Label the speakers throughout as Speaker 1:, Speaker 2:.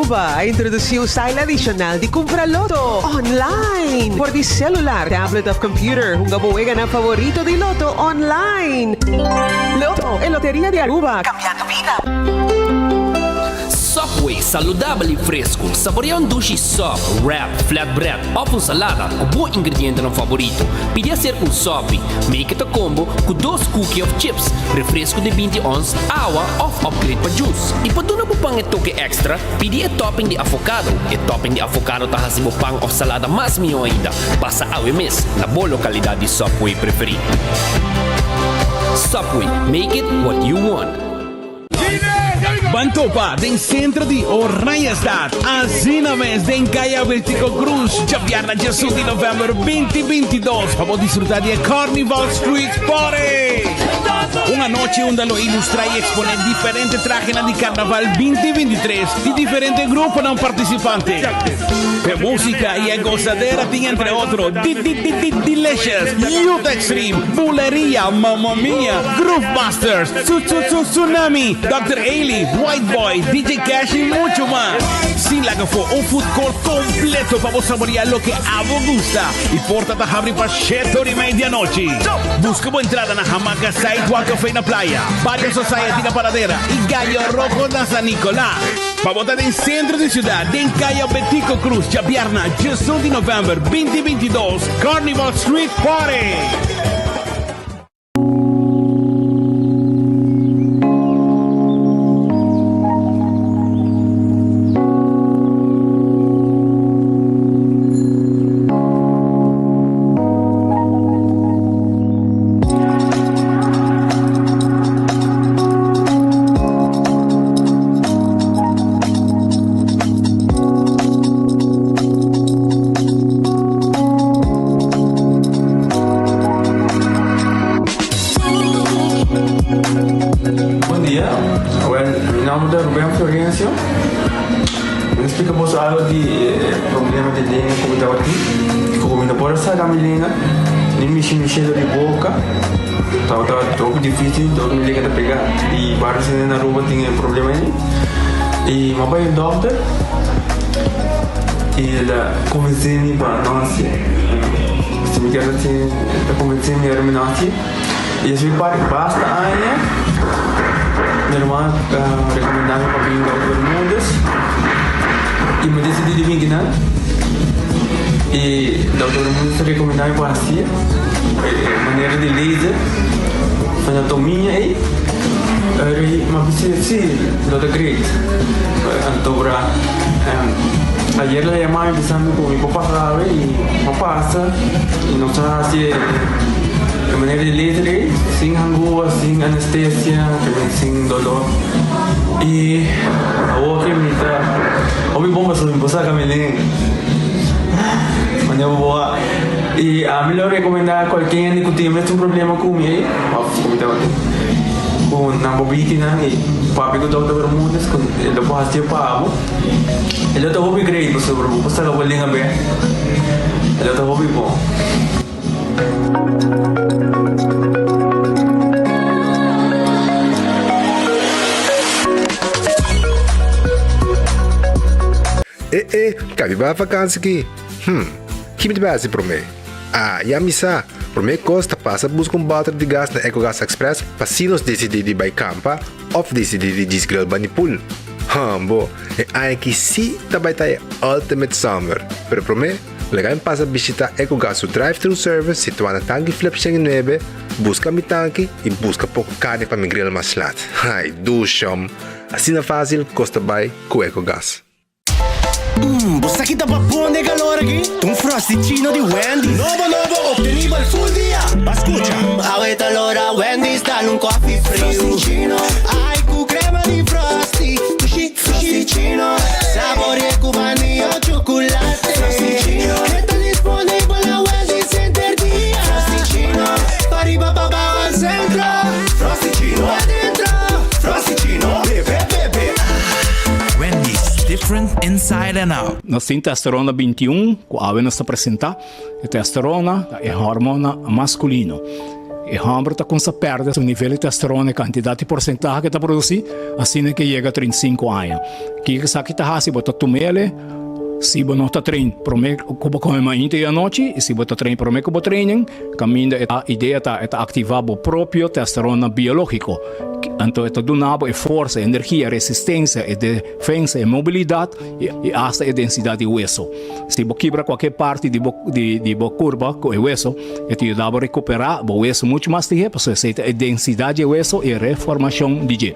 Speaker 1: Aruba a introduci un style adicional di cumpra Lotto online for di celular, tablet of computer. Hunga bo weganan favorito di Lotto online. Lotto, e loteria di Aruba, cambiando bida.
Speaker 2: Subway, saludabel y fresco. Saborea un dushi sub, wrap, flatbread of un salada cu bo ingredientenan favorito. Pidi acerca un sopi. Make it a combo cu dos cookie of chips, refresco di binti ons, awa of upgrade pa juice. Y pa duna bo pan e toke extra, pidi e topping di avocado. E topping di avocado ta haci bo pan of salada mas miho ainda. Pasa awe mes na bo localidad di Subway preferi. Subway, make it what you want.
Speaker 3: Ban topa den centro di Oranjestad, asina mes den Caya Betico Cruz, djabièrnè djesun di november 2022 pa bo disfruta di e Carnival Street Party! Un anochi unda lo ilustra y expone diferente trahenan di Carnaval 2023 di diferente gruponan participante. P'e musica y e gozadera tin entre otro D-D-D-D-Delicious, Youth Extreme, Buleria, Mamma Mia, Groove Masters, Tsu Tsu Tsu Tsunami, Dòkter Ailey, White Boy, DJ Cash y mucho mas. Sin laga for un food court completo pa bo saborea loke abo gusta y porta ta habri pa shete ora y mei di anochi. Busca bo entrada na Hamaca Sidewalk Café na Playa, Barrio Society na Paradera y Gallo Rojo na San Nicolas. Pa bo ta den centro di ciudad den Caya Betico Cruz djabièrna diesun di november 2022, Carnival Street Party!
Speaker 4: Bon dia, wel mi nomber ta Ruben Florencio. Mi ta splika boso algo di e problema di lenga ku mi tabatin. Ku mi no por a saka mi lenga, ni mishi mi shelo di boka. Tabata hopi dificil, dor mi lenga ta pega. I varios hende na Aruba tin e problema ei. I mi a bai un dokter i el a konvensé mi pa no hasié. Si mi kier hasié, el a konvensé mi ora mi no hasié. I esei parti basta aña mi ruman a rekomendá mi pa bin Dòkter Bermúdez i mi desidí di bin kinan. I Dòkter Bermúdez a rekomendá mi pa hasié e manera di laser anatomia ei. Mi a bisa si, lo ta great. Anto bra ayer el a yama mi bisa mi ku mi por pasa awe i mi a pasa i nos a hasi e manera di laser ei sin hangua, sin anestesia, sin dolor i awor ke mi ta hopi bon pasobra mi por saka mi lenga manera bo a i ami lo rekomenda kualke hende ku tin e mesun problema ku mi ei òf ku mi tabatin ku nan por biki nan i papia ku Dòkter Bermudez ku e lo por hasié pa bo e lo ta hopi great pasobra bo por saka bo lenga bek e lo ta hopi bon.
Speaker 5: E e, kabi bai vakansi ki? Hm, ki mi ta bai hasi promé? Ah, ya mi sa! Promé kos ta pasa buska un bòter di gas na Ecogas Express pa si nos disidí di bai kampa òf disidí di djis grill bani pool. Hambo, e aña aki sí ta bai ta e ultimate summer! Pero promé, laga mi pasa bishitá Ecogas su drive-thru service situá na Tanki Flip 109, buska mi tanki i buska poko karni pa mi grill mas lat. Ai, dushom! Asina fásil kos ta bai ku Ecogas.
Speaker 6: Mmm, bo sa ki ta babon den calor aki? Ta un Frosty-chino di Wendy's. Nobo nobo, obtenibel full dia. Ba scucha. Mmm, awe ta lora Wendy's dal un coffee friu. Frosty-chino. Ai, cu crema di Frosty. Dushi, Frosty-chino. Saborie cu vanilla o chocolate. Frosty-chino. E ta disponibel na Wendy's henter dia. Frosty-chino. Pariba, pabao al centro. Frosty-chino. Adentro. Frosty-chino. Bebe, bebe.
Speaker 7: Wendy's, different inside and out.
Speaker 8: Nos tin testosterona 21 ku awe nos ta presentá. E testosterona ta e hormona maskulino. E hòmber ta kumsa pèrdè su nivel di testosterona, e kantidat di porsentahe ku e ta produsí, asina ke yega 35 aña. Kiko esaki ta hasi? Bo ta tum'el si bo no ta train promé ku bo kome mainta i anochi, i si bo ta train promé ku bo training, kaminda e idea ta e ta aktivá bo propio testosterona biológiko. Anto e ta duna bo e forsa, e energia, e resistensia, e defensa, e mobilidat i asta e densidat di weso. Si bo kibra kualke parti di bo di bo kurpa ku e weso, e ta yuda bo rekuperá bo weso muchu mas lihé pasobra esei ta e densidat di e weso i e reformashon di dje.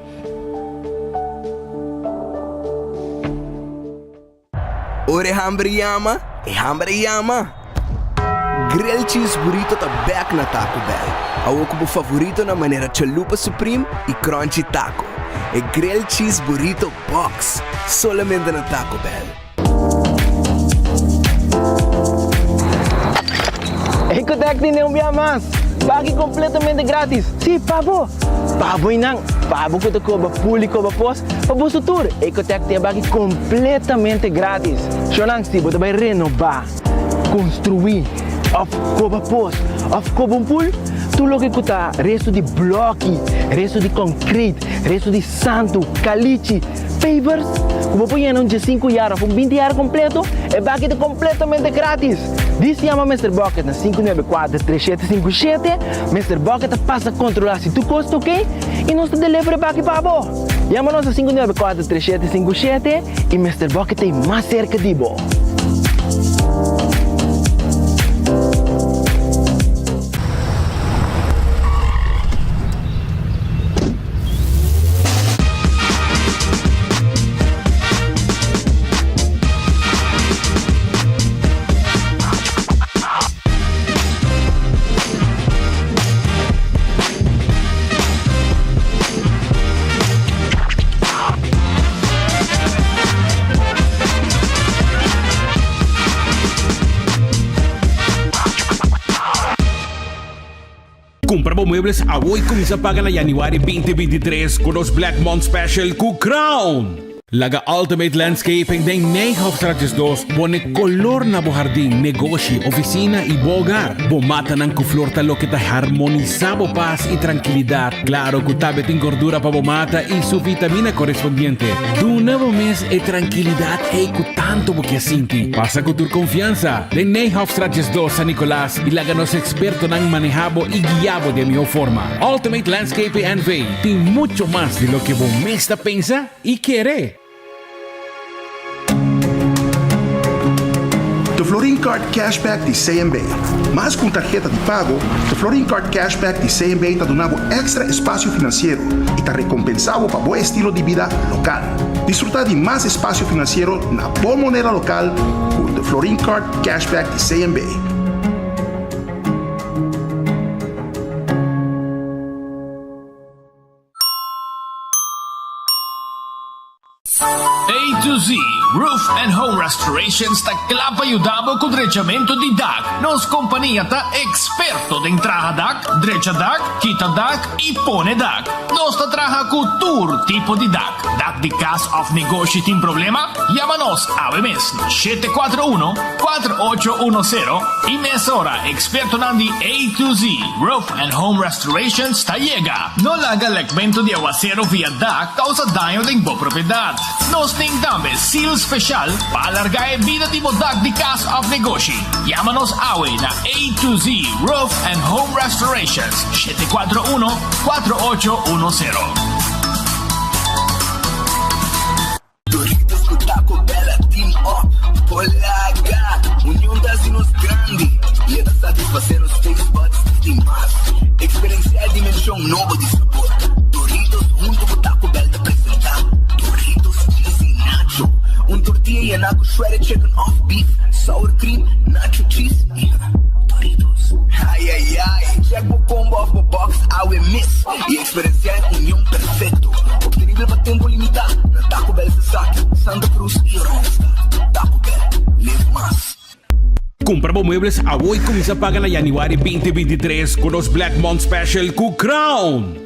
Speaker 9: Ora e hamber yama, e hamber a yama! Grilled Cheese Burrito ta bek na Taco Bell. Awor ku bo favoritonan manera Chalupa Supreme i Crunchy Taco. E Grilled Cheese Burrito Box! Solamente na Taco Bell.
Speaker 10: Ecotec tene un bia mas! Pagi completamente gratis! Si, pa bo! Pa bo y nan! Pa bo cu ta coba pul y coba pos, pa boso tur! Ecotec tin e baki completamente gratis! Shonan, si bo ta bay renoba, construi, of coba pos, of coba un pul, tur loke cu ta resto di bloki, resto di concrete, resto di santu, calichi, Pavers ku bo por yena un diesinku yar òf un binti yar kompleto, e baki ta kompletamente gratis! Dis yama Mister Bucket na 594 3757, Mister Bucket ta pasa kontrolá si tur kos ta oke i nos ta deliver e baki pa bo! Yama nos na 594 3757 i Mister Bucket ta ei mas serka di bo!
Speaker 3: Cumpra bo muebles awo y cuminsa paga na januari 2023 cu nos Black Month Special cu Crown! Laga Ultimate Landscaping den Nijhoffstraat 12 pone color na bo hardin, negoshi, oficina y bo hogar. Bo matanan cu flor ta loke ta harmonisa bo paz y trankilidad. Claro cu tambe tin gordura pa bo mata y su vitamina correspondiente. Duna bo mes e trankilidad ey cu tanto bo kier sinti. Pasa cu tur confiansa den Nijhoffstraat 12 San Nicolas y laga nos expertonan maneha bo y guia bo den miho forma. Ultimate Landscaping NV tin mucho mas di loke bo mes ta pensa y kere!
Speaker 11: De Florin Card Cashback di CMB. Mas ku un tarheta di pago, de Florin Card Cashback di CMB ta duna bo èkstra espasio finansiero i ta rekompensá bo pa bo estilo di bida lokal. Disfrutá di mas espasio finansiero na bo moneda lokal ku de Florin Card Cashback di CMB.
Speaker 2: A to Z Roof and Home Restorations ta kla pa yuda bo ku drechamentu di dak. Nos kompania ta eksperto den traha dak, drecha dak, kita dak i pone dak. Nos ta traha ku tur tipo di dak. Dak di kas òf negoshi tin problema? Yama nos awe mes na 741 4810 i mesora ekspertonan di A to Z Roof and Home Restorations ta yega. No laga lekmentu di awasero via dak kousa daño den bo propiedat. Nos tin tambe seal speshal pa alargá e bida di bo dak di kas òf negoshi. Yama nos awe na A to Z Roof and Home Restorations, 741 4810.
Speaker 9: Doritos cu Taco Bell a team up por laga Union ta haci nos grandi y e ta satisface nos taste buds di mas. Experiencia e dimension nobo di sabor. Doritos hunto cu Taco Bell ta presenta Doritos Cheesy Nacho, un tortilla yena cu shredded chicken of beef, sour cream, nacho cheese y Doritos. Ay ay ay, check bo combo of bo box awe mes y Experiencia e union perfecto, obtenibel pa tempo limita na Taco Bell Sasaki, Santa Cruz y Oranjestad. Taco Bell, live mas.
Speaker 3: Cumpra bo muebles awo y cuminsa paga na januari 2023 cu nos Black Month Special cu Crown!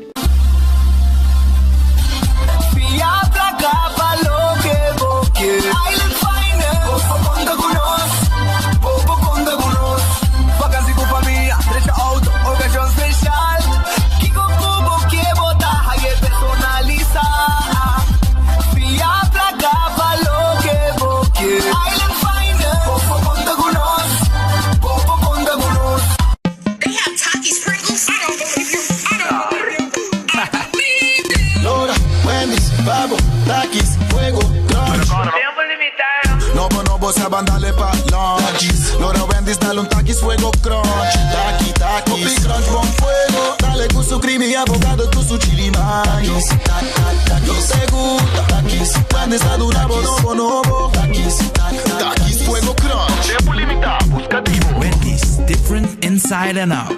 Speaker 9: Fia placa pa loke bo kier. Island Finance, bo por conta cu nos, bo por conta cu nos. Vakantie cu famia, drecha auto, ocasion special. Takis Fuego Crunch, taki taki. Hopi crunch bon fuego. Dale cu su creamy avocado cu su chili mayo. Takis, te gusta. Takis, Wendy's ta duna bo nobo nobo. Takis, Takis Fuego Crunch. Tempo limita, busca di bo.
Speaker 7: Wendy's, different inside and out.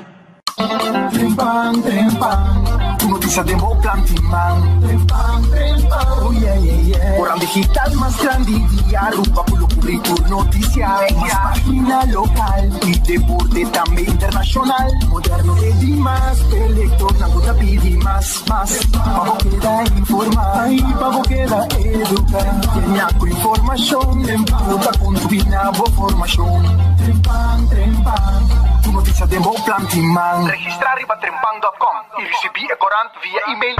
Speaker 9: Trempan, trempan, tur noticia den bo planti man. Trempan, trempan, oh yeah, yeah, yeah. Koran digital mas grandi di Aruba cu lo cubri tur noticia. Mas pagina local y deporte tambe internacional. Moderno e di mas, e lectornan cu ta pidi mas, mas. Pa bo keda informa y pa bo keda educa. Llena cu informacion cu ta contribui na bo formacion. Trempan, trempan, tur noticia den bo planti man. Registra riba trempan dot com y ricibi e corant via email.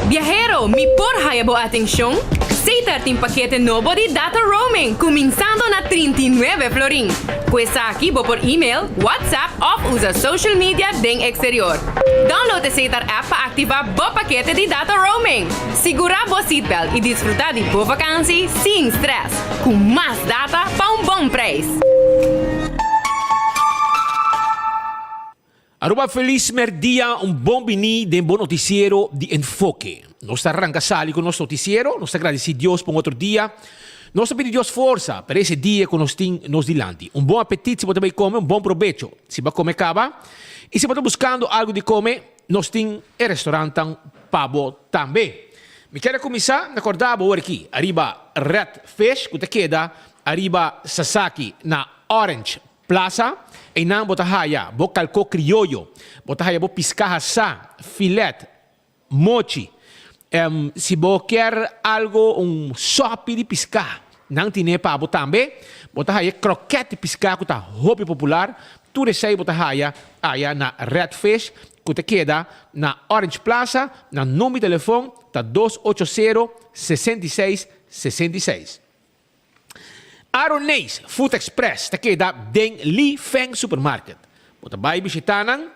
Speaker 12: Biahero, mi por haya bo atencion? Setar tin pakete nobo di data roaming cuminsando na 39 florin. Cu esaki bo por email, WhatsApp of usa social media den exterior. Download e Setar app pa activa bo pakete di data roaming. Sigura bo seatbelt y disfruta di bo vakantie sin stress, cu mas data pa un bon prijs.
Speaker 3: Aruba felis merdia, un bon bini den bo noticiero di Enfoke. Nos ta ranca sali cu nos noticiero, nos ta gradici Dios pa un otro dia. Nos ta pidi Dios forsa pa ese dia cu nos tin nos dilanti. Un bon apetit si bo ta bay come, un bon probecho si bo a come caba. Y si bo ta buscando algo di come, nos tin e restaurantan pa bo tambe. Mi kier a cuminsa na corda bo ora aki ariba Red Fish cu ta keda ariba Sasaki na Orange Plaza, einan bo ta haya bo kalkó krioyo, bo ta haya bo piská hasá, filet, mochi. Si bo kier algo un sòpi di piská, nan tine pa bo tambe. Bo ta haya krokèt di piská ku ta hopi popular. Tur esei bo ta haya aya na Red Fish ku ta keda na Orange Plaza. Nan number di telefon ta 280 66 66. Aroneis Food Express ta keda den Li Feng Supermarket. Bo ta bai bishita nan.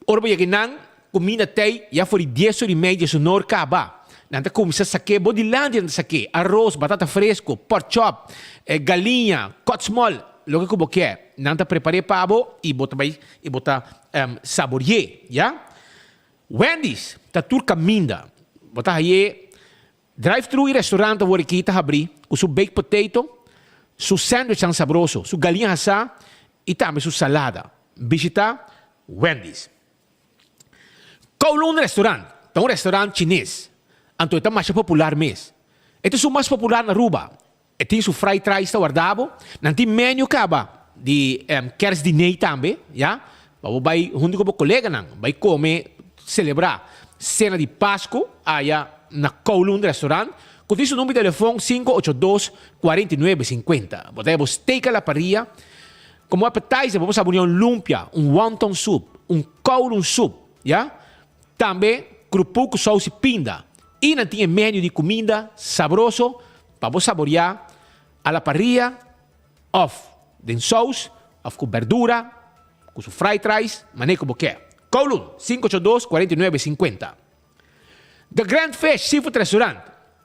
Speaker 3: Ora bo yega nan, kuminda tei ya for di dies or i mei di esunor kaba. Nan ta kuminsá sak'é bo dilanti nan ta sak'é, aros, batata fresku, pork chop, galiña, kòtsmòl, loke ku bo ke. Nan ta prepar'é pa bo i bo ta bai i bo ta sabori'é, ya. Wendy's ta tur kaminda. Bo ta haye Drive-thru y restaurant awor aki ta habri cu su baked potato, su sandwichnan sabroso, su galiña hasá y tambe su salada. Bishita Wendy's. Kowloon Restaurant ta un restaurant chines, anto e ta masha popular mes. E ta esun mas popular na Aruba. E tin su fried rice ta warda bo. Nan tin menu caba di kerstdiner tambe, ya, pa bo bay hunto cu bo coleganan bay come, celebra cena di Pascu aya na Kowloon Restaurant, cu tin su number di telefon sinku ocho dos, kuarenta i nuebe, sinkuenta. Bo ta haya bo steak a la parrilla, como appetizer bo por sabonia un lumpia, un wonton soup, un Kowloon soup, ya. Tambe krupu ku sous i pinda. I nan tin e menu di kuminda sabroso pa bo saboriá a la parrilla òf den sous òf ku berdura ku su fried rice manera ku bo ke. Kowloon, 582 49 50. The Grand Fish Seafood Restaurant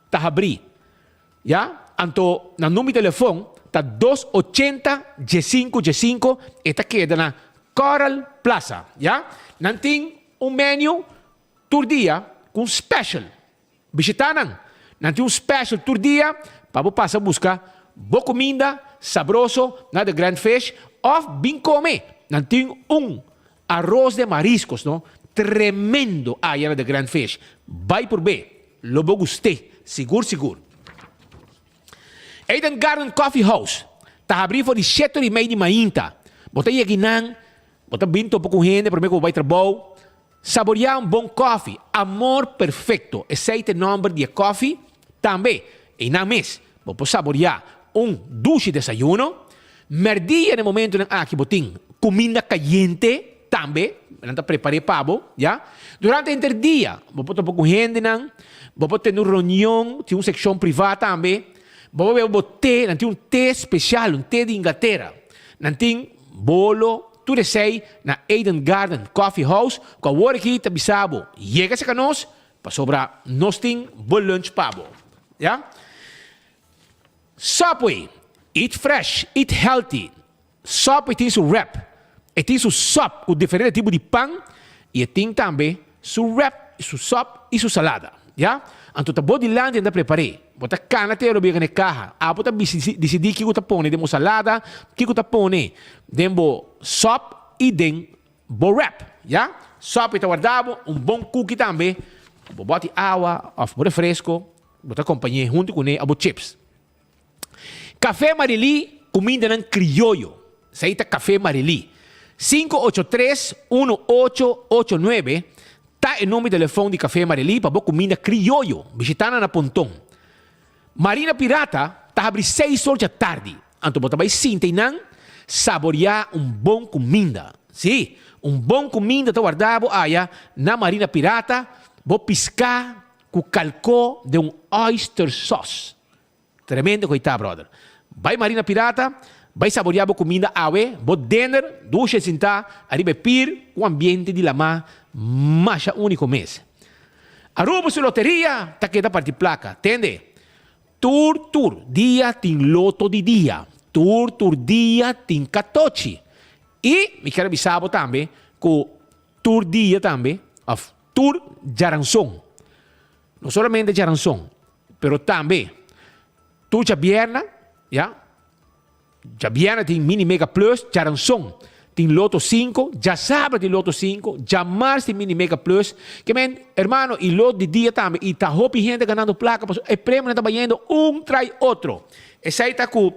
Speaker 3: ta habrí ya, anto nan number di telefon ta dos ochenta diesinku diesinku e ta keda na Coral Plaza ya. Nan tin un menu tur dia ku un special. Bishita nan. Nan tin un special tur dia pa bo pasa buska bo kuminda sabroso na The Grand Fish of bin kome. Nan tin un aros de mariscos no tremendo aya na The Grand Fish. Bai purbe. Lo bo gust'é, sigur sigur. Eden Garden Coffee House ta habrí for di shete ora i mei di mainta. Bo ta yega einan, bo ta bin topa ku hende promé ku bo bai trabou. Saboriá un bon kòfi, Amor Perfecto, esei ta e nòmber di e kòfi. Tambe, einan mes, bo por saboriá un dushi desayuno. Mèrdia na e momentunan aki bo tin kuminda kayente tambe, nan ta prepar'é pa bo, ya. Durante henter dia bo por topa ku hendenan, bo por tene un reunion, tin un sekshon privá tambe, bo por bebe bo te, nan tin un te spesial, un te di Inglatera. Nan tin bolo, tur esei na Eden Garden Coffee House, ku awor aki ta bisa bo, yega serka nos, pasobra nos tin bo lunch pa bo, ya. Subway. Eat fresh, eat healthy. Sòp e tin su wrap. E tin su sòp ku diferente tipo di pan i e tin tambe su wrap, su sòp i su salada. Ya? Anto ta bo dilanti nan ta prepar'é. Bo ta kana te ora bo yega na e kaha. Abo ta disidí kiko ta pone den bo salada, kiko ta pone den bo sòp i den bo wrap. Ya? Sòp e ta warda bo un bon kuki tambe ku bo bòti awa òf bo refresko. Bo ta kompañ'é huntu kuné abo chips. Café Marilí, kumindanan krioyo. Esei ta Café Marilí. 583 1889 ta e number di telefon di Café Marilí pa bo kuminda krioyo. Bishitá nan na Ponton. Marina Pirata ta habri seis or djatardi. Anto bo ta bai sinta einan saboriá un bon kuminda. Sí, un bon kuminda ta warda bo aya na Marina Pirata, bo piská ku kalkó den un oyster sauce. Tremendo ku ei ta brother. Bai Marina Pirata, bai saboria bo kuminda awe, bo dinner, dusha i sintá ariba e pir ku ambiente di lamá masha úniko mes. Aruba su loteria ta keda parti plaka, tende. Tur tur dia tin loto di dia, tur tur dia tin katochi. I mi kier a bisa bo tambe ku tur dia tambe, òf tur djaranson, no solamente djaranson, Pero tambe tur djabierna, ya, djabierna tin Mini Mega Plus, djaranson tin Loto 5, djasabra tin Loto 5, djamars tin Mini Mega Plus. Ke men, hermano, y lot di dia tambe, y ta hopi hende ganando placa, pasobra e premionan ta bayendo un trai otro. Esey ta cu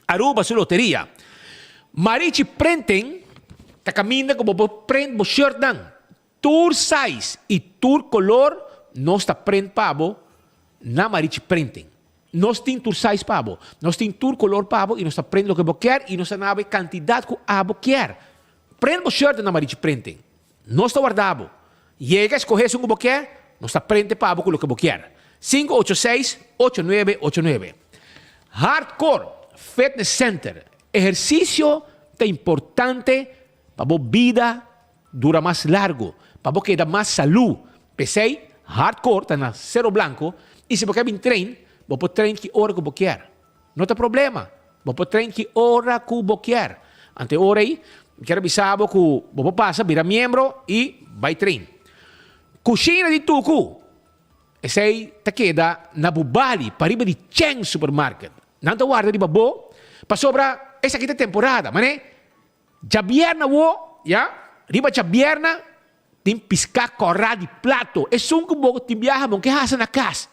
Speaker 3: Aruba su loteria. Marichi Printing ta caminda cu bo por print bo shirtnan. Tur size y tur color nos ta print pa bo na Marichi Printing. Nos tin tur size pa bo, nos tin tur color pa bo y nos ta print loke bo kier y nos ta nabo e cantidad cu abo kier. Print bo shirt na Marichi Printing. Nos ta warda bo. Yega escoge esun cu bo kier, nos ta printe pa bo cu loke bo kier. 586 8989 Hardcore Fitness Center Ehercicio ta importante pa bo bida Dura mas largo, pa bo keda mas salú. P'esei, hardcore ta na Cerro Blanco i si bo ke bin train, bo por train ki ora ku bo kier. No ta problema, bo por train ki ora ku bo kier. Anto e ora ei, mi kier a bisa bo ku bo por pasa bira miembro i bai train. Kushina di Tuku, esei ta keda na Bubali, pariba di Cheng Supermarket. Nan ta warda riba bo, pasobra esaki ta temporada, man'e Djabierna wo, ya, riba djabierna tin piská kòrá di plato. Esun ku bo tin biaha bo ke hasa na kas,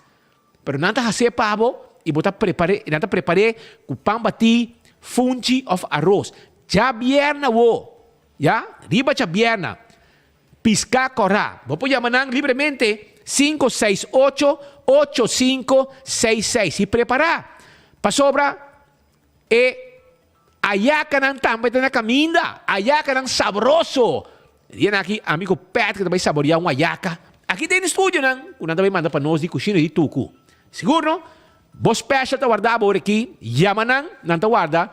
Speaker 3: pero nan ta has'é pa bo i bo ta prepar'é, nan ta prepar'é ku pan batí, funchi òf aros. Djabierna wo, ya, riba djabierna, piská kòrá. Bo por yama nan libremente 568 8566 i prepará pasobra E ayakanan tambe ta na kaminda, ayakanan sabroso. E dianan aki ami ku Patrick ta bai saboreá un ayaka. Aki den studionan ku nan ta bai manda pa nos di kushina di Tuku. Sigur no? Bo special ta warda bo ora aki, yama nan, nan ta warda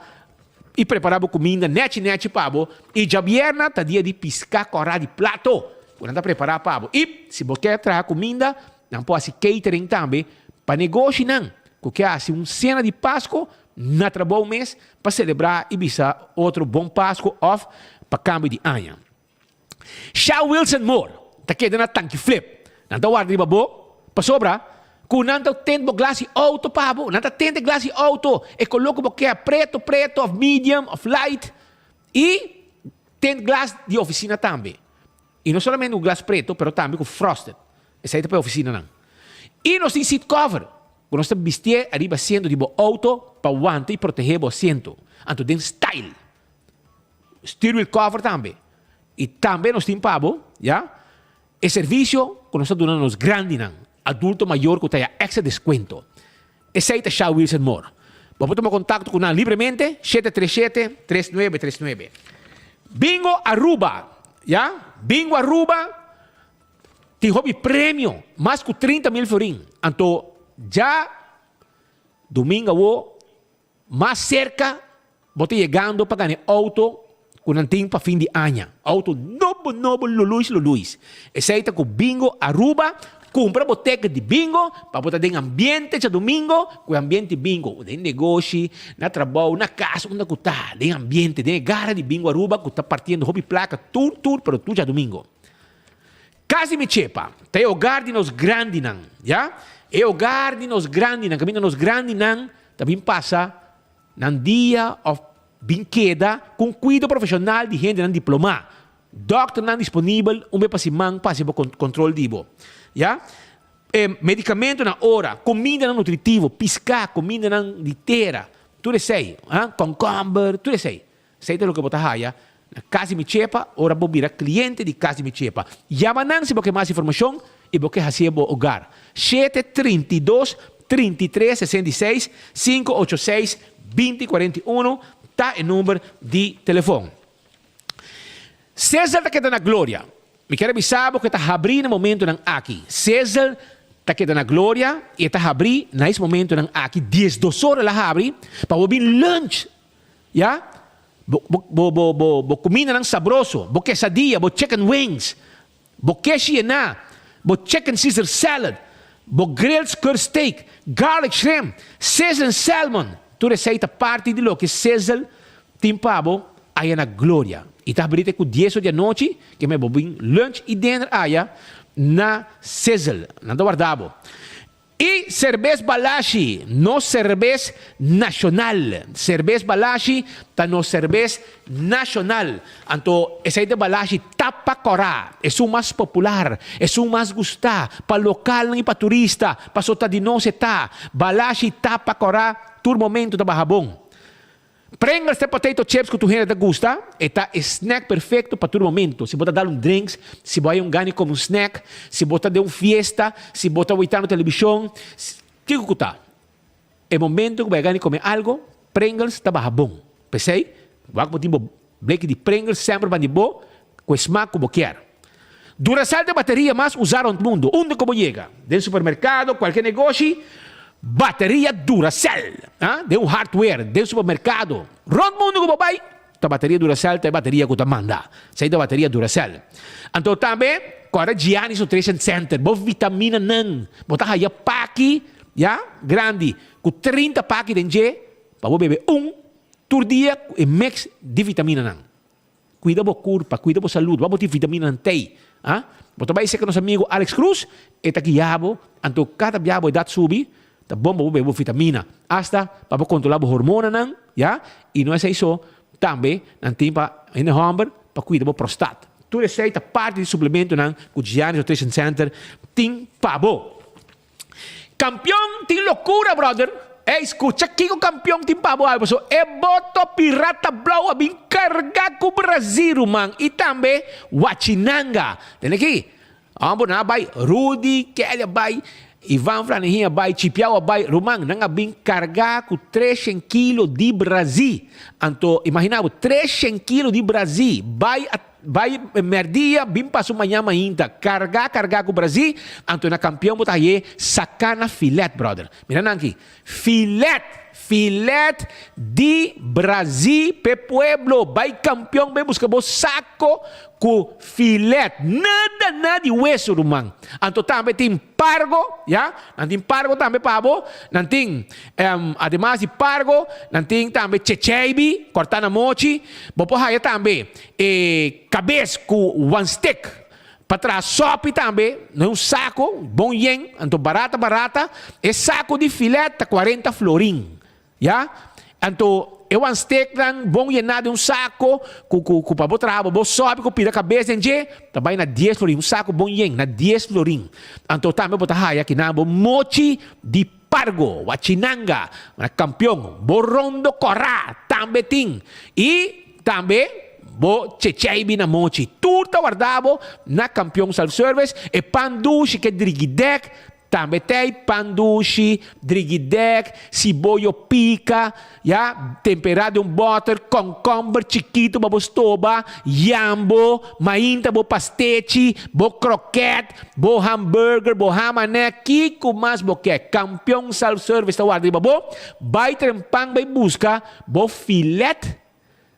Speaker 3: i prepará bo kuminda nechi nechi pa bo. I djabierna ta dia di piská kòrá di plato ku nan ta prepará pa bo. I si bo ke traha kuminda, nan por hasi catering tambe pa negoshinan. Ku ke hasi un sena di Pasko na trabou mes pa selebrá i bisa otro bon Pasko òf pa kambio di aña. Sha Wilson Moore ta keda na Tanki Flip. Nan ta warda riba bo pasobra ku nan ta tent bo glas di outo pa bo. Nan ta tent e glas di outo e koló ku bo ke, preto preto òf medium òf light i tent glas di ofisina tambe. I no solamente ku glas preto pero tambe ku frosted. Esei ta pa e ofisinanan. I nos tin seat cover ku nos ta bistié ariba asiento di bo outo pa wanta i protehé bo asiento. Anto den style. Steer wheel cover tambe. I tambe nos tin pa bo, ya, e servisio ku nos ta duna na nos grandinan, adulto mayor ku ta ya extra deskuento. Esei ta Sha Wilson Moore. Bo por tuma kontakto ku nan libremente, 737 3939. Bingo Aruba, ya, Bingo Aruba tin hopi premio, mas ku 30 mil florin. Anto dja domingo awo mas serka bo ta yegando pa gana e outo ku nan tin pa fin di aña. Outo nobo nobo luluis luluis. Esei ta ku Bingo Aruba.
Speaker 13: Kumpra bo teket di bingo pa bo ta den ambiente djadumingo ku e ambiente bingo den negoshi, na trabou, na kas, unda ku ta, den ambiente, den e gara di Bingo Aruba ku ta partiendo hopi plaka tur tur pero tur djadumingo. Kas di mi chepa ta e hogar di nos grandinan, ya, e hogar di nos grandinan kaminda nos grandinan ta bin pasa nan dia òf bin keda ku un kuido profeshonal di hendenan diplomá. Dòkternan disponibel un be pa siman pa hasi bo kontrol di bo. Ya. E medikamentonan na ora, kumindanan nutritivo, piská, kumindanan di tera, tur esei, ha, kònkòmber, tur esei. Esei ta loke bo ta haya na Kas di Mi Chepa ora bo bira kliente di Kas di Mi Chepa. Yama nan si bo ke mas informashon i bo ke hasié bo ogar. Shete 32 33 66 586 20 41 ta e number di telefon. Cesar ta keda na gloria. Mi kier a bisa bo ku e ta habrí na momentunan aki. Cesar ta keda na gloria i e ta habrí na es momentunan aki. Diesdos ora el a habri pa bo bin lunch. Ya. Bo, bo, bo, bo, bo kumindanan sabroso, bo quesadilla, bo chicken wings, bo keshi yená, bo chicken Caesar salad, bo grilled skirt steak, garlic shrimp, sizzling salmon. Tur esei ta parti di loke Sizzle tin pa bo aya na Gloria. I ta habri te ku dies or di anochi, ke me bo bin lunch i dinner aya na Sizzle. Nan ta warda bo. I serbes Balashi, nos serbes nashonal. Serbes Balashi ta nos serbes nashonal. Anto esei ta Balashi tapa kòrá, esun mas popular, esun mas gustá pa lokalnan i pa turista, paso ta di nos e ta. Balashi tapa kòrá tur momento ta baha bon. Pringles ta e potato chips ku tur hende ta gusta. E ta e snack perfecto pa tur momento. Si bo ta dal un drinks, si bo hay un gana di come un snack, si bo ta den un fiesta, si bo ta witando televishon, kiko ku ta. E momento ku bo hay gana di come algo, Pringles ta baha bon. P'esei, wak bo tin bo bleki di Pringles semper bandi bo ku e smak ku bo kier. Duracell ta e bateria mas usá rond mundu. Unda ku bo yega, den supermerkado, kualke negoshi, bateria Duracell. Ha? Den un hardware, den supermerkado, rond mundu ku bo bai, ta bateria Duracell ta e bateria ku ta manda. Esei ta bateria Duracell. Anto tambe, kòrda Gianni's Nutrition Center, bo vitaminanan, bo ta haya paki, ya, grandi, ku 30 paki den dje, pa bo bebe un tur dia ku e mix di vitaminanan. Cuida bo curpa, cuida bo salud, wak bo tin vitaminanan tey, ah. Bo ta bay seca nos amigo Alex Cruz, e ta guia bo, anto cada bia bo edad subi, ta bon pa bo bebe bo vitamina, hasta pa bo controla bo hormonanan, ya, y no esey so, tambe nan tin pa hende homber pa cuida bo prostat. Tur esey ta parti di suplementonan cu Giannis Nutrition Center tin pa bo. Campeon tin locura brother. Ey scucha kico campeon tin pa bo awe paso e boto pirata blauw a bin carga cu Brazil ruman y tambe Wachinanga. Tende aki homber nan a bay Rudy Kelly a bay Ivan Flanihin a bay Chipiao a bay ruman nan a bin carga cu treshen kilo di Brazil. Anto imagina bo treshen kilo di Brazil bay a Bai merdia bin pasu mañan mainta carga carga cu Brazil anto na campeon bo ta haye saca na filet brother mira nan aki filet filet di Brazil p'e pueblo bai campeon bai busca bo saco cu filet nada nada di weso ruman anto tambe tin pargo ya nan tin pargo tambe pa bo nan tin ademas di pargo nan tin tambe checheibi corta na mochi bo por haya tambe E kabes ku wan stek pa traha sòpi tambe na un sako bon yen, anto barata barata, e sako di filet ta kuarenta florin, ya. Anto e wan steknan bon yená den un sako ku ku ku pa bo traha bo bo sòpi ku pida kabes den dje ta bai na dies florin, un sako bon yen na dies florin. Anto tambe bo ta haya kinan bo mochi di pargo, wachinanga, na kampion, bo rondo kòrá tambe tin i. Tambe bo chechei bina mochi. Tur ta warda bo na Kampion Self Service. E pan dushi ke drigidek tambe tei. Pan dushi, drigidek, siboyo pika, ya, tempera den un boter, konkomber chikitu pa bo stoba, yambo, mainta bo pastechi, bo kroket, bo hamburger, bo hamanè, kiko mas bo ke. Kampion Self Service ta warda riba bo. Bai tren pan bai buska Bo filet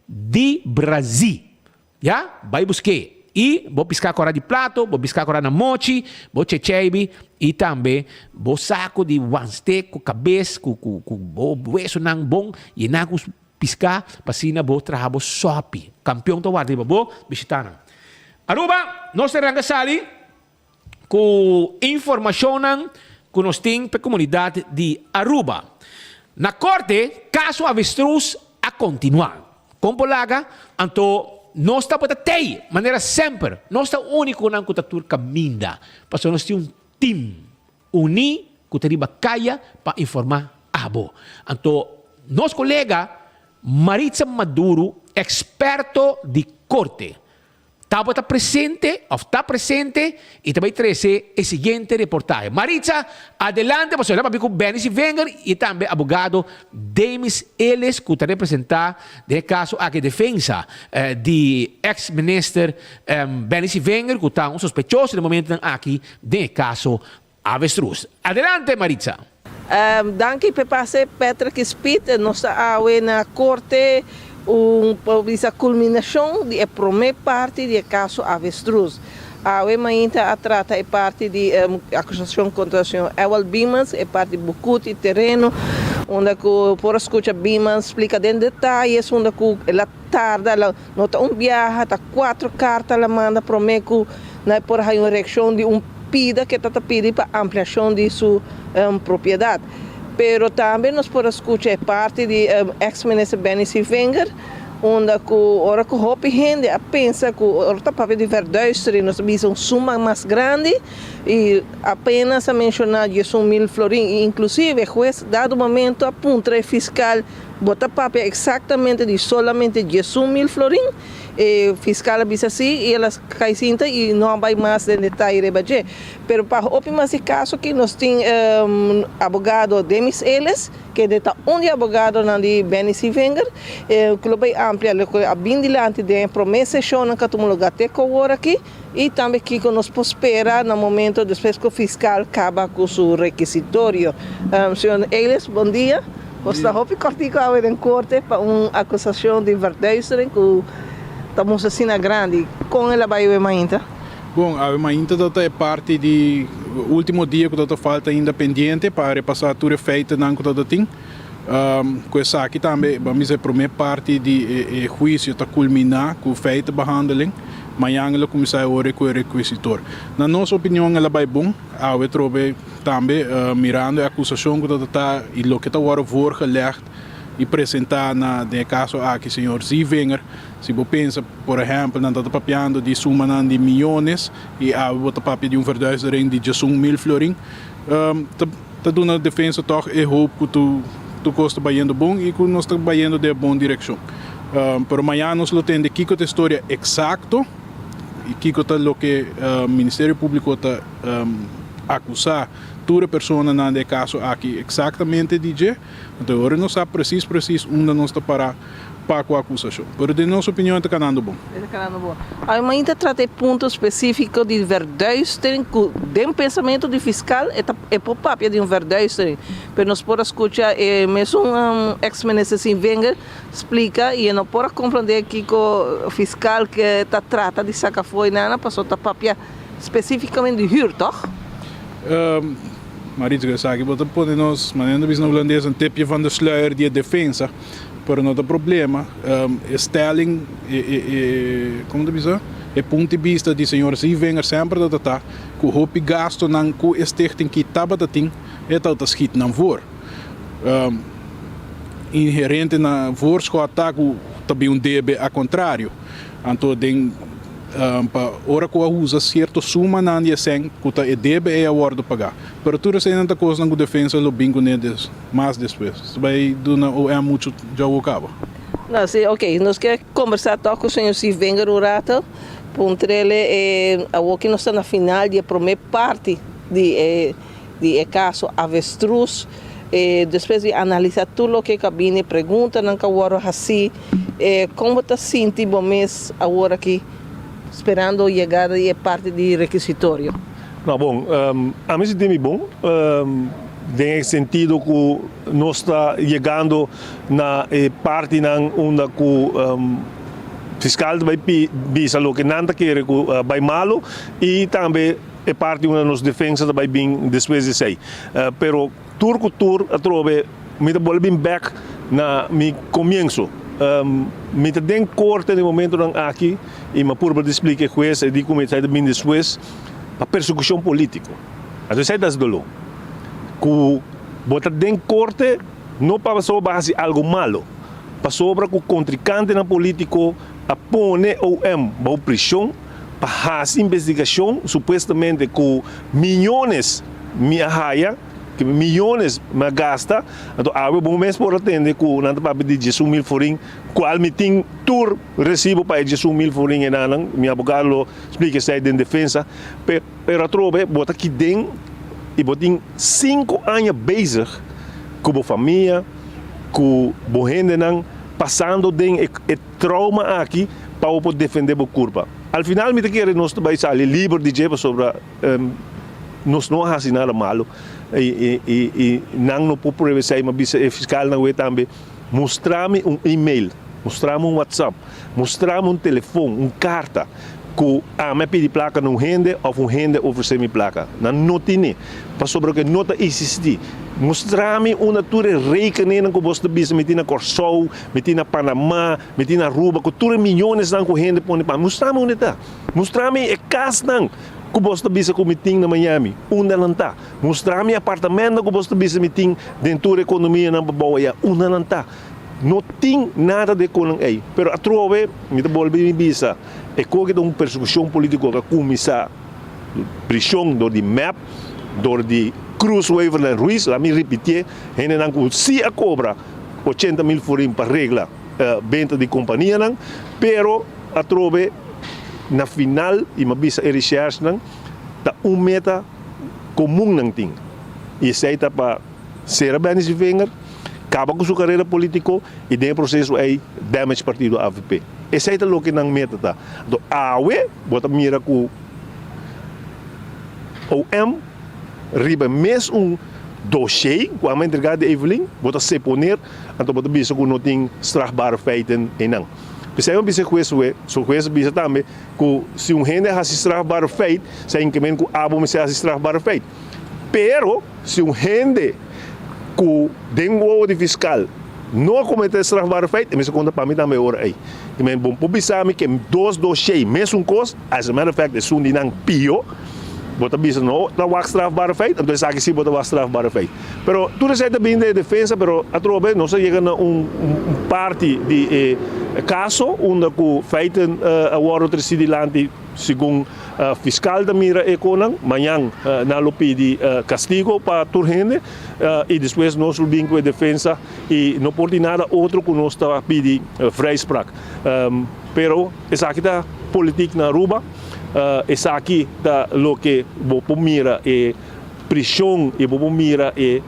Speaker 13: di Brazil. Ya, bai busk'é. I bo piská kòrá di plato, bo piská kòrá na mochi, bo checheibi i tambe bo saku di wanstek ku kabes ku ku ku bo wesonan bon yená ku piská pa asina bo traha bo sòpi. Kampion ta warda riba bo bishitanan. Aruba, nos ta ranka sali ku informashonnan ku nos tin pa e komunidat di Aruba. Na korte, kaso Avestruz a kontinuá. Kon por laga? Anto nos tabata tei, manera semper. Nos ta únikonan ku ta tur kaminda, pasobra nos tin un tim uní ku ta riba kaya pa informá abo. Anto nos kolega Maritza Maduro, eksperto di korte, Tabata presente of ta presente y ta bay trece e siguiente reportahe. Maritza, adelante pasobra el a papia cu Benny Sivenger y tambe abogado Demis Ellis cu ta representa den e caso aki defensa di ex minister Benny Sivenger cu ta un sospechoso den momentonan aki den e caso Avestruz. Adelante Maritza.
Speaker 14: Danki p'e pase Patrick y Speed. Nos ta awe na corte un por bisa culminacion di e prome parti di e caso Avestruz. Awe mainta a trata e parti di acusacion contra señor Ewald Biemans, e parti bucut y tereno, unda cu por a scucha Biemans splica den detayes unda cu el a tarda, el a no ta un biaha, ta cuatro carta el a manda prome cu nan por a haya un reaccion di un pida ke ta ta pidi pa ampliashon di su propiedat. Pero tambe nos por a skucha e parti di eks minister Benny Sievinger unda ku ora ku hopi hende a pensa ku ora ta papia di verduistering nos ta bisa un suma mas grandi i apenas a menshoná 11 mil florin i inklusive hues dado momento a puntra e fiskal bo ta papia eksaktamente di solamente 11 mil florin? E fiscal a bisa si y el a cay sinta y no a bay mas den detaye riba dje. Pero pa hopi mas di caso aki nos tin abogado Demis Ellis, kende ta un di abogadonan di Benny Sievinger, cu lo bay amplia loke a bin dilanti den e prome sesionnan cu a tuma lugar te cu awor aki y tambe kico nos por spera na momento despues cu fiscal caba cu su requisitorio. Señor Ellis, bon dia. Nos ta hopi kòrtiku awe den korte pa un akusashon di verduistering ku ta mustra asina grandi. Kon el a bai awe mainta?
Speaker 15: Bon, awe mainta ta ta e parti di último dia ku ta ta falta ainda pendiente pa repasá tur e feitennan ku ta ta tin. Ku esaki tambe ban bisa e promé parti di e huisio ta kulminá ku feitenbehandeling. Mañan el a kuminsá e ora ku e rekuisitor. Na nos opinion el a bai bon. Awe trobe tambe mirando e acusacion cu ta ta y loke ta wordo voorgelegd y presenta na den e caso aki señor Zievinger, si bo pensa por ehempel nan ta ta papiando di sumanan di miyones y awe bo ta papia di un verduistering di 11 mil florin, ta ta duna defensa toch e hoop cu tur tur cos ta bayendo bon y cu nos ta bayendo den e bon direccion. Pero mañana nos lo tende kico ta e storia exacto. I kiko ta loke Ministerio Públiko ta akusá tur e personanan den e kaso aki eksaktamente di dje? Anto e ora nos sa presis presis unda nos ta pará pa ku akusashon. Pero den nos opinion e ta kanando bon.
Speaker 14: E ta kanando bon. Awe mainta trata e punto spesífiko di verduistering ku den pensamentu di fiskal e ta e por papia di un verduistering. Pero nos por a skucha e mesun eks minister Sievinger Splica y e no por a comprende kico fiscal ke ta trata di saca fo'i nana paso ta papia specificamente di huur toch?
Speaker 15: Maritza, esaki bo ta pone nos, manera nan ta bisa na Hulandes, een tipje van de sluier di e defensa, pero no ta problema. E stelling, e, e, e, como ta bisa? E punto di bista di señor Zievinger semper ta ta cu hopi gastonan cu e stichting ki tabata tin, e tabata schiet nan voor. Inherente na voorschot ta ku ta bin un debe a kontrario. Anto den pa ora ku a usa sierto sumanan di e sèn ku ta e debe ei a wòrdu pagá. Pero tur eseinan ta kosnan ku defensa lo bin kuné des mas despues. Ta bai duna OM muchu djawo kaba.
Speaker 14: No, si, ok. Nos ke kombersá tòg ku señor Sievinger un rato. Puntr'el e awor ki nos ta na final di e promé parti di e. Di e kaso avestruz, e despues di analisa tur loke ka bini, preguntanan ka wòrdu hasí, e kon bo ta sinti bo mes awor aki sperando yegada di e parti di rekisitorio?
Speaker 16: No, bon, ami sinti mi bon, den e sentido ku nos ta yegando na e partinan unda ku. Fiscal ta bay bisa loke nan ta kere cu bay malo y tambe e parti unda nos defensa ta bay bin despues di esey. Pero tur cu tur atrobe mi ta bolbe bin bek na mi comienso. Mi ta den corte den momentonan aki y mi a purba di splica e huez e di cu mi ta bin despues pa persecucion politico. Anto esey ta haci dolor cu bo ta den corte no pasobra bo a haci algo malo. Pasobra ku kontrikantenan polítiko a pone OM bou prishon pa hasi investigashon supuestamente ku miyones mi a haya, ku miyones mi a gasta, anto awe bo mes por a tende ku nan ta papia di 11 mil forin, kual mi tin tur resibo pa e 11 mil forin enanan, mi abogado lo splika esei den defensa, pero atrobe bo ta kiden i bo tin sinku aña bezig ku bo famia. ku bo hendenan pasando den e trauma aki pa bo por defende bo kurpa. Al final mi ta kere nos ta bai sali liber di dje pasobra nos no a hasi nada malo i nan no por prueba esei. Mi a bisa e fiskalnan awe tambe, mustra mi un email, mustra mi un whatsapp, mustra mi un telefon, un karta ku ami a pidi plaka na un hende òf un hende a ofresé mi plaka. Nan no tine, pasobra ku e no ta eksistí. Mustra mi unda tur e rekeninnan ku bos ta bisa mi tin na Kòrsou, mi tin na Panamá, mi tin na Aruba, ku tur e miyonesnan ku hende pone pa mi. Mustra mi unda e ta. Mustra mi e kasnan ku bos ta bisa ku mi tin na Miami, unda nan ta. Mustra mi e apartamentonan ku bos ta bisa mi tin den tur e kondominionan pa bou aya, unda nan ta. No tin nada de konan ei. Pero atrobe mi ta bolbe mi bisa, e koke ta un persekushon politiko ku a kuminsá prishon dor di mep, dor di Cruz Waverland Ruiz, laat mi ripitié, hendenan ku si a kobra 80 mil forin pa regla benta di kompanianan, pero atrobe na final, i mi a bisa e reshèrsnan, ta un meta komun nan tin, i esei ta pa sera Benny Sevinger, kaba ku su karera politiko i den e proseso ei damage partido avp. Esei ta loke nan meta ta. Anto awe bo ta mira ku OM riba e mes un dossier ku a entrega di Evelyn bo ta seponer anto bo ta bisa ku no tin strafbare feiten einan. P'esei bo bisa e hues awe, so hues a bisa tambe ku si un hende a hasi strafbare feit, sa inkemen ku abo mester hasi strafbare feit. Pero si un hende ku den wowo di fiskal no a kometé strafbare feit, e mester konta pa mi tambe e ora ei. I men bo por bisa mi ke dos doshé mesun kos, as a matter of fact esun di nan pio, bo ta bisa no ta wak strafbare feit, anto esaki si bo ta wak strafbare feit. Pero tur esei ta bin den e defensa, pero atrobe nos a yega na un parti di e kaso unda ku feiten a wòrdu tresi dilanti segun Fiscal ta mira e konan, mañan nan lo pidi castigo pa tur hende y despues nos lo bin cu e defensa y no por di nada otro cu nos ta pidi vrijspraak. Pero esaki ta politiek na Aruba, esaki ta loke bo por mira e prision y bo por mira e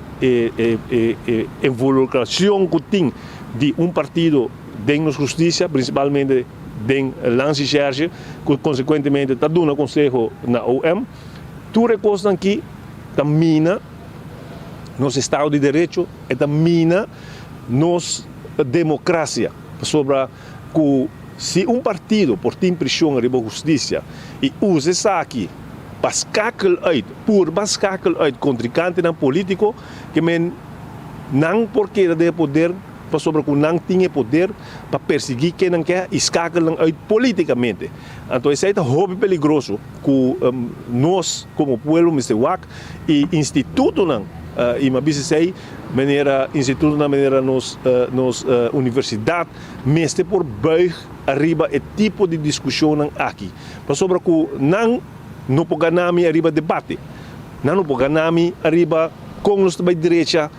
Speaker 16: involucracion cu tin di un partido den nos husticia, principalmente den Landsrecherche ku konsekuentemente ta duna konseho na OM. Tur e kosnan ki ta mina nos estado di derecho, e ta mina nos demokrasia, pasobra ku si un partido por tin preshon riba hustisia i usa esaki pa skakel uit, purba skakel uit kontrikantenan politiko, ke men nan por keda den e poder. Pasobra ku nan tin e poder pa persiguí ken nan ke i skakel nan uit polítikamente. Anto esei ta hopi peligroso ku nos komo pueblo mester wak i institutonan, i mi a bisa esei manera institutonan manera nos nos universidat mester por buig ariba e tipo di diskushonnan aki. Pasobra ku nan no por gana mi ariba debate, nan no por gana mi ariba kon nos ta bai drecha.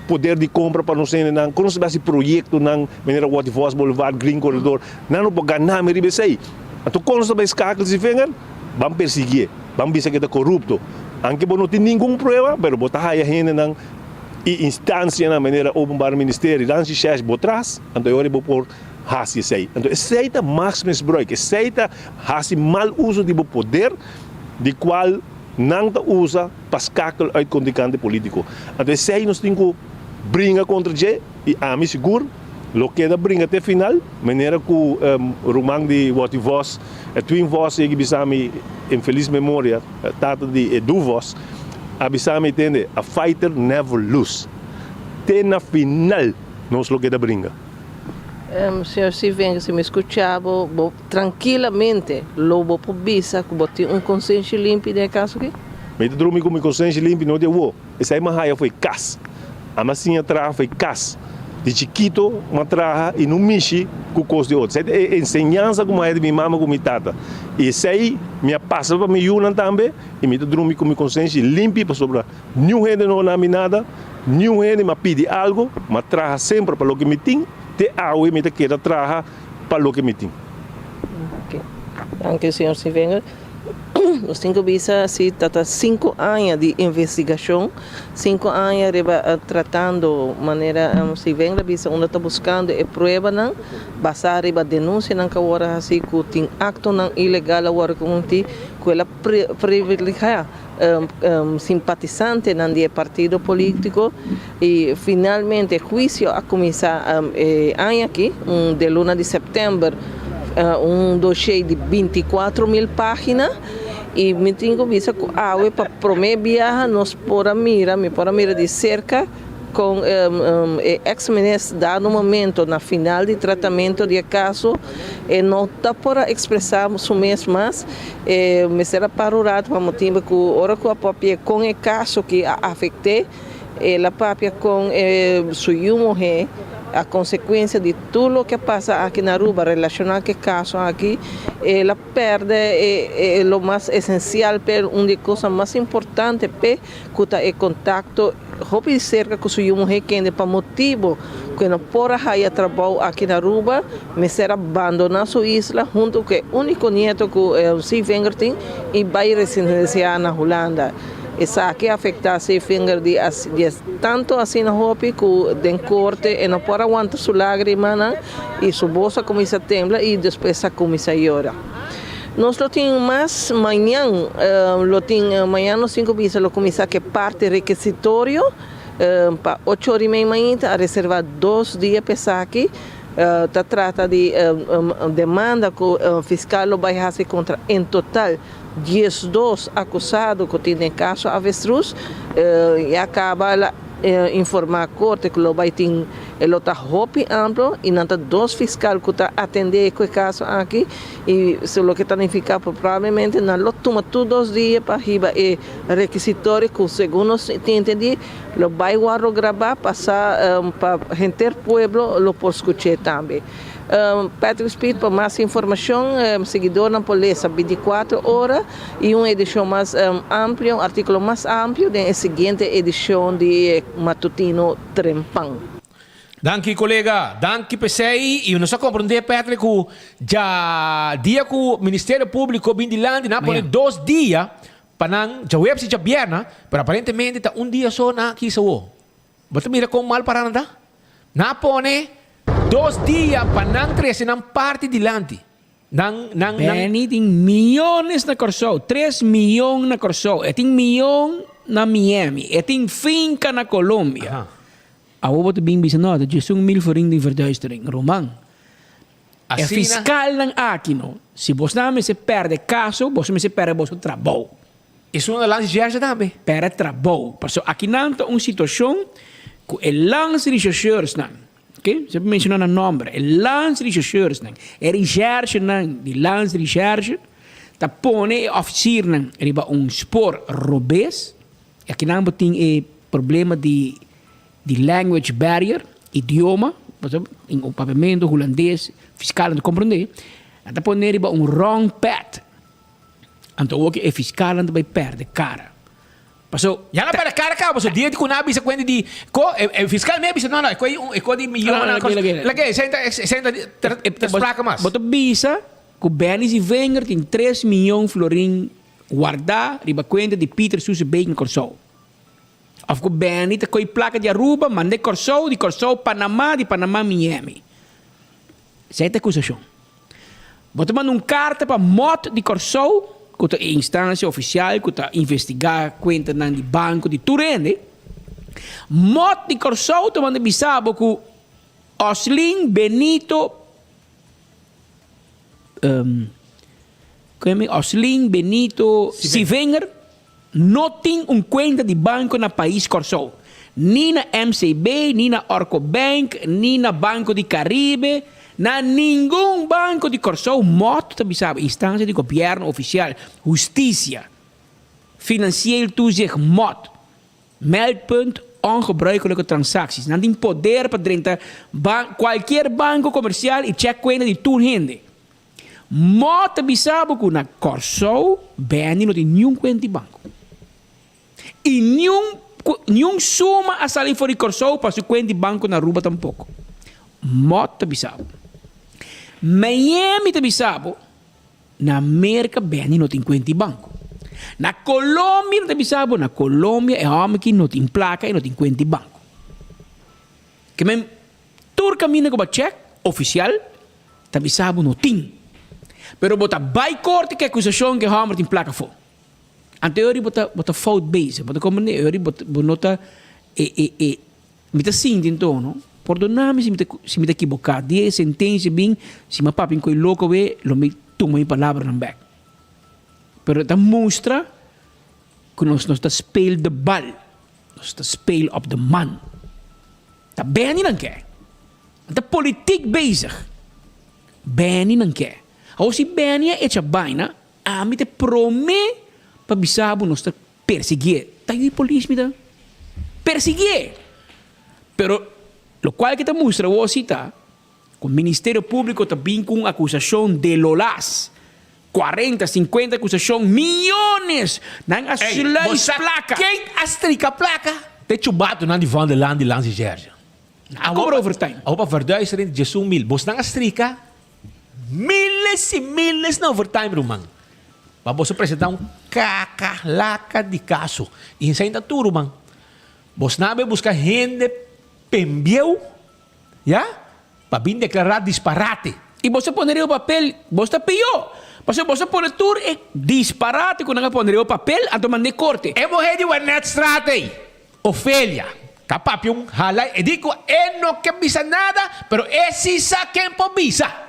Speaker 16: Poder di compra pa nos hendenan, con nos ta haci proyectonan manera Watty Vos Boulevard, Green Corridor, nan no por gana mi riba esey. Anto con nos ta bay scakel si vinger? Ban persiguié, ban bisa ke ta corupto. Anke bo no tin ningun prueba, pero bo ta haya hendenan y instancianan manera Openbaar Ministerie, Landsrecherche bo tras, anto e ora bo por haci esey. Anto esey ta machtsmisbruik, esey ta haci mal uso di bo poder, di cual nan ta usa pa skakel uit kontrinkante politiko. Anto esei nos tin ku bringa kontra dje i ami sigur Lo keda bringa te final, manera ku ruman di Watty Vos, Edwin Vos yegi bisa mi en feliz memoria, tata di Edu Vos, a bisa mi tende, a fighter never lose. Te na final nos lo keda bringa.
Speaker 14: Señor Steven, si mi skucha bo, bo trankilamente lo bo por bisa ku bo tin un konsenshi limpi den e kaso aki?
Speaker 16: Mi ta drumi ku mi konsenshi limpi no di awo. Esei mi a haya fo'i kas. Ami a siña traha fo'i kas. Di chikito mi a traha i no mishi ku kos di otro. Esei ta e enseñansa ku mi a haya di mi mama ku mi tata. I esei mi a pasa pa mi yunan tambe i mi ta drumi ku mi konsenshi limpi pasobra niun hende no na mi nada, niun hende mi a pidi algu. Mi a traha semper pa loke mi tin, te awe mi ta keda traha pa loke mi tin.
Speaker 14: Danki señor Sivenger. Nos tin ku bisa si ta ta sinku aña di investigashon, sinku aña riba tratando manera Sivenger a bisa unda ta buskando e pruebanan basá riba denunsianan ku a wòrdu hasi ku tin aktonan ilegal a wòrdu kometí ku el a privilegiá simpatisantenan di e partido polítiko i finalmente huisio a kuminsá e aña aki den luna di sèptèmber un doshé di bintikuatro mil página i mi tin ku bisa ku awe pa promé biaha nos por a mira mi por a mira di serka Con e ex minister dado momento na final di tratamento di e caso e no ta por a expresa su mes mas, e mester a para un rato pa motibo cu ora cu a papia con e caso ki a afecte, el a papia con su yu muhe a consecuencia di tur loke a pasa aki na Aruba relaciona cu e caso aki, el a perde e lo mas esencial p'e, un di e cosnan mas importante p'e. ku ta e kontakto hopi serka ku su yu muhé kende pa motibu ku e no por a haya trabou aki na Aruba mester a bandoná su isla huntu ku e úniko nieto ku Seevinger tin i bai residensiá na Hulanda. Esaki a afektá Seevinger di tantu asina hopi ku den korte e no por a wanta su lágrimanan i su bos a kuminsá tembla i despues a kuminsá yora. Nos lo tin mas mañan, lo tin mañan nos tin cu bisa lo cuminsa cu e parti requisitorio pa ocho ora y mei mainta a reserva dos dia pa esaki. Ta trata di demanda cu fiscal lo bay haci contra en total diesdos acusado cu tin den caso Avestruz. Ya caba la informa corte cu lo bay tin e lo ta hopi amplo y nan ta dos fiscal cu ta atende cu e caso aki. I su loke ta nifiká ku probablemente nan lo tuma tur dos dia pa hiba e rekisitorio ku segun nos tin entendí lo bai wòrdu grabá pasá pa henter pueblo lo por skuch'é tambe. Patrick Speed pa mas informashon siguidornan por lesa bintikuatro ora i un edishon mas amplio un artíkulo mas amplio den e siguiente edishon di Matutino Trempan.
Speaker 13: Danki kolega, danki p'esei i nos a komprondé Patrick ku dja dia ku Ministerio Públiko bin dilanti nan a pone dos dia pa nan djaweps i djabièrnè pero aparentemente ta un dia so nan a kisa awor. Bo ta mira kon mal pará nan ta? Nan a pone dos dia pa nan trese nan parti dilanti. Nan nan nan.
Speaker 17: Benny tin miyones na Kòrsou, tres miyon na Kòrsou, e tin miyon na Miami, e tin finka na Colombia. Awor bo ta bin bisa, no, ta djis un mil forin di verduistering. Ruman, e fiskalnan aki no, si bosnan mester pèrdè kaso, boso mester pèrdè boso trabou.
Speaker 13: Esun na landsrecherche tambe.
Speaker 17: Pèrdè trabou. Pasobra akinan ta un situashon ku e landsrechercheursnan, oke, mi a menshona nan nòmber, e landsrechercheursnan, e recherchenan di landsrecherche ta pone e òfisirnan riba un spoor robes. I akinan bo tin e problema di di language barrier, idioma, pasobra tin un papiamentu, hulandes, fiskal no ta komprondé. Nan ta pone riba un wrong path. Anto awor ke e fiskalnan ta bai pèrdè kara. Paso.
Speaker 13: Ya nan pèrdè kara kaba, paso dia di ku nan a bisa kuenta di ko e e fiskal mi a bisa no no e ko e ko di miyonan kos. Lag'é, esei ta esei ta ta sprake mas.
Speaker 17: Bo ta bisa ku Benny Zievinger tin tres miyon florin Wardá riba kuenta di Peter Susebeek na Kòrsou. Òf ku Benny ta koi plaka di Aruba, mand'é Kòrsou, di Kòrsou Panamá, di Panamá Miami. Esei ta akusashon. Bo ta manda un karta pa mòt di Kòrsou, ku ta e instansia ofisial ku ta investigá kuentanan di banko di tur hende. Mòt di Kòrsou ta manda bisa bo ku. Oslin Benito um, Oslin Benito Sivenger no tin un kuenta di banko na pais Kòrsou, ni na MCB, ni na Orco Bank, ni na Banko di Karibe, na ningun banko di Kòrsou, mòt ta bisa bo, instansia di gobièrnu ofisial, hustisia, Financieel Toezicht mòt. Meldpunt ongebruikelijke transacties. Nan tin poder pa drenta ban cualkier banco comercial y check cuenta di tur hende. Mo ta bisa bo cu na Corsou Benny no tin niun cuenta di banco. Y niun niun suma a sali for di Corsou pa su cuenta di banco na Aruba tampoco. Mo ta bisa bo. Miami ta bisa bo. Na Merka Benny no tin kuenta di banko. Na Colombia no ta bisa bo, na Colombia e hòmber ki no tin plaka e no tin kuenta di banko. Ke men tur kaminda ku bo a chèk ofisial ta bisa bo no tin. Pero bo ta bai korte ku e akusashon ku e hòmber tin plaka afó. Anto e ora bo ta bo ta fout bezig, bo ta komprendé? E ora bo bo no ta e e e Mi ta sinti anto, no? Pordona mi si mi ta si mi ta ekiboká. Dia e sentensia bin, si mi a papia un koi loko awe, lo mi tuma mi palabranan bèk. Pero e ta mustra ku nos no ta speel de bal, nos ta speel op de man. Ta Benny nan ke. Nan ta politiek bezig. Benny nan ke. Awor si Benny a echa baina, ami ta e promé pa bisa bo nos ta Persiguié. Ta yu polis mi ta persiguié. Pero locual ke ta mustra awor si ta cu Ministerio Publico ta bin cu un acusacion de lo las cuarenta, cincuenta acusacion, miyones! Nan a
Speaker 13: Ey,
Speaker 17: sluis
Speaker 13: bo sa
Speaker 17: placa.
Speaker 13: ken a strika placa? Te chubatonan di Van der Laan di Lansi Jerge.
Speaker 17: Nan a cobra overtime.
Speaker 13: Awor pa verduistering di 11 mil. Bosnan a strika Miles y miles na overtime ruman. Pa boso presenta un caca laca di caso. Y esey ta tur ruman. Bos nan a bay busca hende pembieu, ya, pa bin declara disparate.
Speaker 17: Y boso pone riba papel, bos ta pio. Pasobra boso pone tur e disparate cu nan a pone riba papel, anto mand'e corte.
Speaker 13: E muher di Wernetstraat ey, Ofelia, ta papia un hala e di cu e no ke bisa nada, pero e si sa ken por bisa.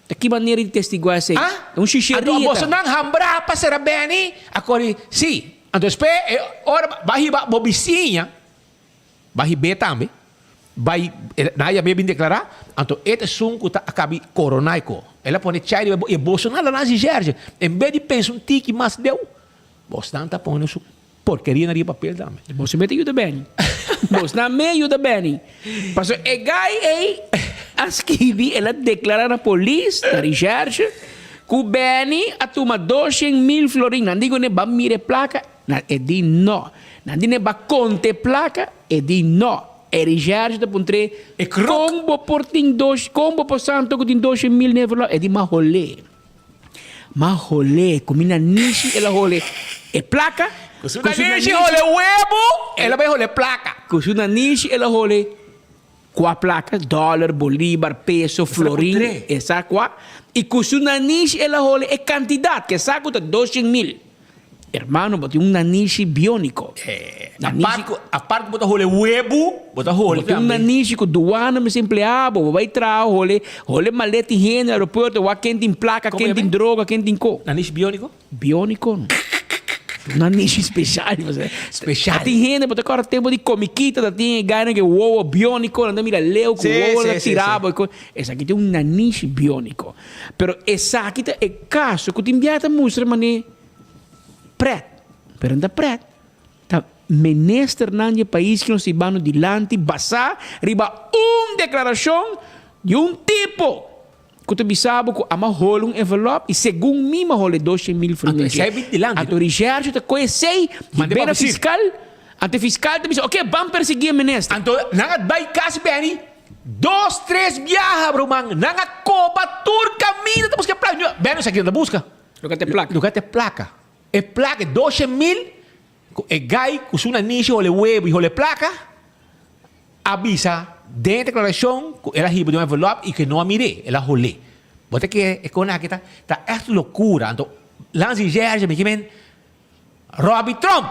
Speaker 17: Ta ki manera di testigua esey?
Speaker 13: Ah?
Speaker 17: Ta un shisheria
Speaker 13: Anto
Speaker 17: ta.
Speaker 13: bosonan hambra pa sera Benny? A kori, si. Anto despues e ora ba hiba bo bisiña, ba hib'é tambe, bai, nan a yam'é bin deklará, anto e ta esun ku ta a kabi koroná e ko. El a pone chai riba e bo, i e bosonan la nan si En bes di pensa un tiki mas leu, bosnan ta pone su Porkeria na riba papel tambe.
Speaker 17: Boso mete yuda Benny. Bosnan me yuda Benny. Pasobra e guy ey a skibi, el a declara na polis, na recherche, cu Benny a tuma 200.000 florin. Nan di cune ba mira e placa, na e di no. Nan di ne ba conta e placa, e di no. E recherche ta puntr'e, con bo por tin dos, con bo por sa anto cu tin 200.000 na e envelop? E di ma hole. Ma hole ku mi nanishi el a hole e plaka.
Speaker 13: Ku su nanishi hole webu, el a bai hole plaka.
Speaker 17: Ku su nanishi el a hole kua plaka, dòler, bolíbar, peso, florin, e sa kua. I ku su nanishi el a hole e kantidat, ke sa ku ta 200.000. Hermano, bo tin un nanishi bióniko.
Speaker 13: Apart ku, apart ku bo ta hole webu, bo ta hole
Speaker 17: Bo tin un
Speaker 13: tambe.
Speaker 17: nanishi ku duana mester empleá bo. Bo bai traha hole, hole maleta di hende na aeropuerto, wak ken tin plaka,
Speaker 13: Komo
Speaker 17: ken tin
Speaker 13: yam'é?
Speaker 17: droga, ken tin ko.
Speaker 13: Nanishi bióniko?
Speaker 17: Bióniko no. Un nanishi speshal.
Speaker 13: Speshal.
Speaker 17: Ta tin hende, bo ta kòrda tempu di komikita, ta tin e gainan ku e wowo bióniko, nan ta mira leu ku
Speaker 13: Sí,
Speaker 17: wowo
Speaker 13: sí,
Speaker 17: ta
Speaker 13: sí, sí.
Speaker 17: tira bo. Esaki tin un nanishi bióniko. Pero esaki ta e kaso ku tin biaha ta mustra manera pret, pero no ta pret, ta ministernan di e pais ku nos ta hibando dilanti basá riba un deklarashon di un tipo ku ta bisa bo ku a mahol un envelop i segun mi mahol e 200.000
Speaker 13: Anto esei bin dilanti.
Speaker 17: Anto Richard ta kohe esei i bena fiskal, anto e fiskal ta bisa oke ban persiguí e minister.
Speaker 13: Anto nan a bai kas Benny Dos tres biaha ruman nan a koba tur kaminda ta buska e plaka. Beno esaki nan ta buska.
Speaker 17: Loke ta e plaka.
Speaker 13: Loke ta e plaka. E plaka e doshe mil ku e gai ku su nanishi hole webu i hole plaka a bisa den e deklarashon ku el a hiba den un envelop i ku e no a mir'é, el a hol'é. Bo ta kere e kos aki ta ta ègt lokura. Anto Lansi Jerge mi ke men Robbie Tromp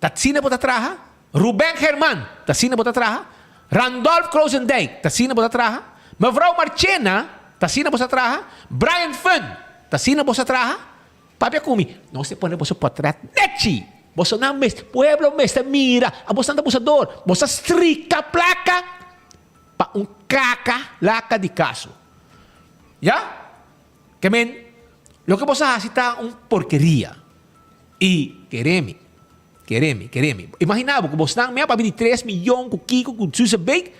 Speaker 13: ta asina bo ta traha? Ruben German ta asina bo ta traha? Randolph Krozendijk, ta asina bo ta traha? Mevrouw Marchena, ta asina bo sa traha? Brian Fun, ta asina bo sa traha? Papia ku mi, nos ta pone boso potret nechi. Bosonan mes, pueblo mester mira, abosan ta abusador. Bo sa strika plaka pa un kaka laka di kaso. Ya? Ke men, loke bo sa hasi ta un porkeria. I kere mi, kere mi, kere mi. Imagina bo ku bosnan mea papia di tres miyon ku kiko ku Susebeek,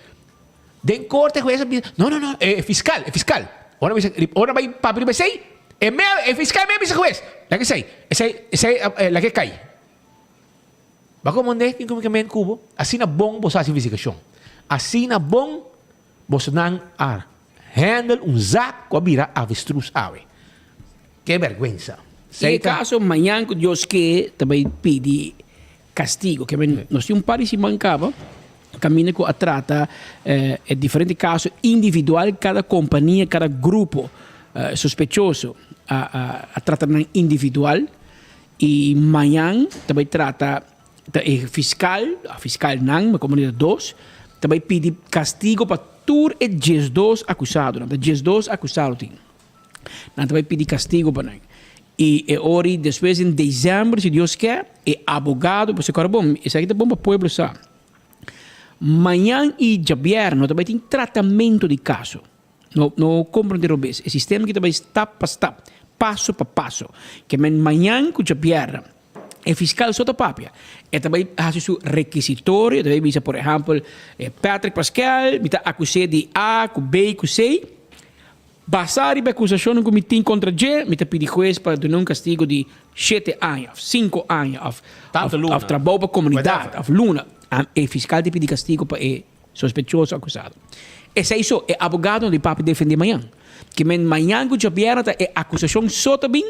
Speaker 13: den korte hues a bisa, no, no, no, e fiskal, e fiskal. Ora bisa, ora bai papia riba esei, e mea, e fiskal mea bisa hues, laga esei, esei, esei, laga e kai. Bo a komprende kin ku mi ke men ku bo? Asina bon bo sa hasi investigashon. Asina bon bosonan a handle un zak ku a bira avestruz awe. Ke bèrgwensa.
Speaker 17: Den e kaso mañan ku Dios ke ta bai pidi kastigo. Ke men nos tin un par di siman kaba kaminda ku a trata e diferente kaso individual kada kompania kada grupo sospechoso a trata nan individual i mañan ta bai trata ta e fiskal fiskalnan mi komo ta dos ta bai pidi kastigo pa tur e diesdos akusadonan ta diesdos akusado tin. Nan ta bai pidi kastigo pa nan. I e ora despues den desèmber, si Dios ke, e abogado, pasobra kòrda bon, esaki ta bon pa pueblo sa, mañan i djabièrnè no ta bai tin tratamentu di kaso. No, no komprendé robes. E sistema aki ta bai stap pa stap, paso pa paso. Ke men mañan ku djabièrnè e fiskal so ta papia. E ta bai hasi su rekisitorio, e ta bai bisa, por ehèmpel, Patrick Paskel, mi ta akus'é di A ku B ku C. Basá riba e akusashonnan ku mi tin kontra dje, mi ta pidi hues pa dun'é un kastigu di shete aña òf sinku aña òf òf trabou pa komunidat òf luna. E fiskal ta pidi kastigu pa e sospechoso akusado. Esei so, e abogadonan di papia defendé mañan. Ke men mañan ku djabièrnè ta e akusashon so ta bin,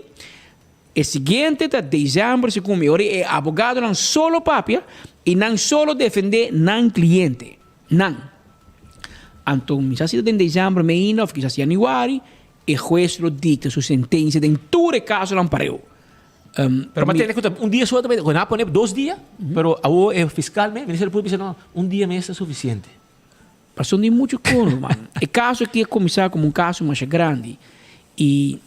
Speaker 17: e siguiente ta desèmber segun mi. Ora e abogadonan so lo papia i nan so lo defendé nan kliente. Nan. Anto mi sa si ta den december meinda of kisas januari e hues lo dicta su sentencia den tur e casonan pareu.
Speaker 13: Pero pa tende cu ta un dia so ta bay, nan a pone dos dia, pero awo e fiscal mes, Ministerio Publico bisa no, un dia mes ta suficiente.
Speaker 17: Pasobra di mucho con, ruman. E caso aki a cuminsa como un caso masha grandi y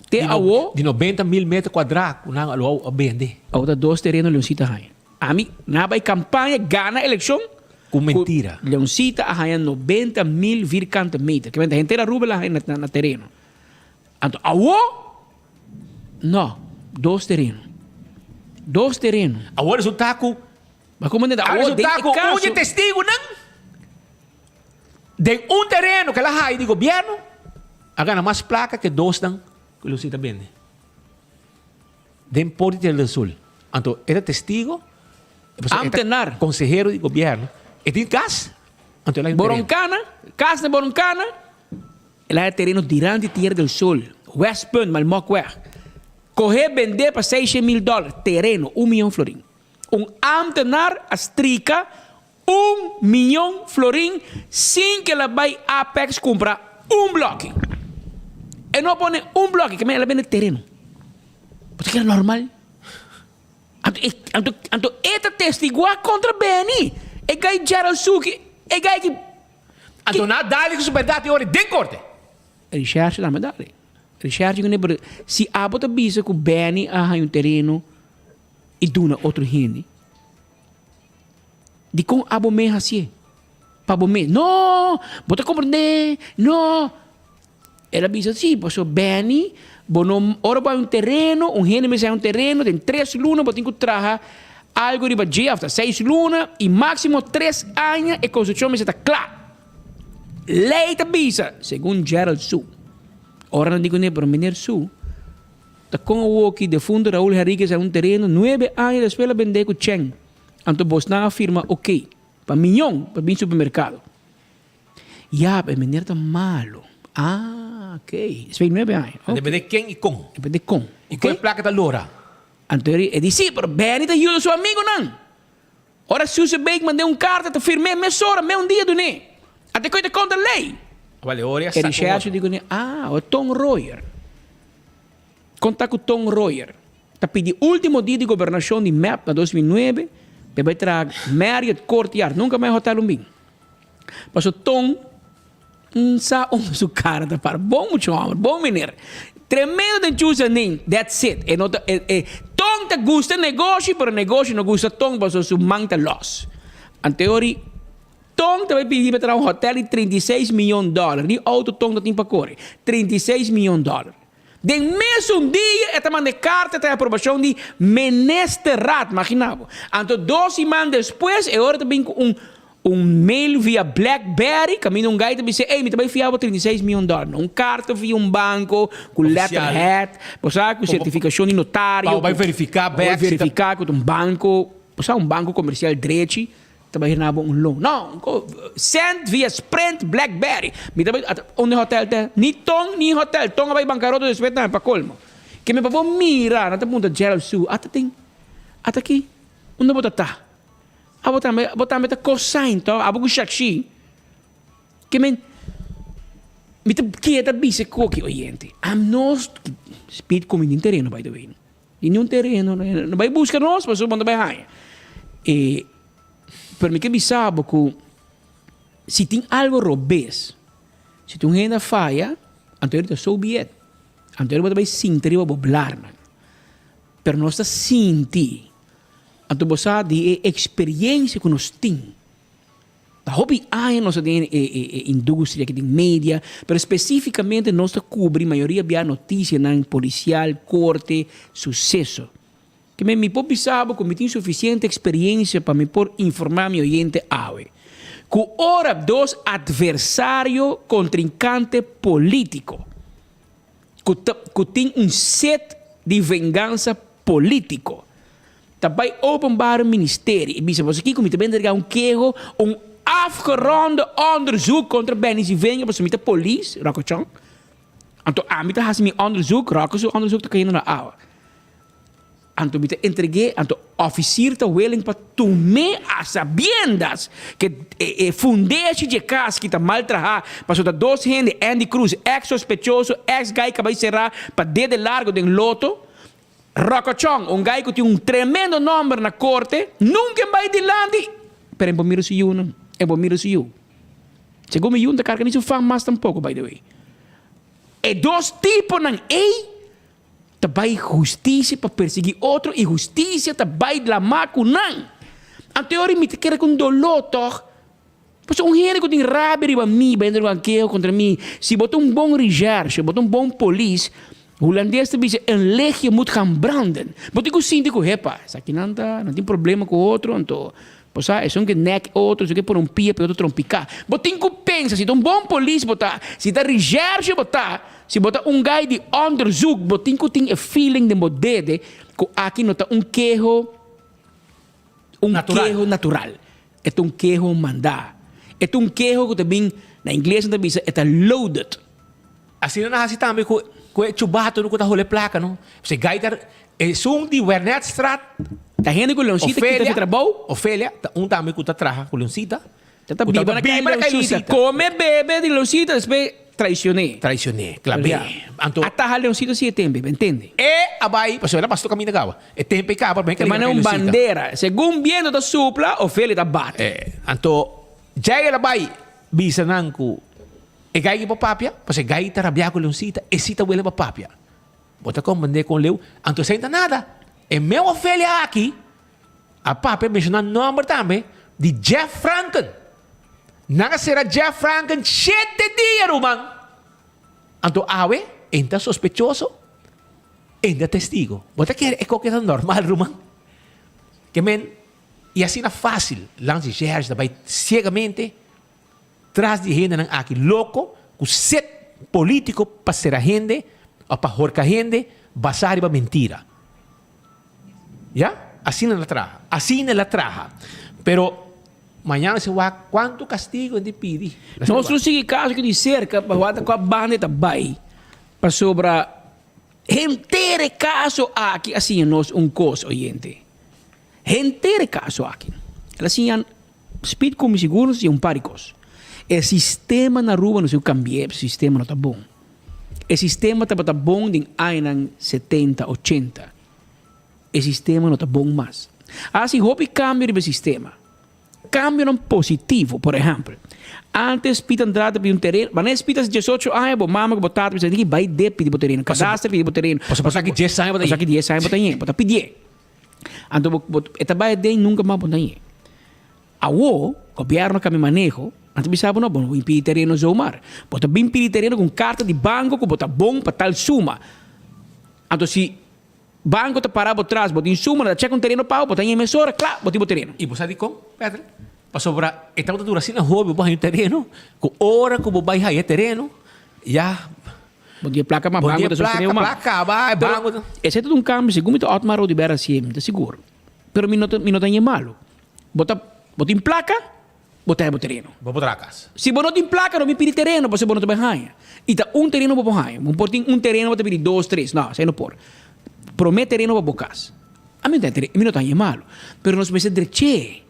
Speaker 17: te awo.
Speaker 13: Di 90.000 meter cuadra cu nan lo a bende.
Speaker 17: Awo ta dos tereno Leoncita haya. Ami na bai campaña gana eleccion.
Speaker 13: Cu mentira.
Speaker 17: Leoncita a haña 90.000 vierkante meter. Ke menta henter Aruba la haña na tereno. Anto awo no, dos tereno. Dos tereno.
Speaker 13: Awo resulta cu.
Speaker 17: Ma como
Speaker 13: a resulta cu un di testigonan den un tereno ke la haña di gobierno a gana mas placa ke dosnan cu Leoncita bende. Den Port di Tierra del Sol. Anto e ta testigo, pasobra e ta
Speaker 17: Ambtenar.
Speaker 13: konsehero di gobièrnu. E tin kas, anto el a haña un tereno.
Speaker 17: Boroncana, kas na Boroncana, el a haña tereno dilanti Tierra del Sol, Westpunt, Malmokweg. Kohé bendé pa seishen mil dòler, tereno, un miyon florin. Un ambtenar a strika un miyon florin sin ku el a bai Apex kumpra un blòki. E no a pone un blòki, ke men el a bende tereno. Bo ta kere normal? Anto e, anto, anto e ta testiguá kontra Benny, e gai Gerald Suki, e gai ki.
Speaker 13: Anto nan a dali ku su bèrdat e ora den korte.
Speaker 17: Recherche tambe dali. Recherche ku ne, pero si abo ta bisa ku Benny a haña un tereno i duna otro hende. Dikon abo mes hasié? Pa bo mes. No! Bo ta komprendé! No! El a bisa, Sí, pasobra Benny, bo no, ora bo hay un tereno, un hende mester hay un tereno, den tres luna bo tin ku traha algu riba dje, òf ta seis luna, i máksimo tres aña e konstrukshon mester ta kla. Lei ta bisa, segun Gerald Su. Ora nan di kuné, pero meneer Su, Ta kon awoki defunto Raul Henriquez a un tereno nuebe aña despues el a bendé ku Cheng. Anto bosnan a firma ok pa miyon pa bin supermerkado. Ya, e meneer ta malo. Ah, ok. Despues di nuebe aña.
Speaker 13: Ta depende ken i kon.
Speaker 17: Depende kon.
Speaker 13: I kon e plaka ta lora.
Speaker 17: Anto e di si, pero Benny ta yuda su amigonan. Ora Suze Beek mand'é un karta ta firm'é mesora, me un dia dun'é. Ate koe ta kontra lei.
Speaker 13: Wale ora
Speaker 17: E recherche di kuné, ah, o Ton Royer. Konta ku Ton Royer ta pidi ultimo dia di gobernashon di mep na 2009 pa e bai traha Marriott Courtyard, nunka mai hotel un bin. Paso Ton n sa unda su cara ta para. Bon mucho homber, bon meneer. Tremendo den chusa nin. That's it. E no ta e e Ton ta gusta negoshi pero negoshi no gusta Ton paso su man ta los. Anteori Ton ta bay pidi pa traha un hotel di 36 miyon dollar. Ni auto Ton ta tin pa core. 36 miyon dollar. Den mesun dia e ta manda e karta ta e aprobashon di Ministerraad, magina bo. Anto dos siman despues e ora ta bin ku un un mail via Blackberry kaminda un gai ta bisa ey mi ta bai fia bo 36 miyon dòler. No un karta via un banko ku letterhead, bo sa ku sertifikashon di notario.
Speaker 13: Pa bo bai verifiká
Speaker 17: bèk si ta. Pa bo bai verifiká ku ta un banko, bo sa un banko komersial drechi. Ta bai hernabo un loan. No, send via Sprint Blackberry. Mi ta bai unda e hotel ta? Ni Ton ni hotel. Ton a bai bancarota despues tambe pa colmo. Ke mi pa bo mira, nan ta puntra Gerald Su, ata tin, ata aki, unda bo ta ta? Abo tambe, bo tambe ta co-sign to, abo ku Shakshi. Ke men, mi ta keda bisa koki oyente, am nos, Speed komi den tereno by the way. Di niun tereno no bai buska nos pasobra bo no ta bai haña. E pero mi ke bisa bo ku si tin algo robes, si tin un hende a faya, anto ta so be it. Anto bo ta bai sinti riba bo blarnan. Pero nos ta sinti, anto bo sa di e eksperiencia ku nos tin. Ta hopi aña nos ta den e industria aki den media, pero specificamente nos ta cubri mayoria bia noticianan policial, corte, suceso. Ke men mi por bisa bo cu mi tin suficiente experiencia pa mi por informa mi oyente awe cu ora dos adversario contrincante politico cu ta cu tin un set di vengansa politico Ta bai Openbare Ministerie i bisa boso kiko mi ta bin entrega un keho, un afgeronde onderzoek kontra Benny Zivenga pasobra mi ta polis, Rocco Chong. Anto ami ta hasi mi onderzoek, Rocco su onderzoek ta kayendo na awa. Anto mi ta entreg'é, anto officier ta willing pa tum'é a sabiendas ke e fundeshi dje kas ki ta mal trahá pasobra ta dos hende, Andy Cruz, ex sospechoso, ex guy ka bai será pa dede largo den loto, Rocochon, un gai cu tin un tremendo nomber na corte, nunca en bay dilanti, pero en por mira su yiunan, en por mira su yiu. Segun mi yiu no ta carga ni su fam mas tampoco, by the way. E dos tiponan ey ta bay husticia pa persigui otro y husticia ta bay dlama cu nan. Anto mi ta kere cu un dolor toch. Pasobra un hende ku tin rabia riba mi, bai entregá un keho kontra mi, si bo ta un bon recherche, bo ta un bon polis, hulandes ta bisa een lichtje moet gaan branden. Bo tin ku sinti ku, hepa, esakinan ta, nan tin problema ku otro, anto bo sa, esun ke nek otro, esun ke pone un pia pa e otro trompiká. Bo tin ku pensa, si ta un bon polis bo ta, si ta recherche bo ta, si bo ta un guy di onderzoek, bo tin ku tin e feeling den bo dede ku aki no ta un keho, Un keho natural. E ta un keho mandá. E ta un keho ku ta bin, na ingles nan ta bisa e ta loaded.
Speaker 13: Asina nan hasi tambe ku ku e chubato ku ta hole plaka no. P'esei gai ta esun di Wernetstraat.
Speaker 17: Ta hende ku Leoncita kita fi trabou.
Speaker 13: Ofelia ta un tambe ku ta traha ku Leoncita.
Speaker 17: Ta ta biba na kai Leoncita. Kome bebe di Leoncita despues traicion'é.
Speaker 13: Traicion'é, klab'é. Anto.
Speaker 17: A taha Leoncito si e tempe, bo entende?
Speaker 13: E a bai, pasobra el a pasa tur kaminda kaba. E tempe kaba, men
Speaker 17: E manda un bandera. Segun biento ta supla, Ofelia ta bate.
Speaker 13: Anto, djei el a bai bisa nan ku e gai ki por papia, pasobra e gai ta rabiá ku Leoncita, e si ta wele pa papia. Bo ta komprendé kon leu? Anto esei no ta nada. E meu Ofelia aki a papia menshoná nòmber tambe di Jeff Franken. Nan a sera Jeff Franken shete dia, ruman. Anto awe e ta sospechoso, e ta testigo. Bo ta kere e koke ta normal, ruman? Ke men, i asina fásil, Lansi George ta bai siegamente tras di e hendenan aki loko ku set polítiko pa sera hende òf pa horka hende basá riba mentira. Ya, asina el a traha. Asina el a traha. Pero mañana si wak cuanto castigo en di pidi.
Speaker 17: Nos lo sigui caso aki di cerca pa wak ta cua banda e ta bay. Pasobra henter e caso aki a siña nos un cos, oyente. Henter e caso aki. El a siña Speed cu mi sigur nos a siña un par di cos. E sistema na Aruba nos tin cu cambia, e sistema no ta bon. E sistema tabata bon den añanan setenta, ochenta. E sistema no ta bon mas. A hasi hopi kambio riba e sistema. Cambionan positivo, por ehempel, antes Piet Andrade pidi un tereno, wanneer Piet a diesocho aña bo mama cu bo tata bisa di bay dep pidi bo tereno, cadastre pidi bo tereno.
Speaker 13: Pasobra aki dies aña bo ta
Speaker 17: Pasobra aki dies aña bo ta ñe, bo ta pidié. Anto bo bo e ta bay aden nunca mas bo ta ñe. Awo, gobierno a cambia maneho, nan ta bisa bo no, bo no bin pidi tereno zomaar. Bo ta bin pidi tereno cu un carta di banco cu bo ta bon pa tal suma. Anto si Banco ta para bo tras, bo tin suma, nan ta check un tereno pa bo, bo ta haña mesora, kla, bo tin bo tereno.
Speaker 13: I bo sa dikon, Peter? Pasobra e tabata dura asina hopi bo haña un tereno, ku ora ku bo bai haña e tereno, ya.
Speaker 17: Bo tin e plaka mas, banco ta sostene bo mas.
Speaker 13: Bo tin e plaka, plaka kaba, e banco ta.
Speaker 17: Esei ta un kambio, segun mi ta Otmar Oduber hasié, mi ta sigur. Pero mi no ta, mi no ta haña malu. Bo ta, bo tin plaka, bo ta haña bo tereno.
Speaker 13: Bo por traha kas.
Speaker 17: Si bo no tin plaka, no bin pidi tereno, pasobra bo no ta bai haña. I ta un tereno bo por haña. Bo por tin un tereno, bo ta pidi dos, tres. No, esei no por. Promé tereno pa bo kas. Ami no ta mi no ta haña malu. Pero nos mester drech'é.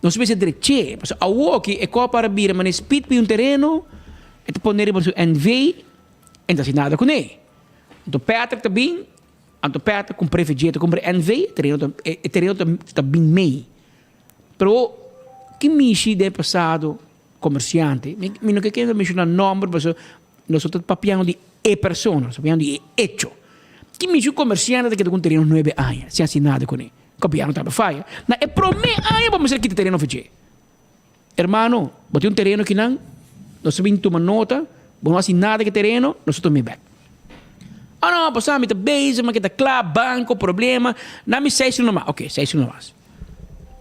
Speaker 17: Nos mester drech'é. Pasobra awoki e kò para bira manera spit pidi un tereno, e ta pone riba su NV, e no ta hasi nada kuné. Anto Patrick ta bin, anto Patrick kumpra e VG, ta kumpra e NV, e tereno ta, e tereno ta ta bin mei. Pero ki mishi den pasado comerciante, mi mi no ke kende menciona nomber pasobra nos no ta papiando di e persona, nos ta papiando di e hecho. Ki mishi un comerciante ta keda ku un tereno nuebe aña sin hasi nada kuné? Gobierno tabata faya. Na e prome aña bo mester kita tereno for dje. Hermano, bo tin un tereno kinan, nos ta bin tuma nota, bo no hasi nada ku e tereno, nos ta tum'é bek. Oh no, pasobra mi ta bezig, mi a keda kla, banko, problema, na mi seis luna mas. Oke, seis luna mas.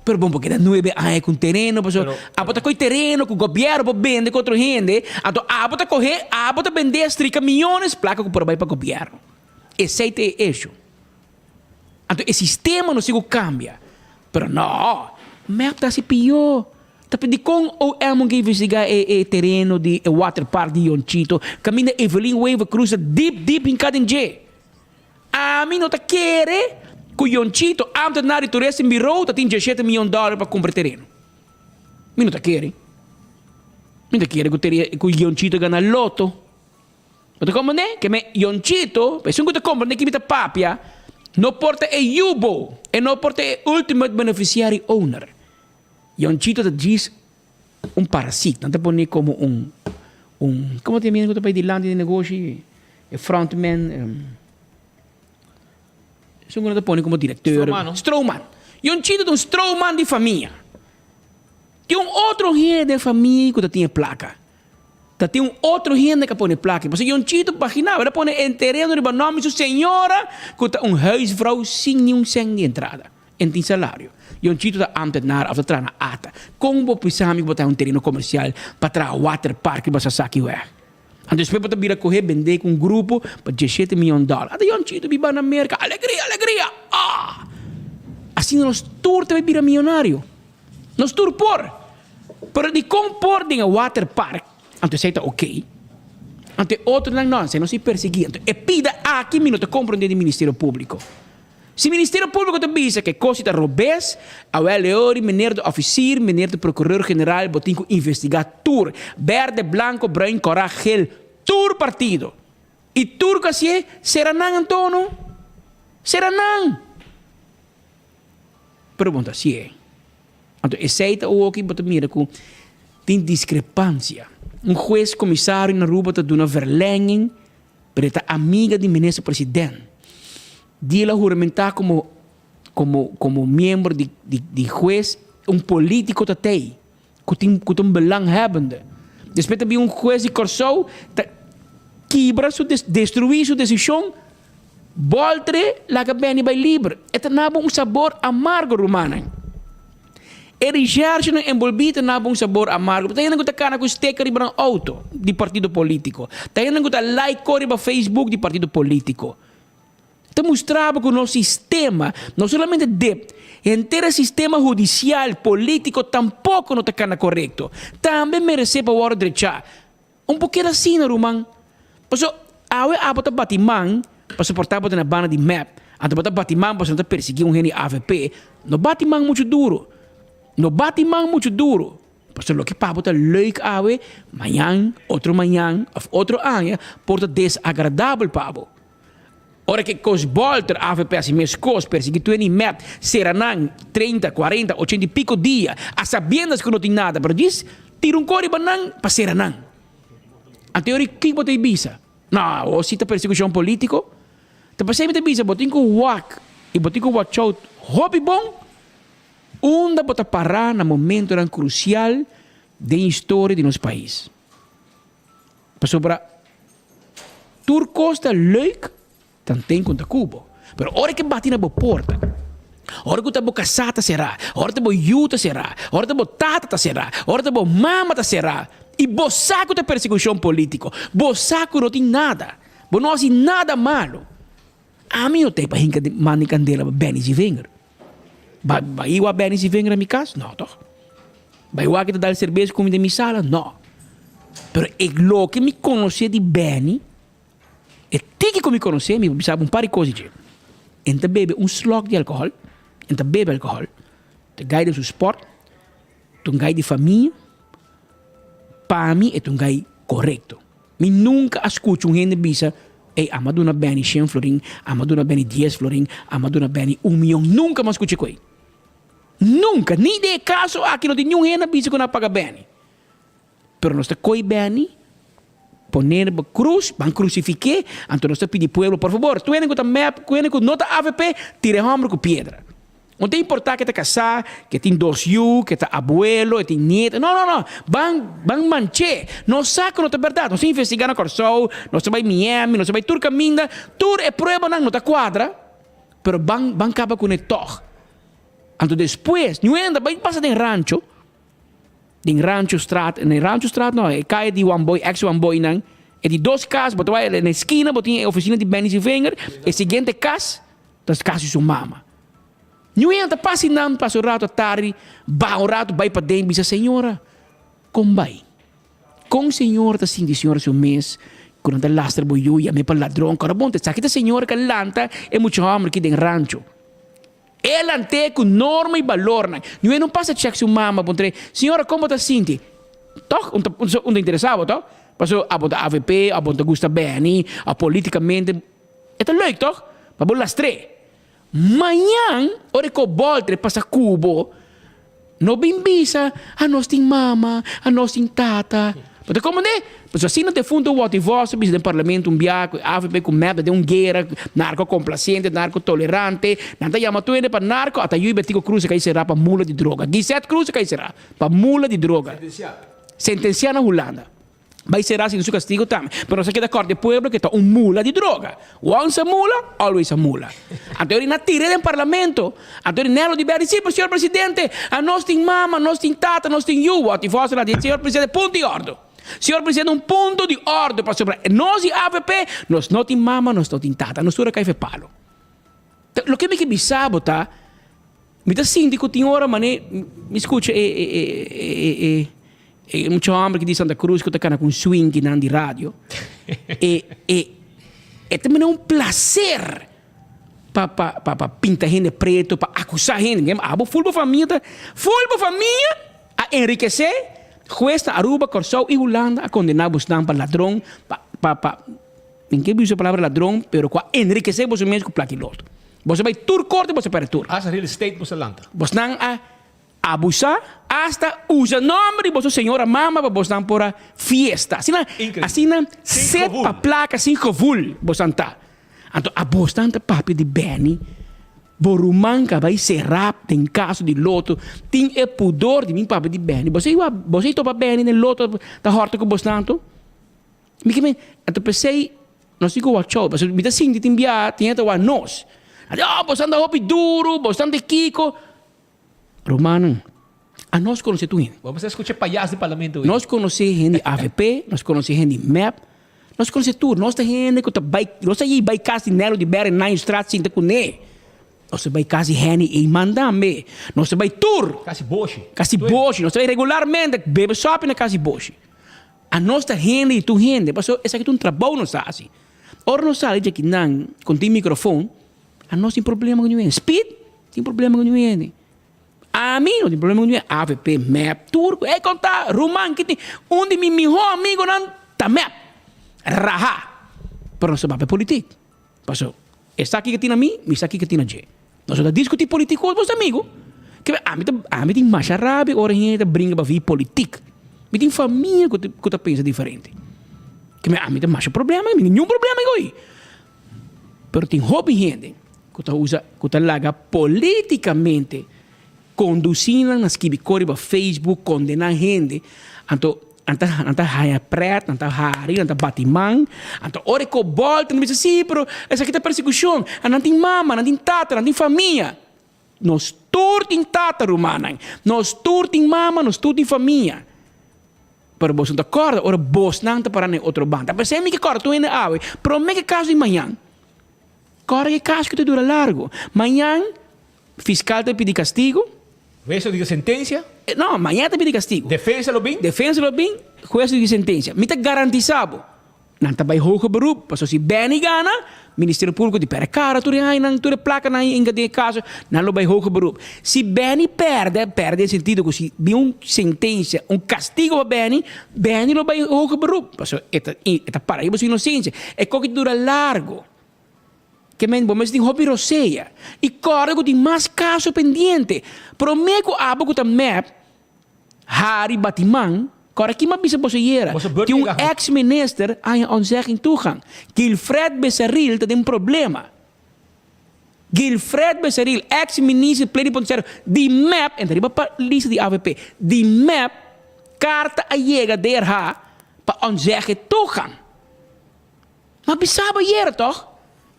Speaker 17: Pero bo no por keda nuebe aña ku un tereno, pasobra abo ta kohe tereno ku gobièrnu por bende ku otro hende, anto abo ta kohe, abo ta bendé strika miyones plaka ku por a bai pa gobièrnu. Esei ta e esho. Anto e sistema no sigu cambia. Pero no, mep ta haci pio. Ta pidi con OM ke investiga e e tereno di e waterpark di Yonchito caminda Evelyn Wever Croes ta diep diep hinca den dje. Ami no ta kere cu Yonchito, ambtenaar di Toerism Bureau, ta tin diashete miyon dollar pa cumpra tereno. Mi no ta kere. Mi ta kere cu Yonchito gana loto. Bo ta komprendé? Ke men yonchito, pa esun ku ta komprendé ki mi ta papia, no por ta e yubo, e no por ta e ultimate beneficiary owner. Yonchito ta djis un parasit, nan ta pone komo un, un, komo ta yama ku ta bai dilanti di negoshi, e frontman, esun ku nan ta pone komo direkteur.
Speaker 13: Stroman, no?
Speaker 17: Stroman. Yonchito ta un stroman di famia. Tin un otro hende den famia ku ta tin e plaka. Ta tin un otro hende ka pone plaka. Pasobra Yonchito paginaba, el a pone e tereno riba nòmber di su señora ku ta un huisvrouw sin niun sèn di entrada. E no tin salario. Yonchito ta ámtenaar òf ta traha na ata. Kon bo bisa mi ku bo ta un tereno komersial pa traha waterpark riba Sasakiweg? Anto despues bo ta bira kohe bendé ku un grupo pa dieshete mion dòler. Ata Yonchito biba na Merka. Alegria, alegria! Ah! Asina nos tur ta bai bira mionario. Nos tur por. Pero dikon por den e waterpark? Anto esei ta oké. Anto e otronan no, esei no si persiguí. Anto e pida aki mi no ta komprondé di Ministerio Públiko. Si Ministerio Públiko ta bisa ku e kos ta robes, awel e ora meneer de ofisier, meneer de prokureur general bo tin ku investigá tur, bèrdè, blanko, bruin, kòrá, gel, tur partido. I tur ku hasié, sera nan anto no. Sera nan! Pero bo no ta hasié. Anto esei ta oki bo ta mira ku tin diskrepansia. Un hues komisario na Aruba ta duna verlenging, pero e ta amiga di minister president. Di el a huramentá komo komo komo miembro di di di hues, un politiko ta tei ku tin ku ta un belanghebbende. Despues ta bin un hues di Kòrsou ta kibra su destruí su desishon. Boltre laga Benny bai liber. E ta naba un sabor amargo, rumannan. E recherchenan enbolbí ta naba un sabor amargo. Ta hendenan ku ta kana ku sticker riba nan auto di partido politico. Ta hendenan ku ta like ko riba Facebook di partido politico. Ta mustra bo ku nos sistema, no solamente dip, henter e sistema hudisial, politico tampoco no ta kana korekto. Tambe meresé pa wòrdu drechá. Un por keda asina, ruman. Paso, awe abo ta bati man pa soportá bo ta na banda di mep, anto bo ta bati man pasobra nan ta persiguí un hende avp. No bati man muchu duru. No bati man muchu duru. Pasobra loke pa bo ta leuk awe, mañan, otro mañan òf otro aña por ta desagradabel pa bo. Ora ku kos bolter avp hasi meskos, persiguí tur hende mep, sera nan 30, 40, 80 i piko dia, a sabiendas ku no tin nada, pero djis tira un kos riba nan pa sera nan. Anto e ora kiko bo ta bisa? No, awor si ta persekushon polítiko. Ta pasei mi ta bisa bo tin ku wak i bo tin ku watch out hopi bon unda bo ta pará na momentonan krusial den historia di nos pais. Pasobra tur kos ta leuk tanten ku ta ku bo. Pero ora ke bati na bo porta, ora ku ta bo kasá ta será, ora ta bo yu ta será, ora ta bo tata ta será, ora ta bo mama ta será, i bo sa ku ta persekushon polítiko, bo sa ku no tin nada, bo no hasi nada malu. Ami no ta pa hinka man di kandela pa Benny Zievinger. Ba ba iwa Benny Zievinger na mi kas? No toch? Ba iwa ki ta dal serbes ku mi den mi sala? No. Pero e loke mi konosé di Benny, e tiki ku mi konosé, mi por bisa bo un par di kos di dje. E ta bebe un slok di alkohòl, e ta bebe alkohòl, ta gai den su spòrt, ta un gai di famia. Pa mi e ta un gai korekto. Mi nunka a skucha un hende bisa, Ey, amo a duna Benny shen florin, amo a duna Benny dies florin, amo a duna Benny un mion. Nunka mi a skucha ku ey. Nunka! Ni den e kaso aki no tin niun hende a bisa ku nan a paga Benny. Pero nos ta koy Benny, pone riba krus, ban krusifik'é, anto nos ta pidi pueblo, por fabor, tur hende ku ta mep, ku hende ku no ta avp, tira e hòmber ku piedra. No ta importá ke ta kasá, ke tin dos yu, ke ta abuelo, e tin nieto. No, no, no. Ban, ban manch'é. Nos sa ku no ta bèrdat. Nos a investigá na Kòrsou, nos a bai Miami, nos a bai tur kaminda. Tur e pruebanan no ta kuadra, pero ban, ban kaba kuné tòg. Anto despues, niun hende a bai pasa den rancho, den Ranchostraat, den Ranchostraat no, e kaya di Wan Boy, ex Wan Boynan, e di dos kas, bo ta bai na e skina, bo tin e ofisina di Benny Zievinger, e siguiente kas ta kas di su mama. Niun hende ta pasa einan, pasa un rato atardi, baha un rato bai paden bisa, Señora, kon bai? Kon señora ta sinti señora su mes ku nan ta lastra bo yu yam'é pa ladron? Kòrda bon, ta esaki ta señora ku a lanta e mucha hòmber aki den rancho. E lant'é ku norma i balornan. Niun hende no pasa chèk su mama puntr'é, Señora, kon bo ta sinti? Tòg, un ta un ta interesá bo, tòg? Pasobra abo ta avp, abo ta gusta Benny, a politikamente e ta leuk, tòg? Pa bo lastr'é. Mañan, ora e koboltre pasa ku bo, no bin bisa, Anos tin mama, anos tin tata. Bo ta komprendé? Pasobra asina defunto Wouter Vos a bisa den parlamento un bia ku avp ku mep ta den un guera, narko komplasiente, narko tolerante. Nan ta yama tur hende pa narko, ata Yuy Betico Cruz a kai será pa mula di droga. Gisette Cruz a kai será pa mula di droga. Sentensiá na Hulanda. Bai será sin su castigo tambe. Pero nos a keda corda e pueblo que ta un mula di droga. Once a mula, always a mula. Anto eri na tire den parlamento. Anto eri Nelo di Berry, sí, pero señor presidente, anos tin mama, anos tin tata, anos tin yu. Wou tin Foster a di, señor presidente, punto di ordo. Señor presidente, un punto di ordo pasobra nos di avp, nos no tin mama, nos no tin tata. Nos tur a cay fe palo. Loke mi ke bisa bo ta, mi ta sinti ku tin ora mane mi skucha e e e e e e mucha hòmber ki di Santa Cruz ku ta kana ku un swinkinan di radio. E e e ta mane un plaser pa pa pa pa pinta hende pretu, pa akusá hende. Abo ful bo famia ta ful bo famia a enrikesé, hues na Aruba, Kòrsou i Hulanda a kondená bosnan pa ladron, pa pa pa. Mi ke bisa palabra ladron, pero ku a enrikesé boso mes ku plak i loto. Boso bai tur korte, boso pèrdè tur.
Speaker 13: Hasta real estate boso a lanta.
Speaker 17: Bosnan a abusá, hasta usa nòmber di boso señora mama pa bosnan por a fiesta. Asina, asina set pa plaka sin gevoel bosan ta. Anto abosnan ta papia di Benny, bo ruman ka bai será den kaso di loto, tin e pudor di bin papia di Benny. Boso a boso a topa Benny den loto ta hòrta ku bosnan anto? Mi ke men, anto p'esei nos tin ku watch out, pasobra mi ta sinti tin bia tin hende ta wak nos. Nan di, oh, boso anda hopi duru, boso anda kiko. Rumannan, anos konosé tur hende.
Speaker 13: Bo mester skucha payas di parlamento ei.
Speaker 17: Nos konosé hende di avp, nos konosé hende di mep, nos konosé tur. Nos ta hende ku ta bai, nos ta yei bai kas di Nelo di Berry Naaistraat sinta kuné. Nos ta bai kas di Henny Eman tambe. Nos ta bai tur.
Speaker 13: Kas di Boshi.
Speaker 17: Kas di Boshi. Nos ta bai regularmente bebe sòpi na kas di Boshi. Anos ta hende di tur hende, pasobra esaki ta un trabou nos ta hasi. Ora nos sali djaki nan kon tin mikrofon, anos tin problema ku niun hende. Speed tin problema ku niun hende. Ami no tin problema ku niun hende. Avp, mep, tur ku ey konta ruman ki tin. Un di mi mihó amigonan ta mep. Raha. Pero nos ta papia politik. Pasobra. E sa kiko tin na mi, mi sa kiko tin na dje. Nos no ta diskutí politik ku nos amigu. Ke ami ta ami tin masha rabia ora hende ta bringa pa vi politik. Mi tin famia ku ta ku ta pensa diferente. Ke ami ta masha problema, mi tin niun problema ku ei. Pero tin hopi hende ku ta usa ku ta laga politikamente kondusí nan na skibi kos riba Facebook, kondená hende, anto nan ta nan ta haña prèt, nan ta hari, nan ta bati man, anto ora e ko bòlta nan bisa sí pero esaki ta persekushon, nan tin mama, nan tin tata, nan tin famia. Nos tur tin tata rumannan, nos tur tin mama, nos tur tin famia. Pero boso no ta kòrda ora bosnan ta pará na e otro banda. P'esei mi ke kòrda tur hende awe, promé ke kaso di mañan. Kòrda ke kaso ku ta dura largu. Mañan fiskal ta pidi kastigu.
Speaker 13: Hues lo dikta sentensia.
Speaker 17: No, mañan ta pidi kastigu.
Speaker 13: Defensa lo bin.
Speaker 17: Defensa lo bin, hues lo dikta sentensia. Mi ta garantisá bo. Nan ta bai hoger beroep, pasobra si Benny gana, Ministerio Públiko di pèrdè kara tur e añanan, tur e plakanan ei inga den e kaso, nan lo bai hoger beroep. Si Benny pèrdè, pèrdè den sentido ku si bin un sentensia, un kastigo pa Benny, Benny lo bai hoger beroep, pasobra e ta e ta para riba su inosensia. E koki ta dura largo. Ke men bo mester tin hopi rosea. I kòrda ku tin mas kaso pendiente. Promé ku abo ku ta mep, Harry Batiman, kòrda ki m'a bisa boso yera, tin un ex minister haña ontzegging toegang. Guilfred Besaril ta den problema. Guilfred Besaril, ex minister plenipotenciario di mep, en ta riba pa lista di avp, di mep, karta a yega DRH pa ontzegge toegang. M'a bisa bo yera tòg?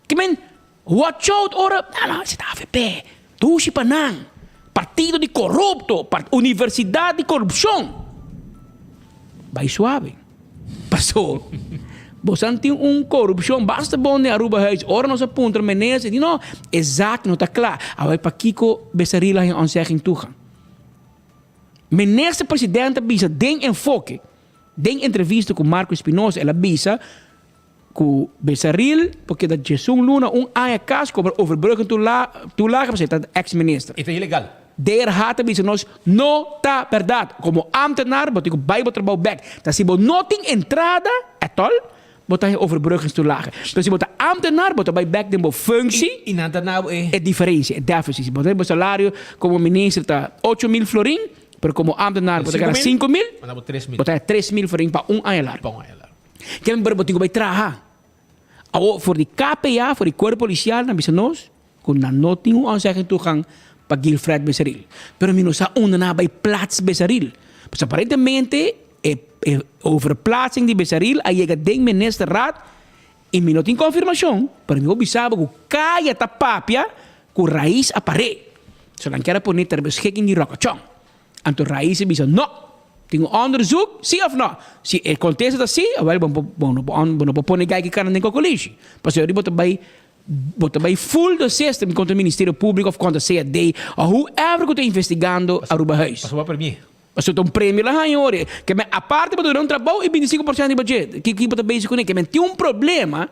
Speaker 17: Ki men watch out ora nan a seta avp, dushi pa nan, partido di corupto, universidad di corupcion. Bai suave. Paso bosan tin un corupcion basta bon den Aruba Huis. Ora nos a puntra minister di no, e zaak no ta cla. Awor pakico Besaril a haya ontzegging toegang? Minister president a bisa den enfoke, den entrevista cu Marco Espinosa el a bisa, Ku Besaril por keda djesun luna un aña kas kobra overbruggen toelage pasobra e ta ex minister.
Speaker 13: E ta ilegal.
Speaker 17: DRH ta bisa nos no ta berdad. Komo ambtenaar bo tin ku bai bo trabou bek. Ta si bo no tin entrada at all bo ta haña overbruggenstoelage. Pero si bo ta ambtenaar bo ta bai bek den bo functie.
Speaker 13: I nan ta na bo e.
Speaker 17: E diferencia, e deficit. Si bo ta bo salario komo minister ta 8000 florin, pero komo ambtenaar bo ta gana 5000, bo ta haña 3000 florin pa un aña largo.
Speaker 13: Pa un aña largo.
Speaker 17: Ken ber bo tin ku bai traha. Awor for di KPA, for di Kuerpo Polisial nan bisa nos ku nan no tin un ontzegging toegang pa Guilfred Besaril. Pero mi no sa unda nan a bai plats Besaril. Pasobra aparentemente e e overplaatsing di Besaril a yega den ministerraad i mi no tin konfirmashon, pero mi por bisa bo ku kaya ta papia ku Raiz a par'é. So nan kier a pone ter beschikking di Ròkòchòn. Anto Raiz a bisa, No! Tin un onderzoek, si of no? Si e kontesta ta si, awel bo bo no por bo no por pone gai ki kana den kokolishi. Pasobra bo ta bai bo ta bai full the system kontra Ministerio Públiko of kontra CAD of whoever ku ta investigando Arubahuis.
Speaker 13: Pasobra bo a premi'é.
Speaker 17: Pasobra ta un premio la haña ora. Ke men aparte bo ta duna un trabou i 25% riba dje. Ki ki bo ta bezig kuné? Ke men tin un problema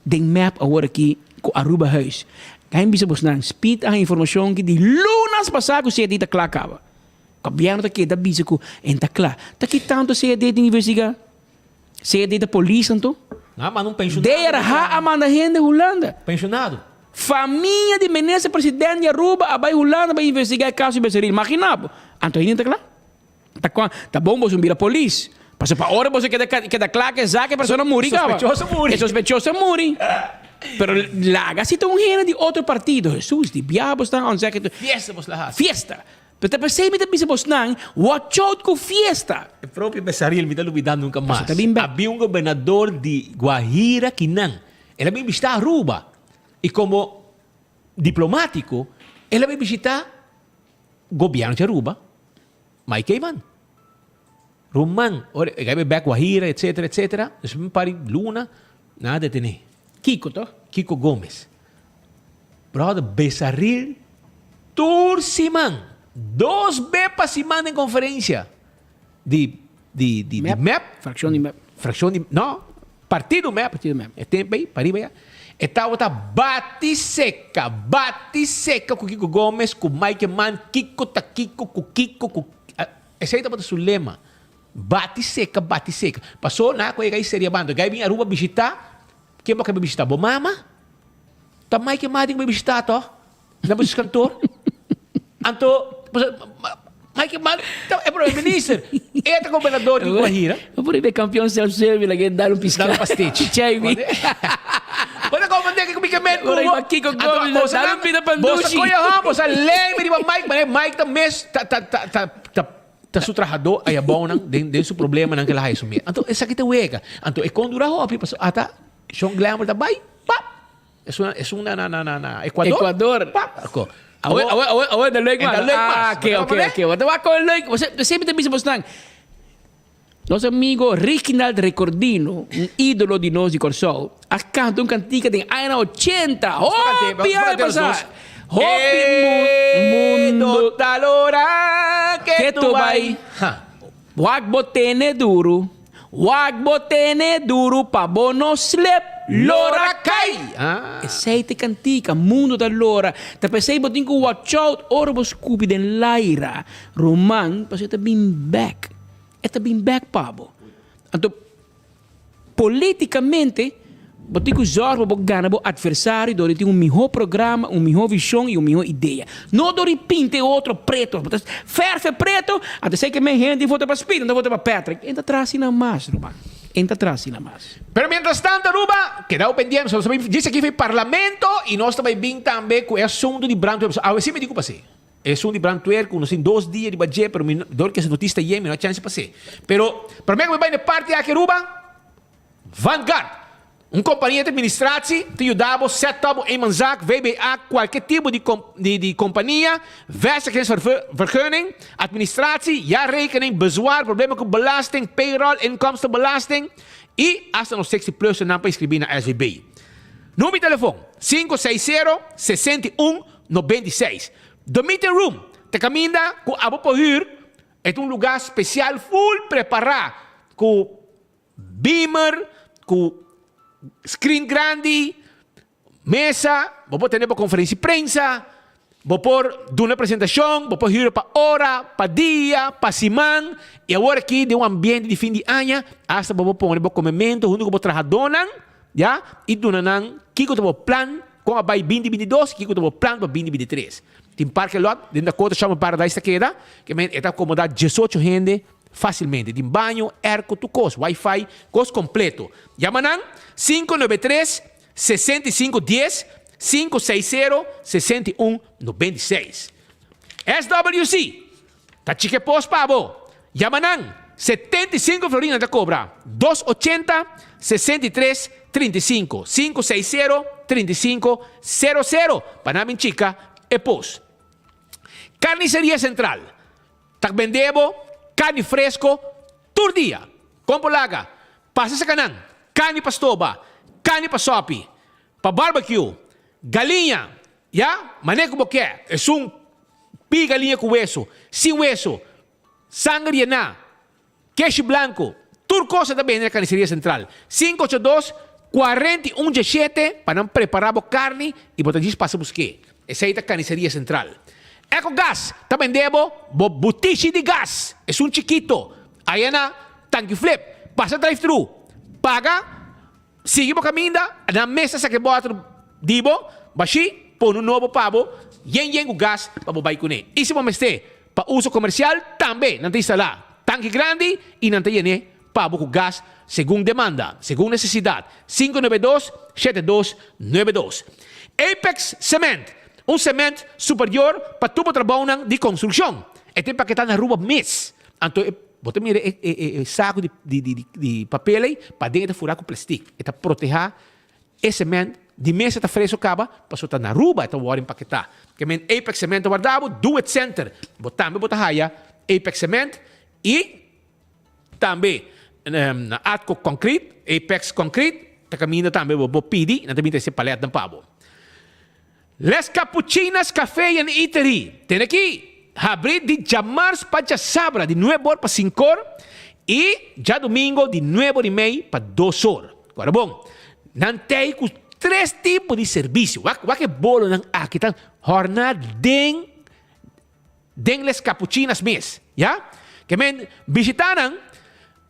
Speaker 17: Den map awor aki ku Arubahuis. Gain bisa bosnan, Speed a haña informashon ki di lunas pasá ku CAD ta kla kaba. Gobièrnu ta keda bisa ku en ta kla. Ta ki tantu CAD tin investigá? CAD ta polis anto?
Speaker 13: Nan a manda un penshonado.
Speaker 17: DRH a manda hende Hulanda.
Speaker 13: Penshonado.
Speaker 17: Famia di minister president di Aruba a bai Hulanda pa investigá e kaso di Becerril. Magina bo. Anto hende ta kla? Ta kua ta bon boso bira polis. Pasobra pa ora boso keda keda kla ku e zak e persona muri kaba.
Speaker 13: Sospechoso muri.
Speaker 17: E sospechoso muri. Pero laga si ta un hende di otro partido. Hesus di bia bos nan onzek e.
Speaker 13: Fiesta bos la hasi.
Speaker 17: Fiesta. Pero ta p'esei mi ta bisa bosnan watch out ku fiesta.
Speaker 13: E propio Besaril mi ta lubida nunka mas.
Speaker 17: Pasobra ta bin bek.
Speaker 13: Habia un gobernador di Guajira kinan. El a bin bishita Aruba. I komo diplomatiko el a bin bishita gobierno di Aruba. Mike Eman. Ruman, ora e gai bek Guajira, etcetera, etcetera. Despues un par di luna, nan a detene.
Speaker 17: Kiko to?
Speaker 13: Kiko Gomez. Brother, Besaril tur siman, dos be pa siman den conferencia di di di di mep.
Speaker 17: Fraccion di mep.
Speaker 13: Fraccion di, no, partido mep.
Speaker 17: Partido mep.
Speaker 13: E tempo ei, pariba ya. E tabata bati seca, bati seca cu Kiko Gomez, cu Mike Eman, kico ta kico, cu kico, cu Esey tabata su lema. Bati seca, bati seca. Paso na cu e gai seria bando. E gai bin Aruba bishita, ken bo a kaba bishita? Bo mama? Ta Mike Eman tin ku bai bishitá tòg? Na boso kantoor. Anto, Mike Eman ta e prome minister. E ta gobernador di Guajira.
Speaker 17: Bo por riba e kampion self service la ke dal un piská.
Speaker 13: Dal un pastechi.
Speaker 17: Chevy.
Speaker 13: Bo ta konfundé kiko mi ke men ku
Speaker 17: Ora
Speaker 13: bo.
Speaker 17: riba Kiko Gomez, dal un pida
Speaker 13: Boso
Speaker 17: pandushi.
Speaker 13: koyo hon, boso a lei mi riba Mike, manera Mike ta mes ta ta ta ta ta ta su trahadó ayabounan den den su problemanan ke el a haya su mes. Anto esaki ta wega. Anto e kon dura hopi pasobra ata Shon Glamour ta bai, pap! Esun esun na na na na Ecuador.
Speaker 17: Ecuador.
Speaker 13: Pap! Ako.
Speaker 17: Awe awe awe awe ta leuk
Speaker 13: En ta
Speaker 17: man.
Speaker 13: leuk mas.
Speaker 17: Ah, oké oké oké. Wat wak kon leuk. Bo semper ta bisa bosnan. Nos amigo Riginald Recordino, un ídolo di nos di Kòrsou, a kanta un kantika den añanan ochenta. Hopi aña pasá. Hopi mundo
Speaker 13: ta lora
Speaker 17: ke tu bai. Wak bo tene duru, wak bo tene duru pa bo no slip, lora kai! Esei ta e kantika, mundu ta lora. Ta p'esei bo tin ku watch out ora bo skupi den laira, ruman, pasobra e ta bin bek. E ta bin bek pa bo. Anto. Políticamente, bo tin cu zorg pa bo gana bo adversario door di tin un miho programa, un miho vision y un miho idea. No door di pinta e otro preto. Bo ta verf e preto, anto esey ke men hende vota pa Speed, nan ta vota pa Patrick. E ta traha asina mas, ruman. E ta traha asina mas.
Speaker 13: Pero mientras tanto Aruba, keda bo pendiente, nos ta bay djis aki for e parlamento y nos ta bay bin tambe cu e asunto di brandweer. Awe si mi di cu pase. Esun di brandweer cu nos tin dos dia riba dje pero mi dor cu e noticia ta yen mi no a chance pa hace. Pero prome cu mi bay na e parti aki Aruba, Vanguard, un compania di administratie ta yuda bo set up bo eenmanszaak, VBA, cualkier tipo di di compania, vestigingsvergunning, administratie, jaarrekening, bezwaar, problema cu belasting, payroll, inkomstenbelasting y hasta nos 60 plus nan pa inscribi na SVB. Numero di telefon, 560 61 96. The Meeting Room ta kaminda ku abo por hür, e ta un lugá spesial ful prepará ku beamer, ku screen grandi, mesa, bo por tene bo konferensia di prensa, bo por duna presentashon, bo por hür pa ora, pa dia, pa siman, i awor aki den un ambiente di fin di aña asta bo por pone bo komementu huntu ku bo trahadónan, ya, i duna nan kiko ta bo plan. Kon a bai binti binti dos, kiko ta bo plan pa binti binti tres? Tin parke lot den Dakota Shopping Paradise ta keda, ke men e ta akomoda diesocho hende fasilmente. Tin baño, airco, tur kos, wifi, kos kompleto. Yama nan, 593 65 dies, 560 61 96. SWC Ta chike pos pa bo. Yama nan, 75 florin nan ta kobra, dos ochenta, 63, 35, sinku seis sero, 35, sero sero, pa nan bin chika e pos. Carniceria Central ta bende bo carni fresco tur dia. Kon por laga? Pasa saka nan, carni pa stoba, carni pa sopi, pa barbecue, galiña, Ya, manera ku bo ke, esun pi galiña ku weso, sin weso, sanger yená, keshi blanku, tur kos a ta bende na Carniceria Central. Sinku ocho dos, 41 dieshete pa nan prepará bo karni i bo ta djis pasa busk'é. Esei ta Carniceria Central. Ecogas ta bende bo bo butishi di gas, esun chikito, aya na Tanki Flip. Pasa drive-thru, paga. Sigui bo kaminda, nan mes ta saka e bòter di bo, bashí, pone un nobo pa bo, yen yen ku gas pa bo bai kuné. I si bo mester pa uso komersial, tambe nan ta instalá tanki grandi i nan ta yen'é pa bo ku gas segun demanda, segun nesesidat. 592 7292 Apex Cement, un sement superior pa tur bo trabounan di konstrukshon. E ta empaketá na Aruba mes. Anto e Bo ta mira e e e saku di di di di papel ei, paden e ta furá ku plastik. E ta protehá e sement di mesa ta fresco kaba, pasobra ta na Aruba e ta wòrdu empaketá. Ke men Apex Cement ta warda bo, Do It Center. Bo tambe bo ta haya Apex Cement i tambe na Atco Concrete, Apex Concrete ta kaminda tambe bo bo pidi, nan ta bin trese paletnan pa bo. Les Capuchinas Café and Eatery tene aki habri di djamars pa djasabra di nuebe or pa sinku or y djadumingo di nuebe or y mei pa dos or. Guarda bon, nan tei cu tres tipo di servicio. Wak wak e bolonan aki ta horna den den Les Capuchinas mes, ya. Ke men bishita nan,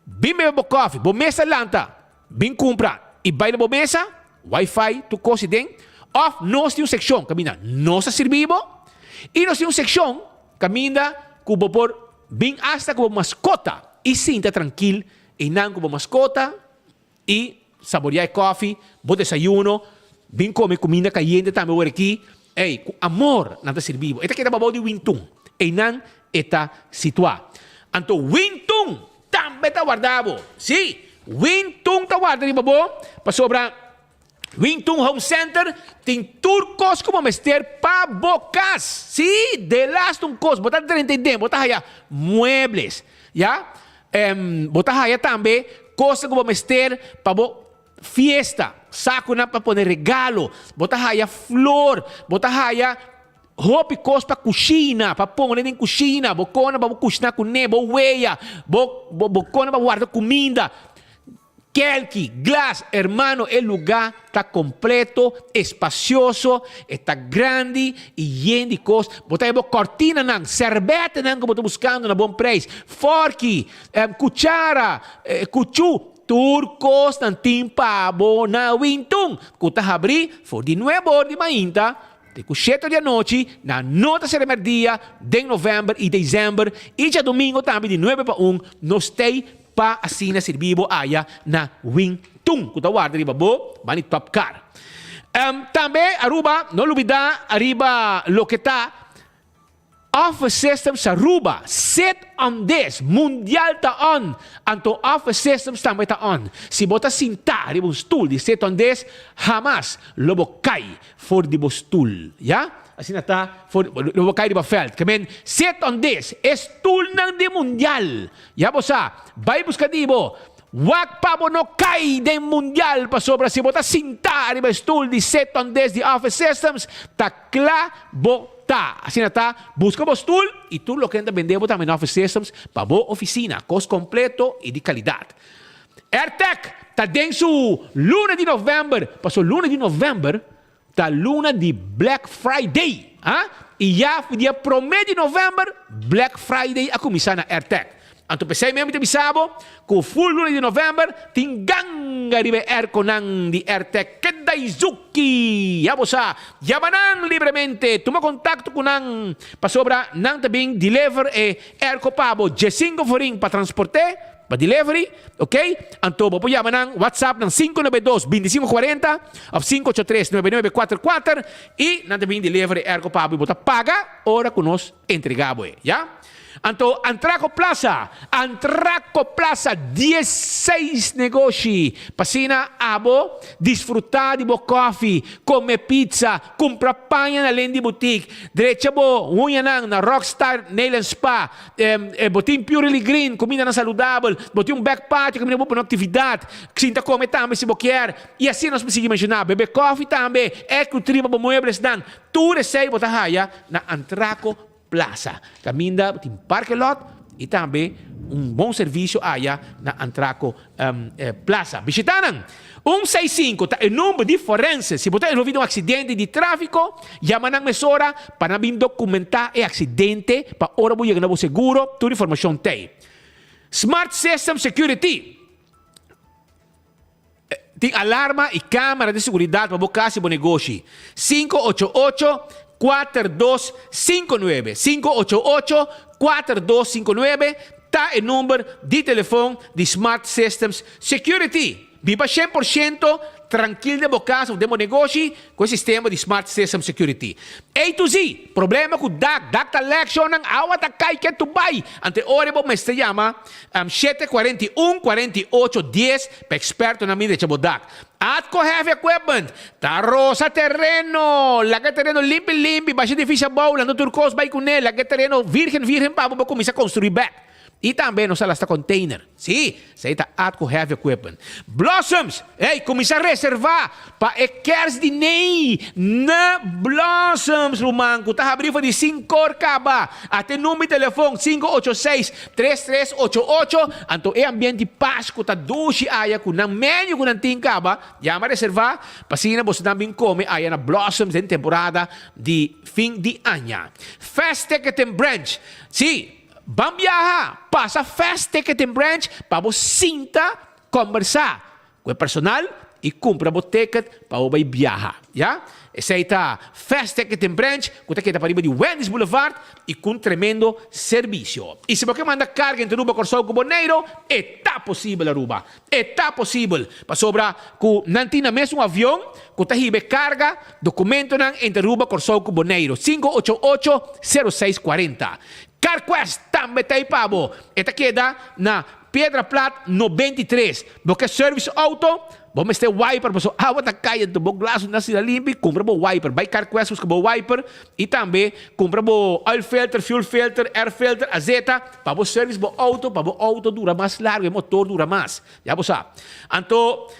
Speaker 13: bin bebe bo koffie, bo mesa lanta, bin cumpra y bay na bo mesa, wifi tur cos y den. Òf nos tin un sekshon kaminda nos ta sirbi bo i nos tin un sekshon kaminda ku bo por bin asta ku bo maskota i sinta trankil einan ku bo maskota i saboreá e kòfi, bo desayuno, bin kome kuminda kayente tambe wor aki. Ey, ku amor nan ta sirbi bo. E ta keda babou di Wintun. Einan e ta situá. Anto Wintun tambe ta warda bo. Sí, Wintun ta warda riba bo pasobra Wintun Home Center tin tur kos ku bo mester pa bo kas. Sí, delaste un kos, bo ta drenta ei den, bo ta haya muebles, ya. Bo ta haya tambe kosnan ku bo mester pa bo fiesta, sakunan pa pone regalo, bo ta haya flor, bo ta haya hopi kos pa kushina, pa pone den kushina, bo kona pa bo kushina kuné, bo weya, bo bo kona pa warda kuminda. Kelki, glas, hermano e luga ta completo, espacioso, e ta grandi y yen di cos. Bo ta haya bo cortinanan, serbetenan cu bo ta buscando na bon prijs, forki, cuchara, cuchu, tur cosnan tin pa bo na Wintun, cu ta habri for di nuebe or di mainta te cu shete or di anochi, nan no ta cera merdia den november y december y djadomingo tambe di nuebe pa un, nos tey Pa asina sirbi bo aya na Wintun ku ta warda riba bo bani top car. Tambe Aruba no lubida ariba loke ta Office Systems Aruba sit on this mundial ta on anto Office Systems tambe ta on. Si bo ta sinta riba un stul di sit on this hamas lo bo kai for di bo stul ya. Asina ta for lo bo kai riba veld. Ke men sit on this e stulnan di mundial. Ya bo sa, bai buska di bo. Wak pa bo no kai den mundial pasobra si bo ta sintá riba e stul di Seton Des di Office Systems, ta kla bo ta. Asina ta, buska bo stul i tur loke nan ta bende bo tambe na Office Systems pa bo ofisina, kos kompleto i di kalidat. Airtec ta den su luna di novèmber, paso luna di novèmber Ta luna di Black Friday, ha? I ya for dia promé di novèmber Black Friday a kuminsá na Airtec. Anto p'esei mes mi ta bisa bo ku ful luna di novèmber tin ganga riba e airconan di Airtec Kedaizuki. Ya bo sa, yama nan libremente, tuma kontakto ku nan pasobra nan ta bin deliver e airco pa bo djesinku forin pa transport'é. Pa delivery, ok? Anto bo por yama nan WhatsApp nan 592 25 40 of 583 99 44 y nan ta bin delivery ergo pa bo y bo ta paga ora cu nos entrega bo e, ya? Anto Antraco Plaza, Antraco Plaza 16 negoshi pa asina abo disfruta di bo koffie, come pizza, cumpra paña na Lindy Boutique, drecha bo huñanan na Rockstar Nail and Spa, Bo tin Purely Green, kumindanan saludabel, bo tin un back patio kaminda bo pone aktividat, sinta kome tambe si bo kier, i asina nos por sigui menshoná, bebe kòfi tambe, eku triba bo mueblesnan, tur esei bo ta haya na Antraco Plaza, kaminda bo tin parke lot i tambe un bon servisio aya na Antraco Plaza. Bishita nan! Un seis sinku ta e number di forense. Si bo ta envolvi den un aksidente di tráfiko, yama nan mesora pa nan bin dokumentá e aksidente pa ora bo yega na bo seguro tur informashon t'ei. Smart System Security tin alarma i kámara di seguridat pa bo kas i bo negoshi. 588 4259 588 4259 ta e number di telefon di Smart Systems Security. Biba 100% trankil den bo kas of den bo negoshi ku e sistema di Smart System Security. A to Z, Problema ku dak, dak ta lek, shownan awa ta kai ketu bai. Ante ora bo mester yama 741 48 10 pa ekspertonan bin drecha bo dak. Atco Heavy Equipment ta rosa tereno, laga e tereno limpi limpi, basha edifisio abou, lanta tur kos bai kuné, laga e tereno virgen virgen pa bo por kuminsá konstruí bèk. I tambe nos a lasta container. Sí, esei ta Atco Heavy Equipment. Blossoms! Ey, cuminsa reserva pa e kerstdiner na Blossoms, ruman, cu ta habri for di cincor caba. Ata e number di telefon, 586 3388. Anto e ambiente di Pascu ta dushi aya cu nan menu cu nan tin caba. Yama reserva pa asina boso nan bin come aya na Blossoms den temporada di fin di aña. Fast Ticketing Branch. Sí! Ban biaha, pasa Fast Ticketing Branch pa bo sinta kombersá ku e personal. i kumpra bo ticket pa bo bai biaha, ya. Esei ta Fast Ticket and Branch ku ta keda pariba di Wendy's Boulevard i ku un tremendo servisio. I si bo ke manda karga entre Aruba, Kòrsou ku Boneiru, e ta posibel Aruba. E ta posibel pasobra ku nan tin na mes un avion ku ta hiba e karga, dokumentonan entre Aruba, Kòrsou ku Boneiru. 588 0640. CarQuest tambe ta ei pa bo. E ta keda na Piedra Plat 93. Bo ke service auto? Bo mester wiper pasobra awa ta kai anto bo glas no ta asina limpi. Kumpra bo wiper. Bai CarQuest buska bo wiper i tambe kumpra bo oil filter, fuel filter, air filter, azeta pa bo service bo auto pa bo auto dura mas largo, e motor dura mas. Ya bo sa. Anto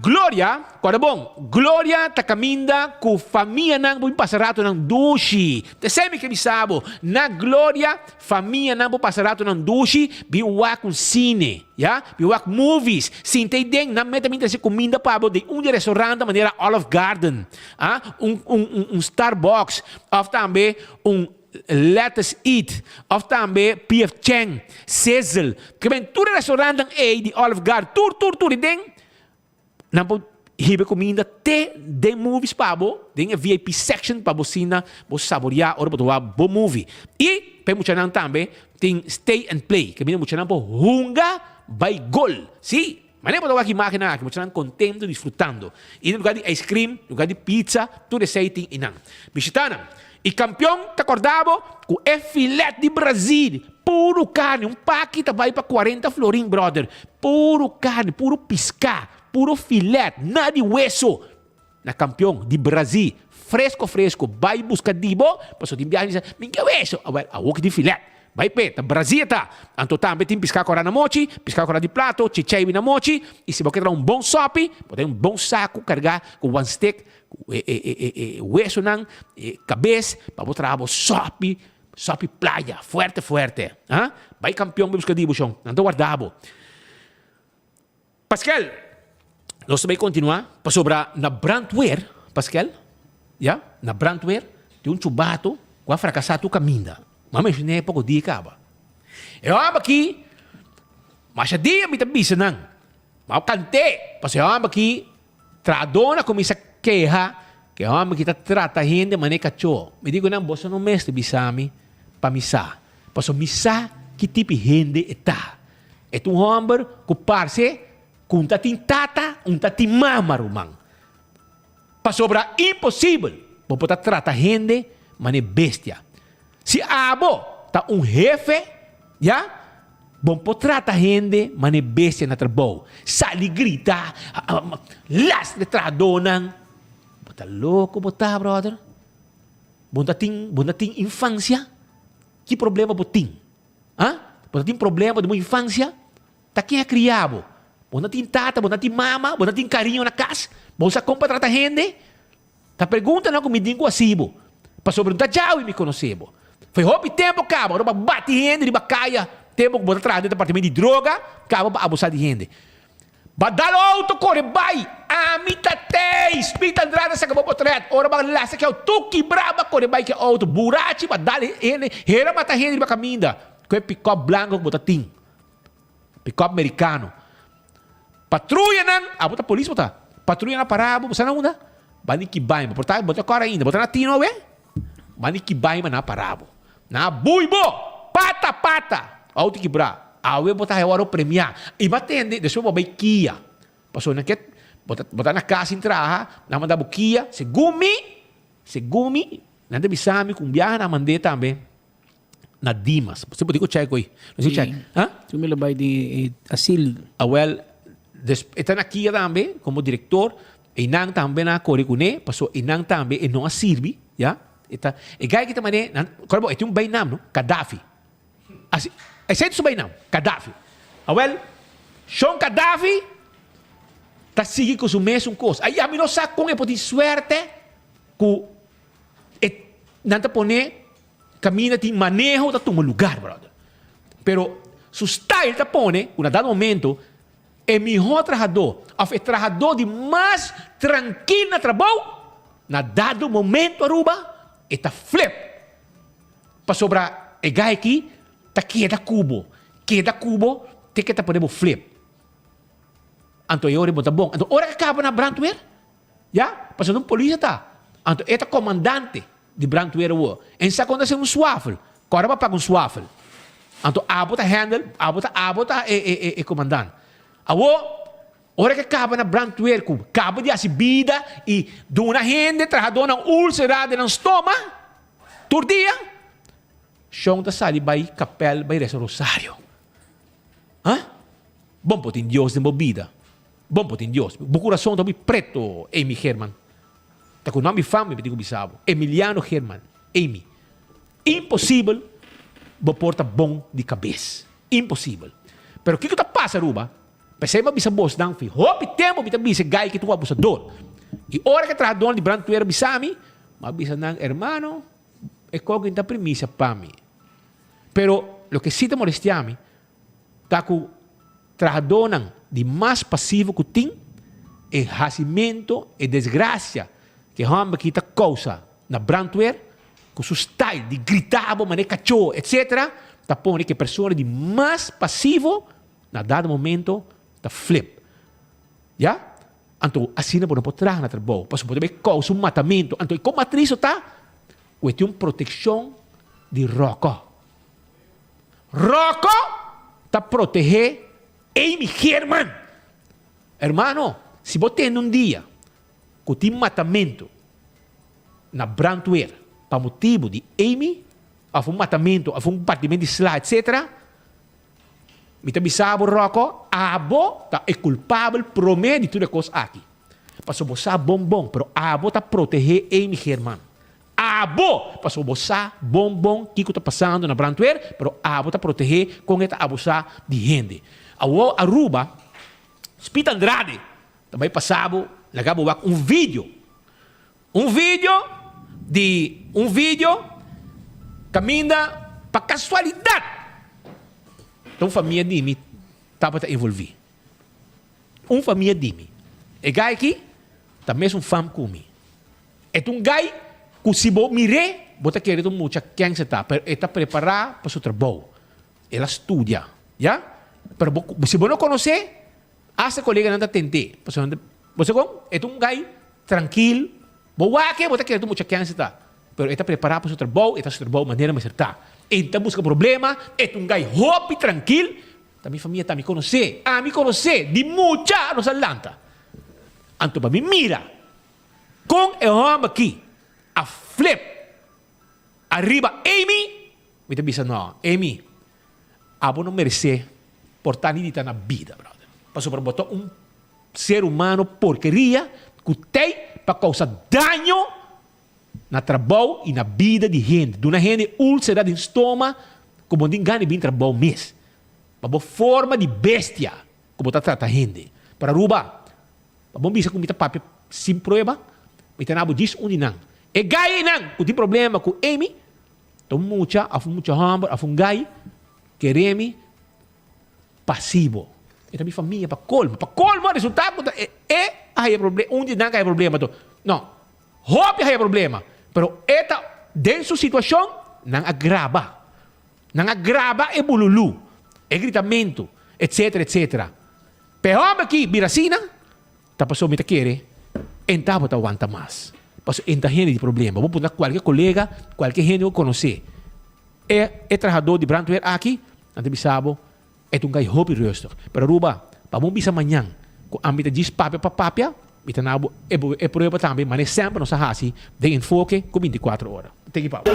Speaker 13: Gloria, kòrda bon, Gloria ta kaminda ku famianan por bin pasa ratonan dushi. T'esei mi ke bisa bo, na Gloria famianan por pasa ratonan dushi, bin wak un sine, ya, bin wak movies, sinta ei den, nan meta bin trese kuminda pa bo den un di e restaurantnan manera Olive Garden, ah, un un un un Starbucks, òf tambe un Let Us Eat, òf tambe PF Chang, Sizzle, ke ben tur e restaurantnan ei di Olive Garden, tur tur tur i den nan por hiba e kuminda te den movies pa bo, den e VIP section pa bo asina bo saboreá ora bo ta wak bo movie. I pa e muchanan tambe tin stay and play, ke bini muchanan por hunga bai gol, sí. Manera bo ta wak imágennan aki, muchanan kontento disfrutando. I na lugar di ice cream, lugar di pizza, tur esei tin einan. Bishitá nan. I kampion ta kòrda bo ku e filet di Brazil, puru karni, un paki ta bai pa kuarenta florin, bròder. Puru karni, puru piská, puru filet, nada di weso. Na kampion di Brazil, fresco fresco, bai buska di bo, pasobra tin biaha di bisa, mi ke weso, awel, awor ki tin filet. Bai p'e, ta Brazil ta. Anto tambe tin piská kòrá na mochi, piská kòrá di plato, chicheibi na mochi, i si bo ke traha un bon sòpi, bo ta un bon saku kargá ku wan stek, ku e e e e wesonan, e kabes, pa bo traha bo sòpi, sòpi playa, fuerte fuerte. Ha? Bai kampion bai buska di bo shon, nan ta warda bo. Paskel, nos ta bai kontinuá pasobra na brandweer, Paskel, ya, na brandweer tin un chubato ku a frakasá tur kaminda. Mi a menshoné poko dia kaba. E hòmber aki, masha dia mi ta bisa nan, mi a kant'é, pasobra e hòmber aki, trahadónan a kuminsá keha ku e hòmber aki ta trata hende manera kachó. Mi di ku nan, boso no mester bisa mi pa mi sa, pasobra mi sa ki tipo di hende e ta. E ta un hòmber ku parse ku un ta tin tata, un ta tin mama, ruman. Pasobra imposibel bo por ta trata hende manera bestia. Si abo ta un hefe, ya, bo por trata hende manera bestia na trabou. Sali grita, lastra e trahadónan. Bo ta loko bo ta, bròder? Bo no ta tin, bo no ta tin infansia? Ki problema bo tin? Ha? Bo ta tin problema di bo infancia? Ta ken a cria bo? Bo no tin tata, bo no tin mama, bo no tin cariño na cas? Bo sa con pa trata hende? Ta preguntanan cu mi tin cu haci bo, pasobra no ta djawe mi conoce bo. Foi hopi tempo caba ora bo a bati hende riba caya, tempo cu bo ta traha den departamento di droga, caba bo a abusa di hende. Ba dal auto kore bai ami ta tei Speed Andrade saka bo potret ora ba lasa ki auto kibra ba kore bai ki auto burachi ba dal hende hera mata hende riba kaminda ku e pikòp blanko ku bo ta tin pikòp merikano patruyanan abo ta polis bo ta patruyanan a para bo bo sa na unda ba ni kibai bo por ta bo ta kore ainda bo ta na tino awe ba ni kibai nan a para bo nan a bui bo pata pata auto kibra. Awe bo ta haña wòrdu premiá. I bo a tende, despues bo a bai kia. Pasobra nan ke, bo ta, bo ta na kas sin traha, nan manda bo kia. Segun mi, segun mi, nan ta bisa mi ku un biaha nan mand'é tambe na Dimas. Bo por tin ku chèk hoy. No si chèk. Ha?
Speaker 17: Tu mi lo bai den e asil.
Speaker 13: Awèl, des, e ta na kia tambe komo direktor. Einan tambe nan a kore kuné, pasobra einan tambe e no a sirbi, ya. E ta, e gai ki ta man'é, nan, kòrda bo, e tin un beinam, no? Kadafi. Asi, esei ta su beinam, Kadafi. Awel, shon Kadafi ta sigui ku su mesun kos. Ai, ami no sa kon e por tin suerte ku e nan ta pone kaminda tin maneho ta tuma lugar, brother. Pero su style ta pone ku na dado momento e mihó trahadó òf e trahadó di mas trankil na trabou, na dado momento Aruba e ta flip. Pasobra e gai aki ta keda ku bo, keda ku bo te ke ta pone bo flip. Anto e ora bo ta bon. Anto ora ke kaba na brandweer, ya, pasobra un polis a ta. Anto e ta komandante di brandweer awor. En sa kon ta hasi un swafel. Kòrda pa paga un swafel. Anto abo ta handle, abo ta abo ta e e e komandant. Awor, ora ke kaba na brandweer ku kaba di hasi bida i duna hende trahadónan úlsera den nan stoma tur dia, shon ta sali bai kapèl bai resa rosario. Ha? Bon por tin Dios den bo bida. Bon por tin Dios. Bo kurason ta hopi preto, Amy German. Ta ku nomber fam mi tin ku bisa bo. Emiliano German, Amy. Imposibel bo por ta bon di kabes. Imposibel. Pero kiko ta pasa Aruba? P'esei mi a bisa bosnan fi hopi tempu mi ta bisa e gai ki ta un abusador. I ora ku e trahadónan di brandweer a bisa mi, mi a bisa nan, Hermano, e koki no ta primisia pa mi. Pero loke si ta molestia mi ta ku trahadónan di mas pasivo ku tin, e hasimento, e desgrasia ku e hòmber aki ta kousa na brandweer, ku su style di grita bo manera kachó etsetera, ta pone ku e persona di mas pasivo na dado momento ta flip. Ya? Anto asina bo no por traha na trabou, pasobra bo ta bai kousa un matamentu. Anto e kon matriz ta? Ku e tin un protekshon di ròkò. Rocco ta protehé Amy Geerman. Hermano, si bo tende un dia ku tin matamentu na brandweer pa motibu di Amy, òf un matamentu òf un batimentu di sla etsetera, mi ta bisa bo Rocco, abo ta e kulpabel promé di tur e kos aki. Pasobra bo sa bon bon, pero abo ta protehé Amy Geerman. Abo! Pasobra bo sa bon bon kiko ta pasando na brandweer, pero abo ta protehé kon e ta abusá di hende. Awor Aruba, Speed Andrade ta bai pasa bo, laga bo wak un video. Un video di un video kaminda pa kasualidat ta un famia di mi tabata envolví. Un famia di mi. E gai aki ta mesun fam ku mi. E ta un gai ku si bo mir'é bo ta kere ta un mucha ken se ta, pero e ta prepará pa su trabou. El a studia, ya. Pero bo si bo no konos'é, asta koleganan ta tent'é. Pasobra nan ta, bo sa kon? E ta un gai trankil, bo wak-e bo ta kere ta un mucha ken se ta, pero e ta prepará pa su trabou, e ta hasi su trabou manera mester ta. E ta buska problema, e ta un gai hopi trankil. Ta mi famia ta mi konos'é, ami konos'é, di mucha nos a lanta. Anto pa mi mira Kon e hòmber aki a flip ariba Amy? Mi ta bisa no, Amy, abo no meresé por ta ni di ta na bida, brother. Pasobra bo ta un ser humano porkeria ku tei pa kousa daño na trabou i na bida di hende. Duna hende úlsera den stoma ku bo no tin gana di bin trabou mes. Pa bo forma di bestia ku bo ta trata hende. Pero Aruba, Pa bo bisa ku mi ta papia sin prueba, mi ta na bo djis un di nan. E gai einan ku tin problema ku Amy ta un mucha òf un mucha hòmber òf un gai kere mi pasivo. E ta mi famia pa kolmo. Pa kolmo a resulta ku ta e a haya problema, un di nan ka haya problema to. No, hopi a haya problema, pero e ta den su situashon nan a graba. Nan a graba e bululu, e gritamentu, etsetera, etsetera. P'e hòmber aki bira asina, ta pasobra mi ta kere en tabata wanta mas. Pasobra en ta hende di problema. Bo puntra kualke kolega, kualke hende ku konosé e e trahadó di brandweer aki, nan ta bisa bo e ta un gai hopi rustig. Pero Aruba, pa bo bisa mañan ku ami ta djis papia pa papia, mi ta na bo e e prueba tambe, manera semper nos a hasi den Enfoke ku bintikuater ora. Thank you Pablo.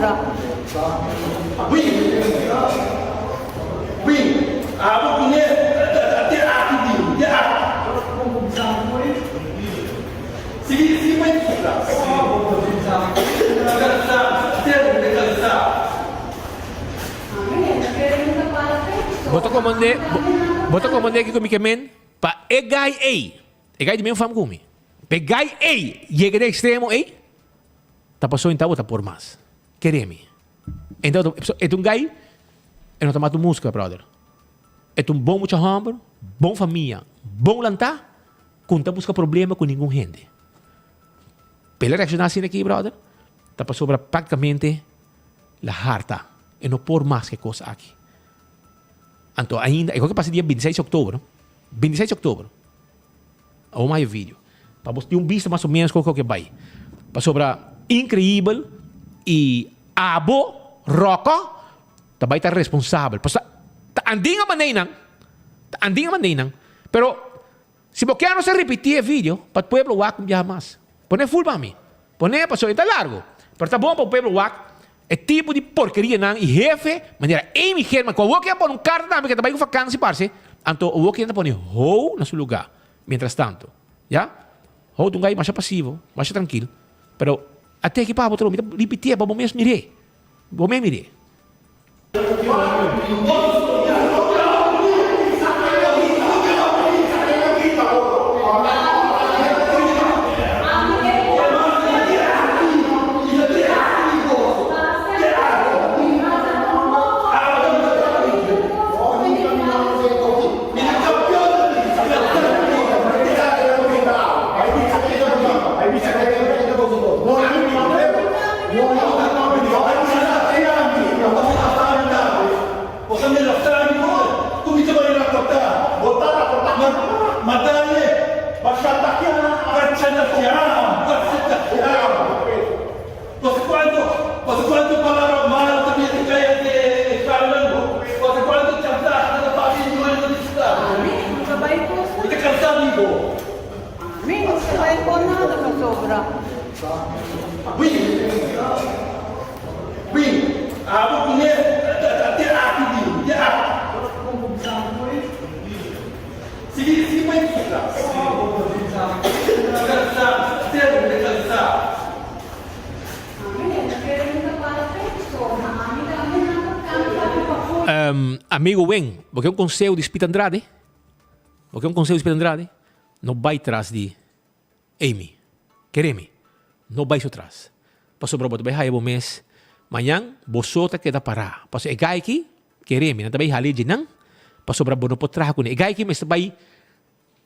Speaker 18: sobra.
Speaker 13: Bo ta komand'é, bo ta komand'é kiko mi ke men? Pa e gai ei, e gai di men fam ku mi. Pa e gai ei yega den ekstremo ei, ta paso inta bo ta por mas. Kere mi. Inta bo ta, e ta un gai, e no ta mata un muska, brother. E ta un bon mucha hòmber, bon famia, bon lantá, ku no ta buska problema ku ningun hende. Pa el a reakshoná asina aki, brother, ta pasobra praktikamente la harta. E no por mas ku e kos aki. Anto ainda, e kos a pasa dia bintiseis di òktober, no? Bintiseis di òktober. Awor mi haya video. Pa bo tin un bista mas o menos kon ke bai. Pasobra inkreibel i abo, Ròkò, ta bai ta responsabel. Pasobra ta andin a maneinan, ta andin a maneinan. Pero si bo kier nos a ripití e video pa pueblo wak un biaha mas. Pone full pa mi. Pone pasobra e ta largo. Pero ta bon pa pueblo wak e tipo di porkerianan i hefe manera Amy Herman ku awor ke a pone un karta tambe ke ta bai ku vakansi parse. Anto awor ke nan ta pone Ho na su lugá. Mientras tanto. Ya. Ho ta un gai masha pasivo, masha trankil. Pero a teki pa bo trobe. Mi ta ripitié pa bo mes mir'é. Bo mes mir'é. Amigo Wen, bo ke un conseho di Speed Andrade? Bo ke un conseho di Speed Andrade? No bai tras di Amy. Kere mi, no bai su tras. Pasobra bo ta bai haya bo mes mañan, bo so ta keda pará. Pasobra e gai aki, kere mi, nan ta bai hala e dje nan, pasobra bo no por traha kuné. E gai aki mester bai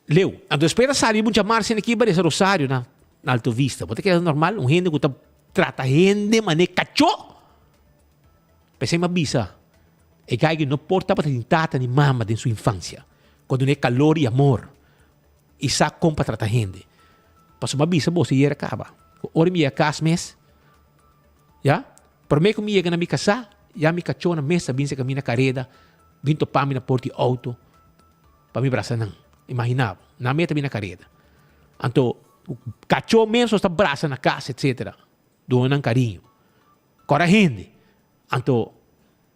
Speaker 13: leu. Anto despues ta sali mucha marcha aki bai resa rosario na Alto Vista. Bo ta keda normal? Un hende ku ta trata hende manera kachó? P'esei mi a bisa, e gai aki no por tabata tin tata ni mama den su infansia, ku a dun'é kalor i amor. I sa kon pa trata hende. Pasobra mi a bisa boso yera kaba, ku ora mi yega kas mes, ya, promé ku mi yega na mi kasá, ya mi kachónan mes ta bin seka mi na kareda, bin topa mi na por di outo pa mi brasa nan. Imaginá bo, nan mes ta bin na kareda. Anto, kachó mes nos ta brasa na kas, etsetera, duna nan kariño. Kòrda hende. Anto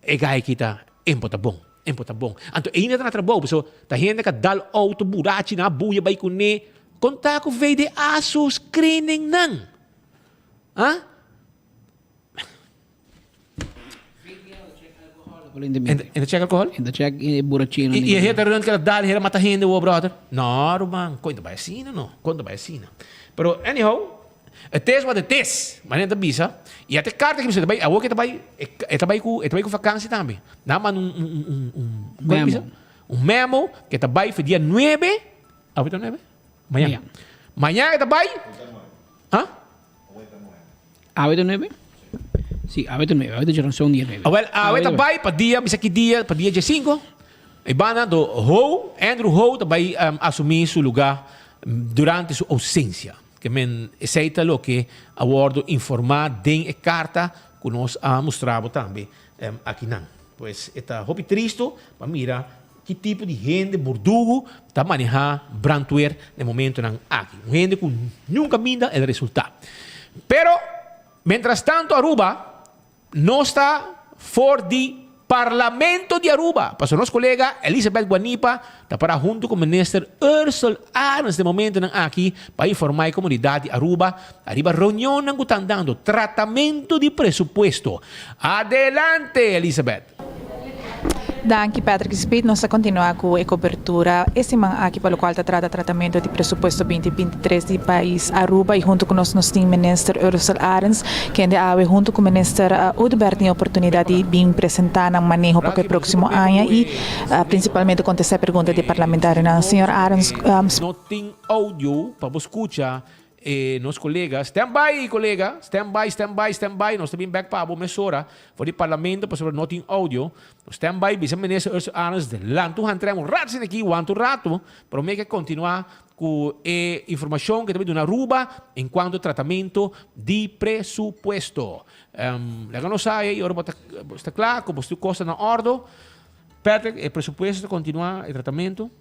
Speaker 13: e gai ki ta empo ta bon, empo ta bon. Anto e hende ta na trabou, paso ta hende ka dal auto burachi nan a buya bai kuné. Kon ta ku VDA su screening nan? Ha? En ta check alcohol?
Speaker 17: En ta check e burachino.
Speaker 13: I e hende ta rond keda dal hende mata hende wo brother. No ruman, kon ta bai asina no, kon ta bai asina. Pero anyhow, Het is wat het is, manera ta bisa. I at e karta ki bisa ta bai, awor ke ta bai, e ta bai ku, e ta bai ku vakansi tambe. Nan manda un, un, un, un, un
Speaker 17: memo.
Speaker 13: Un memo ke ta bai for dia nuebe, awe ta nuebe? Mañan. Mañan e ta bai. Ha?
Speaker 17: Awe ta nuebe? Si, awe ta nuebe, awe ta djaranson dia nuebe.
Speaker 13: Awel, awe ta bai pa dia, bisa ki dia, pa dia diesinko. E banda do Ho, Andrew Ho ta bai asumi su luga durante su ousensia. Ke men esei ta loke a wòrdu informá den e karta ku nos a mustra bo tambe akinan. Pues e ta hopi tristu pa mira ki tipo di hende burdugu ta manehá brandweer na e momentunan aki. Un hende ku nunka minda el resultá. Pero, mientras tanto Aruba. Nos ta for di Parlamento di Aruba, pasobra nos colega Elizabeth Guanipa ta para hunto cu Minister Ursell Arends den momentonan aki pa informa e comunidad di Aruba ariba reunionnan cu ta andando, tratamento di presupuesto. Adelante Elizabeth!
Speaker 18: Danki Patrick Speed. Nos ta continua cu e cobertura e siman aki pa locual ta trata tratamento di presupuesto 2023 di pais Aruba y hunto cu nos nos tin Minister Ursell Arends kende awe hunto cu Minister Oduber tin e oportunidad di bin presenta nan maneho pa cu e proximo aña y principalmente contesta e pregunta di e parlamentarionan. Señor Arends.
Speaker 13: No tin audio pa bo scucha E nos colega, stand by colega, stand by, stand by, stand by, nos ta bin bek pa abo mesora for di parlamento pasobra no tin audio. Stand by, bisa minister Ursula Arends delantu hantrem un rato asina aki, wanta un rato, prome ke continua cu e informacion ke ta bin duna Aruba en cuanto tratamento di presupuesto. Laga nos sa ey ora bo ta sta cla cu bo tur cos ta na ordo. Patrick, e presupuesto ta continua e tratamento.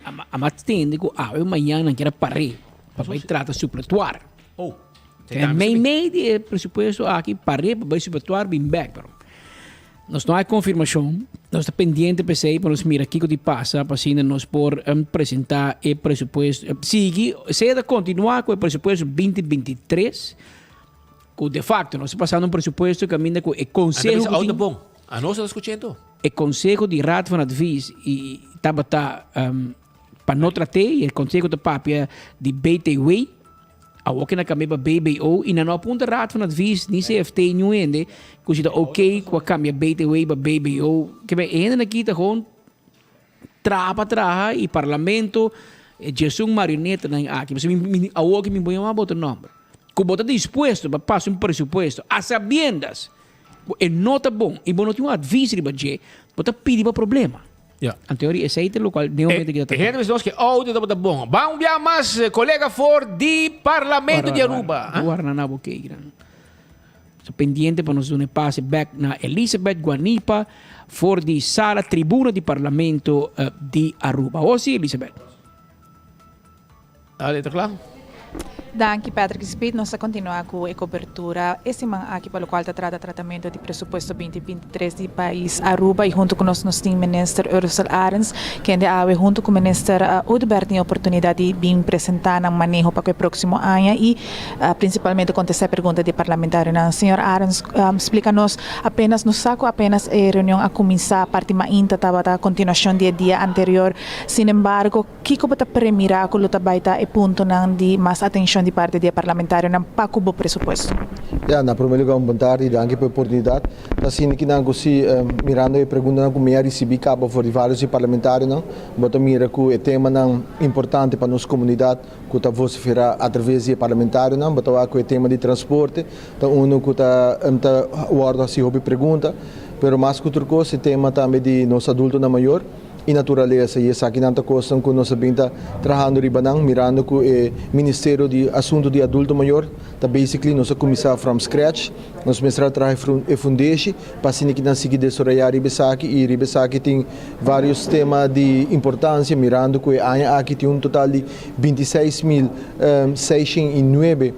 Speaker 17: A ma tende ku awe mañan nan kier a par'é pa bai trata supletuar.
Speaker 13: Oh,
Speaker 17: Te mei mei di e presupuesto aki par'é pa bai supletuar bin bèk pero nos no hay konfirmashon, nos ta pendiente p'esei pa nos mira kiko di pasa pa asina nos por presentá e presupuesto sigui sea ta kontinuá ku e presupuesto 2023 ku de facto nos ta pasando un presupuesto kaminda ku e konseho ku tin.
Speaker 13: Anos ta skuchendo.
Speaker 17: E konseho di Raad van Advies i tabata pa no trat'é i e konseho ta papia di BTW, awor ke nan kambia pa BBO i nan no a puntra Raad van Advies ni CFT niun hende ku si ta oké ku a kambia BTW pa BBO. Ke men e hendenan aki ta gewoon traha pa traha i parlamento e djesun marionetanan aki. Pasobra mi awor ke mi bo yama bo otro nòmber. Ku bo ta dispuesto pa pasa un presupuesto a sabiendas Bo e no ta bon i bo no tin un advis riba dje, bo ta pidi pa problema.
Speaker 13: Ja.
Speaker 17: Anto yori esei ta lokual den momento ki ta
Speaker 13: E hende mester nos ke audio tabata bon. Ban un bia mas kolega for di Parlamento di Aruba.
Speaker 17: Warda, warda na bo kei gran. So pendiente pa nos duna e pase bek na Elizabeth Guanipa for di sala tribuna di Parlamento di Aruba. Awor si Elizabeth.
Speaker 13: Dale, ta kla?
Speaker 18: Danki Patrick Speed. Nos ta continua cu e cobertura e siman aki pa locual ta trata tratamento di presupuesto 2023 di pais Aruba y hunto cu nos nos tin Minister Ursell Arends kende awe hunto cu Minister Oduber tin e oportunidad di bin presenta nan maneho pa cu e proximo aña y principalmente contesta e pregunta di e parlamentarionan. Señor Arends splica nos apenas nos sa cu apenas e reunion a cuminsa parti mainta tabata continuacion di e dia anterior sin embargo Kiko bo ta premirá ku lo ta bai ta e puntonan di mas atenshon di parti di e parlamentarionan pa ku bo presupuesto?
Speaker 19: Ya, na promé lugar un bon tardi, danki pa e oportunidat. Ta asina ki nan ku si, mirando e preguntanan ku mi a risibí kaba for di vários di parlamentarionan, bo ta mira ku e temanan importante pa nos komunidat ku ta vosiferá atraves di e parlamentarionan, bo ta wak ku e tema di transporte ta unu ku ta ta wòrdu hasi hopi pregunta, pero mas ku tur kos e tema tambe di nos adultonan mayor. i naturalesa i esakinan ta kosnan ku nos a bin ta trahando riba nan mirando ku e ministerio di asuntu di adulto mayor ta basically nos a kuminsá from scratch nos mester a traha e fundeshi pa asina ki nan sigui desaroyá riba esaki i riba esaki tin varios tema di importansia mirando ku e aña aki tin un total di 26,609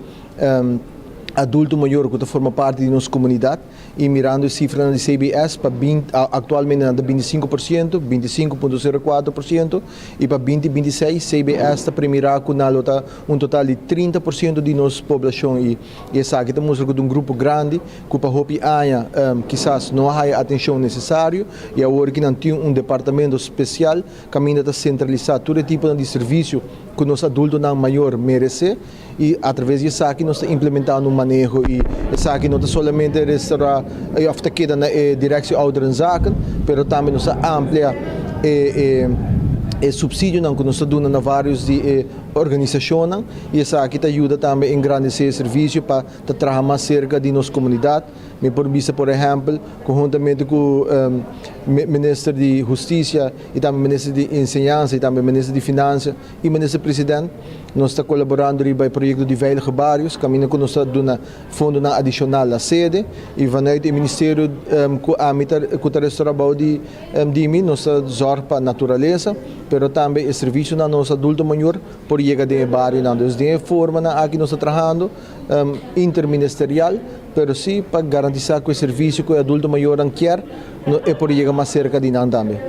Speaker 19: adulto mayor ku ta forma parti di nos komunidat. I mirando e sifranan di CBS pa binti, aktualmente nan ta 25%, 25.04%, i pa 2026 CBS ta premirá ku nan lo ta un total di 30% di nos poblashon i esaki ta mustra ku ta un grupo grandi ku pa hopi aña kisas no a haya atenshon nesesario i awor ki nan tin un departamento spesial kaminda ta sentralisá tur e tiponan di servisio ku nos adultonan mayor meresé. I atraves di esaki nos ta implementando un maneho i esaki no ta solamente restaurá òf ta keda na e Directie Ouderenzaken, pero tambe nos a amplia e e supsidionan ku nos ta duna na vários di e organisashonnan i esaki ta yuda tambe engrandesé e servisio pa ta traha mas serka di nos komunidat. Mi por bisa por ehèmpel ku huntamente ku Minister di Hustisia i tambe Minister di Enseñansa i tambe Minister di Finansia i Minister President nos ta kolaborando riba e proyekto di Veilige Barrios kaminda ku nos ta duna fondonan adishonal na sede i vanuit e ministerio ku ami ta ku ta restorá bou di di mi nos ta zòrg pa naturalesa pero tambe e servisionan nos adulto mayor por yega den e barionan. Dus den e formanan aki nos ta trahando interministerial. pero sí pa garantisa cu e servicio cu e adulto mayornan kier, no e por yega mas cerca di nan tambe.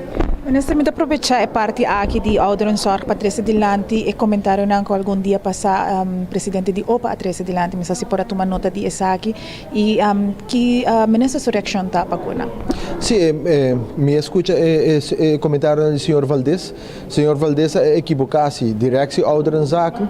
Speaker 18: Minister, mi ta probecha e parti aki di ouderenzorg pa trece dilanti e comentarionan cu algun dia pasa presidente di opa a trece dilanti. Mi sa si por a tuma nota di esaki y ki minister su reaccion ta pa cu nan?
Speaker 19: Sí, mi a scucha e comentarionan di señor Valdez. Señor Valdez a ekiboká si. Directie Ouderenzaken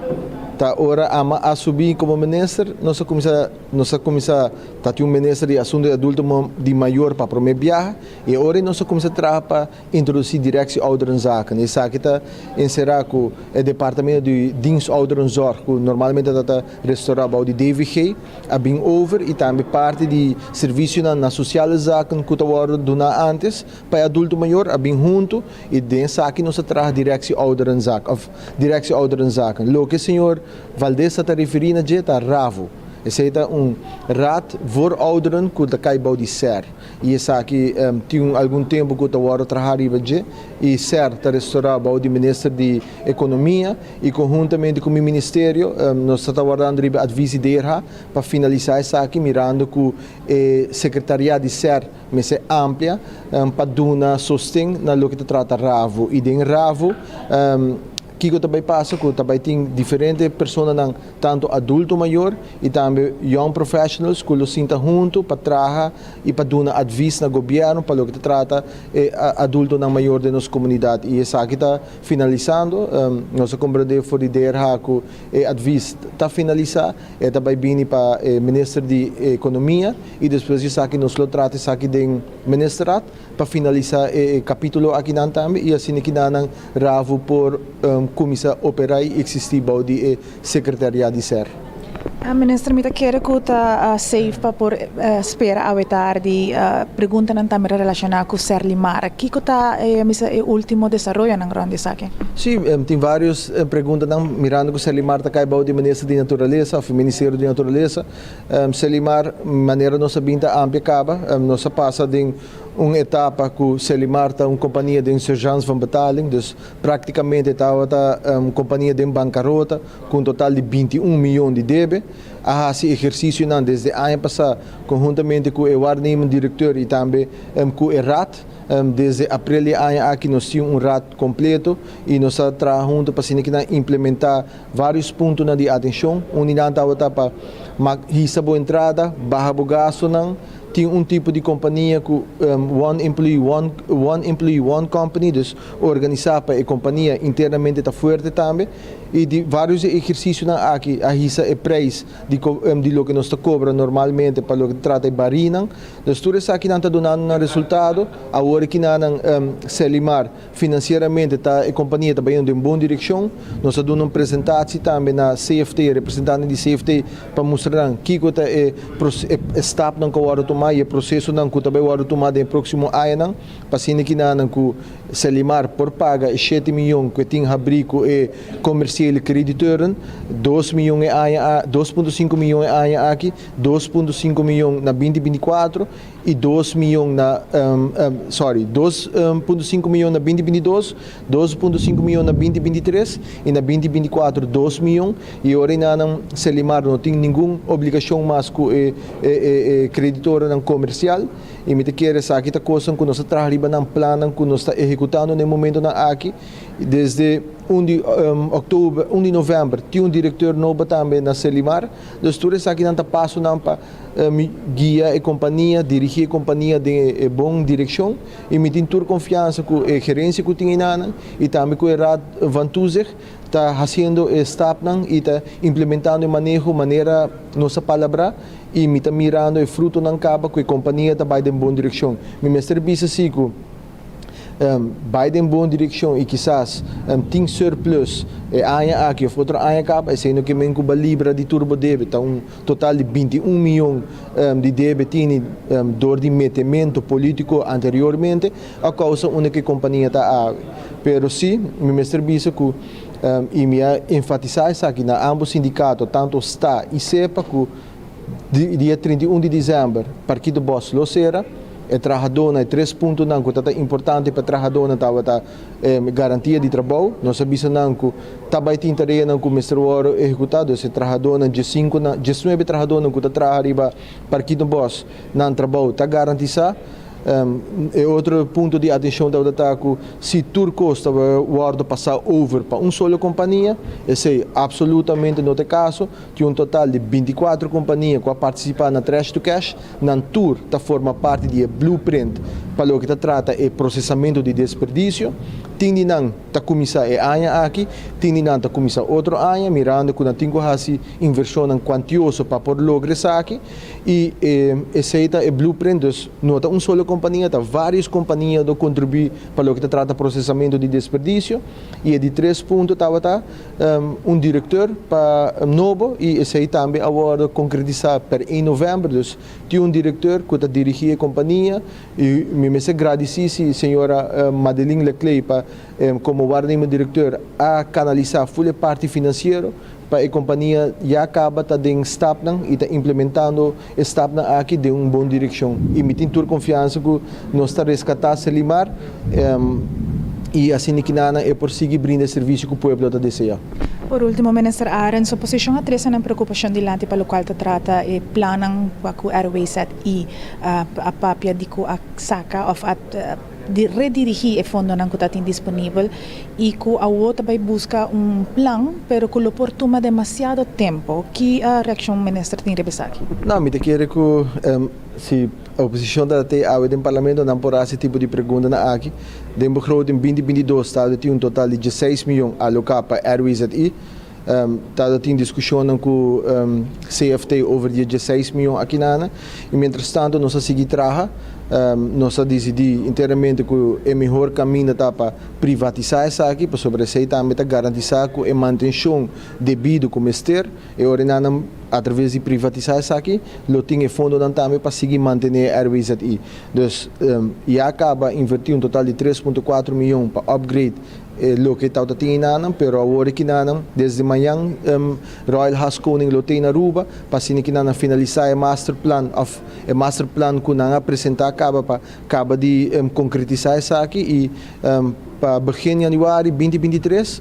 Speaker 19: ta ora ama a subi komo minister, nos a kuminsá nos a kuminsá ta tin un minister di asuntu di adulto di mayor pa promé biaha i e ora ei nos a kuminsá traha pa introdusí Directie Ouderenzaken. Esaki ta enserá ku e departamento di Dienst Ouderenzorg ku normalmente ta ta restorá bou di DVG a bin over i tambe parti di servisionan na Sociale Zaken ku ta wòrdu duná antes pa e adulto mayor a bin huntu i den esaki nos a traha Directie Ouderenzaak of Directie Ouderenzaken. Loke señor Valdez ta ta referí na dje ta RAVO. Esei ta un Raad voor Ouderen ku ta kai bou di ser. I esaki tin un algun tempu ku ta wòrdu traha riba dje i ser ta restorá bou di Minister di Ekonomia i konhuntamente ku mi ministerio nos ta ta wardando riba advis di DRH pa finalisá esaki mirando ku e sekretariat di ser Mester amplia pa duna sosten na loke ta trata Ravo. I den Ravo kiko ta bai pasa? Ku ta bai tin diferente personanan, tantu adulto mayor i tambe young professionals ku lo sinta huntu pa traha i pa duna advis na gobièrnu pa loke ta trata e adultonan mayor den nos komunidat. I esaki ta finalisando. Nos a komprendé for di DRH ku e advis ta finalisá. E ta bai bini pa e minister di Ekonomia i despues di esaki nos lo trata esaki den Ministerraad pa finalisa e kapitulo akinan tambe i asina kinanan Ravo por kuminsa opera i eksisti bou di e Sekretariat di ser.
Speaker 18: Minister, mi ta kere ku ta safe pa por spera awe tardi preguntanan tambe relashoná ku Serlimar. Kiko ta e ultimo desaroyonan rònt di esaki?
Speaker 19: Sí, tin varios preguntanan mirando cu Selimar ta cay bao di Minister di Naturalesa of Ministerio di Naturalesa. Selimar, manera nos a bin ta amplia caba, nos a pasa den un etapa cu Selimar ta un compania den surgeance van betaling, dus practicamente tabata un compania den bancarota cu un total di 21 miyon di debe. A haci ehercicionan desde aña pasa conhuntamente cu e waarnemend directeur y tambe cu e raad. Desde aprel di e aña aki nos tin un raad completo y nos ta traha hunto pa asina kinan implementa varios puntonan di atencion. Un di nan tabata pa hisa bo entrada, baha bo gastonan, tin un tipo di compania cu one employee one one employee one company, dus organisa pa e compania internamente ta fuerte tambe. Y di varios di e ehercicionan aki a hisa e prijs di di loke nos ta cobra normalmente pa loke ta trata e barinan. Dus tur esakinan ta dunando nan resultado. Awor kinanan Selimar financieramente ta e compania ta bayendo den bon direccion. Nos a duna un presentatie tambe na CFT, representante di CFT pa mustra nan kico ta e e stapnan cu a wordo tuma y e procesonan cu ta bay wordo tuma den e proximo añanan pa asina kinanan cu Selimar por paga e shete miyon cu e tin habri cu e comerciële crediteuren, dos miyon e aña 2.5 miyon e aña aki. 2.5 miyon na 2024 y 2 miyon na sorry 2.5 miyon na 2022, 2.5 miyon na 2023 y na 2024 2 miyon y ora enanan Selimar no tin ningun obligacion mas cu e e creditorenan comercial y mi ta kere esaki ta cosnan cu nos ta traha riba nan plannan cu nos ta ehecutando na e momentonan aki desde un di october un di november tin un directeur nobo tambe na Selimar. Dus tur esakinan ta pasonan pa guia e kompania, dirigí e kompania den e bon direkshon i mi tin tur konfiansa ku e gerensia ku tin einanan i tambe ku e Raad van Toezicht ta hasiendo e stapnan i ta implementando e maneho manera nos a palabrá i mi ta mirando e frutonan kaba ku e kompania ta bai den bon direkshon. Mi mester bisa si ku. Bai den bon direkshon i kisas tin surplus e aña aki òf otro aña kaba, esei no ke men ku bo a libra di tur bo debe. Ta un total di 21 mion di debe tini dor di metementu polítiko anteriormente a kousa unda ku e kompania ta awe. Pero si mi mester bisa ku i mi a enfatisá esaki na ambos sindikato, tantu sta i sepa ku dia 31 di desèmber Parkito Bòs lo sera. E trahadónan, e tres puntonan ku ta ta importante pa e trahadónan tabata garantia di trabou. Nos a bisa nan ku ta bai tin tareanan ku mester wòrdu ehekutá, dus e trahadónan, diesinku nan, diesnuebe trahadónan ku ta traha riba Parkietenbos, nan trabou ta garantisá. E otro punto di atenshon tabata ta ku si tur kos ta wòrdu pasá over pa un solo kompania, esei apsolutamente no ta e kaso. Tin un total di bintikuater kompania ku a partisipá na Trash to Cash. Nan tur ta forma parti di e blueprint pa loke ta trata e prosesamentu di desperdisio. Tin di nan ta kuminsá e aña aki, tin di nan ta kuminsá otro aña, mirando ku nan tin ku hasi invershonnan kuantioso pa por logra esaki. I esei ta e blueprint, dus no ta un solo kompania, ta vários kompania lo kontribuí pa loke ta trata prosesamentu di desperdisio. I e di tres punto tabata un direktor pa nobo i esei tambe a wòrdu konkretisá per ein novèmber, dus tin un direktor ku ta dirigí e kompania i mi mester gradisí si señora Madeline Leclay pa komo waarnemer direktor a kanalisá ful e parti finansiero pa e kompania ya kaba ta den stapnan i ta implementando e stapnan aki den un bon direkshon i mi tin tur konfiansa ku nos ta reskatá Selimar i asina kinana e por sigui brinda e servisio ku pueblo ta deseá.
Speaker 18: Por ultimo Minister Arends, oposishon a trese nan preokupashon dilanti pa lokual ta trata e plannan pa ku RWZI a papia di ku a saka òf a di redirigí e fondonan ku ta tin disponibel i ku awor ta bai buska un plan pero ku lo por tuma demasiado tempo. Ki reakshon minister tin riba esaki?
Speaker 19: No, mi ta kere ku si oposishon ta te awe den parlamento nan por hasi e tipo di preguntanan aki. Den begroting binti binti dos ta tin un total di dieseis miyon aloká pa RWZI. Ta tin diskushonnan ku CFT over di e dieseis miyon akinana i mientrastanto nos a sigui traha. Nos a disidí internamente ku e mihor kaminda ta pa privatisá esaki pasobra esei tambe ta garantisá ku e mantenshon debido ku mester e ordenanan atraves di privatisá esaki lo tin e fondonan tambe pa sigui mantené e RWZI. Dus ya kaba invertí un total di tres punto kuatro miyon pa upgrade E loke tawata tin enanan, pero awor e kinanan, desde mañan Royal Haskoning lo ta in Aruba pa asina kinanan finalisa e masterplan of e masterplan ku nan a presenta kaba pa kaba di konkretisa esaki i pa begin januari binti binti tres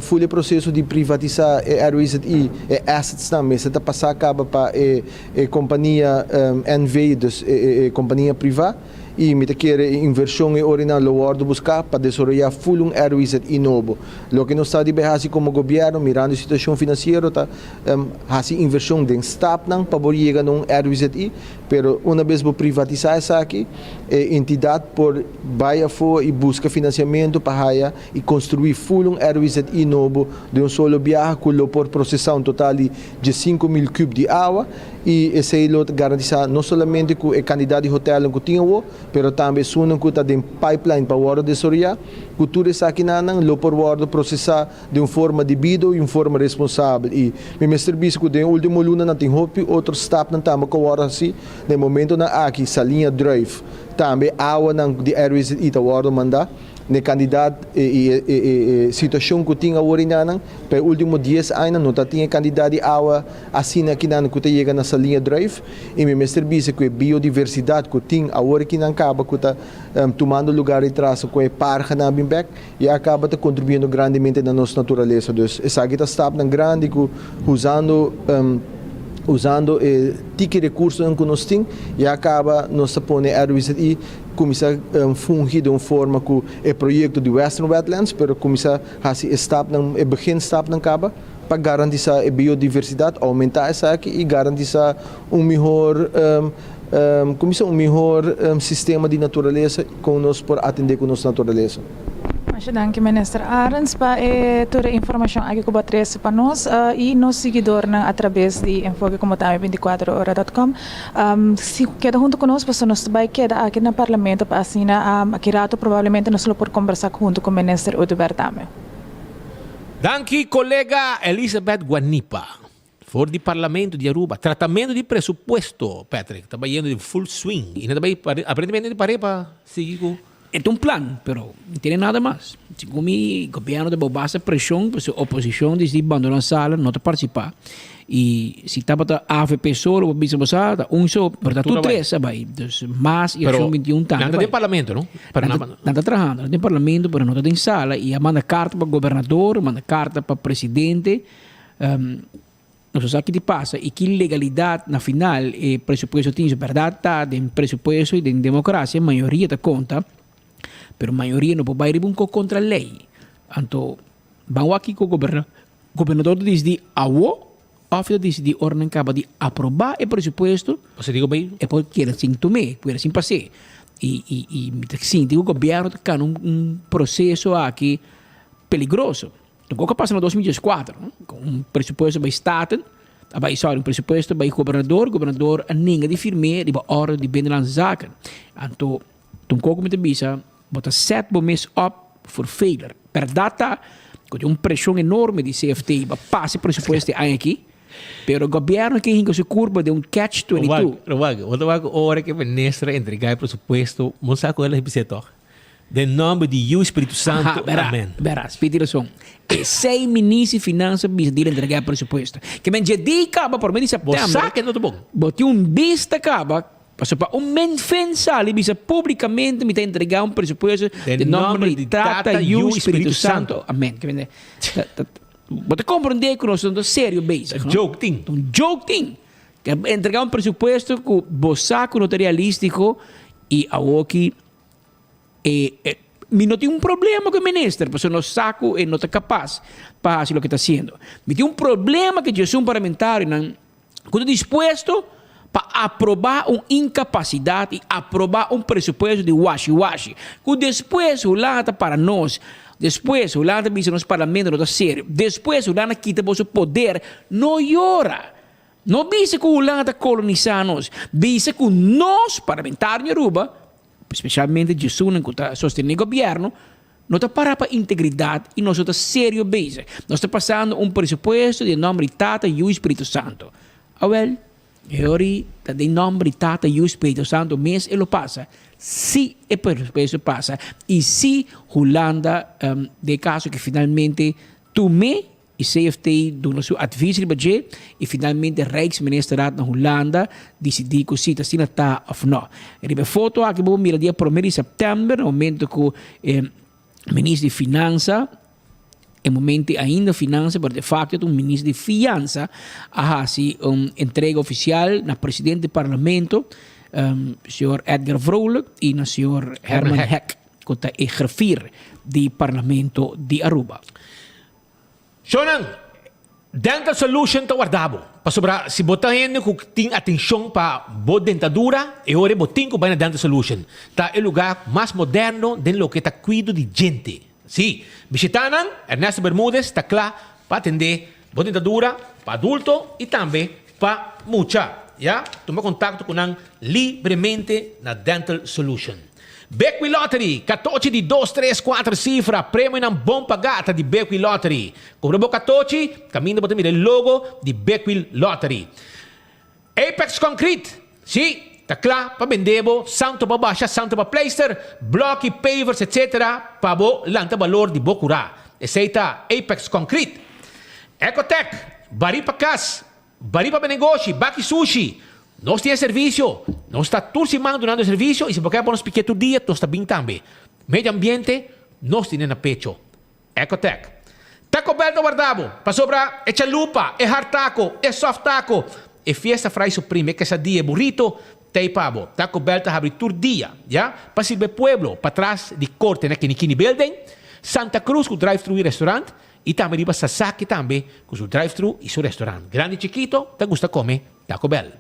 Speaker 19: ful e proseso di privatisa e RWZI, e assetsnan mester ta pasa kaba pa e kompania NV, dus e kompania priva. I mi ta kere e invershon e orinan lo wòrdu buská pa desaroyá ful un RWZI nobo. Loke nos ta riba e hasi komo gobièrnu mirando e situashon finansiero ta hasi invershon den stapnan pa bo yega na un RWZI, pero una bes bo privatisá esaki e entidat por bai afó i buska finansiamentu pa haya i konstruí ful un RWZI nobo den un solo biaha ku lo por prosesá un total di diesinku mil kub di awa. I esei lo ta garantisá no solamente ku e kandidat di hotelnan ku tin awor, pero tambe esunnan ku ta den pipeline pa wòrdu desaroyá, ku tur esakinannan lo por wòrdu prosesá den un forma debido i un forma responsabel. I mi mester bisa ku den e último lunanan tin hopi otro stapnan tambe ku a wòrdu hasí. Den momentonan aki Saliña Druif, tambe awanan di RWZI ta wòrdu mandá. N'e kandidat i e situashon ku tin awor enanan, pa e último dies añanan no ta tin e kandidat di awa asina akinan ku ta yega na Saliña Druif i mi mester bisa ku e biodiversidat ku tin awor akinan kaba ku ta tumando lugar retras ku e parhanan a bin bek ya kaba ta kontribuyendo grandemente na nos naturalesa. Dus esaki ta stapnan grandi ku usando usando e tiki rekursonan ku nos tin ya kaba nos ta pone RWZI Kuminsá fungi den un forma ku e proyekto di Western Wetlands, pero kuminsá hasi e stapnan, e beginstapnan kaba pa garantisá e biodiversidat, oumentá esaki i garantisá un mihor, kuminsá un mihor sistema di naturalesa kon nos por atendé ku nos naturalesa.
Speaker 18: Masha danki Minister Arends pa e tur e informacion aki cu bo a trece pa nos y nos siguidornan a traves di Enfoke como tambe binticuatro ora dot com. Si keda hunto cu nos pasobra nos ta bay keda aki na Parlamento pa asina aki rato probablemente nos lo por combersa hunto cu Minister Oduber tambe.
Speaker 13: Danki colega Elizabeth Guanipa for di Parlamento di Aruba. Tratamento di presupuesto, Patrick, ta bayendo den full swing y nan ta bay aparentemente di pare pa sigui cu.
Speaker 17: E ta un plan, pero no tiene nada mas. Segun mi, gobierno ta bou basta presion, pasobra oposicion disdi bandona sala, no ta participa. Y si tabata avp solo, bo bisa bo sa, ta un so, pero ta tur tres a bay. Dus mas y Accion 21 tambe
Speaker 13: Nan ta
Speaker 17: bay.
Speaker 13: den parlamento, no? Pero
Speaker 17: Nan ta, nan ta trahando, nan ta den parlamento, pero no ta den sala. Y a manda carta pa gobernador, manda carta pa presidente. Nos no sa ki di pasa y ki legalidad na final e presupuesto tin. So berdad ta den presupuesto y den democracia mayoria ta conta, pero mayoria no por bay riba un co contra ley. Anto ban wak kico gobernador ta dicidi awo of e ta dicidi ora nan caba di aproba e presupuesto.
Speaker 13: Pasobra dico bay.
Speaker 17: E por keda sin tum'e, por keda sin pas'e. Y y y mi ta sinti cu gobierno ta cana un proceso aki peligroso. Loke a pasa na 2014, ku un presupuesto bai Staten, a bai, sorry, un presupuesto bai gobernador, gobernador a nenga di firm'é riba orde di Binnenlandse Zaken. Anto, ta un koko mi ta bisa, bo ta set bo mes op for failure. Bèrdat ta ku tin un preshon enorme di CFT pa pasa e presupuesto e aña aki, pero gobièrnu ke hinka su kurpa den un catch 22.
Speaker 3: Wak, wak, bo ta wak ora ku e minister a entregá e presupuesto, bo sa ku el a bis'é tòg? Den nomber di Yu Spiritu Santo.
Speaker 17: Aha, bera,
Speaker 3: Amen.
Speaker 17: bera, Spiritu rason. Esei minister di Finansa bisa di entrega e presupuesto. Ke men dje di kaba por mes di
Speaker 13: Bo
Speaker 17: september.
Speaker 13: sa ke no ta bon.
Speaker 17: Bo tin un bista kaba, pasobra pa un men fen sali bisa publikamente mi ta entrega un presupuesto
Speaker 13: Den
Speaker 17: den nomber
Speaker 13: nomber
Speaker 17: di
Speaker 13: di
Speaker 17: Tata,
Speaker 13: Tata,
Speaker 17: Yu,
Speaker 13: Yu,
Speaker 17: Spiritu
Speaker 13: Spiritu
Speaker 17: Santo.
Speaker 13: Santo.
Speaker 17: Amen. Ke men ta, ta, bo ta komprende ku nos no ta serio bezig, no?
Speaker 13: Joke tin.
Speaker 17: Un joke tin. Ke entrega un presupuesto ku bo sa ku no ta realístiko i awoki E, e, mi no tin un problema ku e minister, pasobra nos sa ku e no ta kapas pa hasi loke ta hasiendo. Mi tin un problema ku e djesun parlamentarionan ku ta dispuesto pa aprobá un inkapasidat i aprobá un presupuesto di washi-washi, ku despues Hulanda ta para nos, despues Hulanda ta bisa nos parlamento no ta serio, despues Hulanda kita boso poder, no yora. No bisa ku Hulanda ta kolonisá nos, bisa ku nos parlamentario di Aruba, Specialmente djesunnan cu ta sostene gobierno no ta para pa integridad y nos no ta serio bezig. Nos ta pasando un presupuesto den nomber di Tata, Yu y Spiritu Santo. Awel, e ora ta den nomber di Tata, Yu y Spiritu Santo mes e lo pasa, si e presupuesto pasa y si Hulanda den e caso ki finalmente tume E CFT duna su advis riba dje y finalmente Rijksministerraad na Hulanda dicidi cu si ta asina ta of no. Riba e foto aki bo por mira dia prome di september na momento cu e Minister di Finansa, e momento ainda Finansa pero de facto ta un Minister di Fiansa, a haci un entrega oficial na Presidente di Parlamento, señor Edgar Vrolijk y na señor Herman Heck cu ta e griffier di Parlamento di Aruba.
Speaker 13: Shownan, Dental Solution ta warda bo, pasobra si bo ta hende ku tin atenshon pa bo dentadura, e ora bo tin ku bai na Dental Solution. Ta e lugá mas moderno den loke ta kuido di djente. Sí, bishitá nan, Ernesto Bermudez ta kla pa atendé bo dentadura pa adulto i tambe pa mucha. Ya, tuma kontakto ku nan libremente na Dental Solution. Bekwee Lottery, katochi di dos, tres, kuater sifra, premionan bon pagá ta di Bekwee Lottery. Kumpra bo katochi, kaminda bo ta mira e logo di Bekwee Lottery. Apex Concrete, sí, ta kla pa bende bo santo pa basha, santo pa pleister, blòki, pavers etc. Pa bo lanta balor di bo kurá. Esei ta Apex Concrete. Ecotech, barí pa kas, Bari pa negoshi, baki sushi. Nos tin e servisio. Nos ta tur siman dunando e servisio i si bo ke pa nos pikia tur dia, nos ta bin tambe. Medio ambiente, nos tine na pecho. Ecotech. Taco Bell ta warda bo, pasobra e chalupa, e hard taco, e soft taco, e fiesta fry supreme, e quesadilla, e burrito, ta ei pa bo. Taco Bell ta habri tur dia, ya, pa sirbi e pueblo, patras di korte na Kinikini Building, Santa Cruz ku drive thru i restaurant, I tambe riba Sasaki tambe cu su drive thru y su restaurant. Grandi y chikito ta gusta come Taco Bell.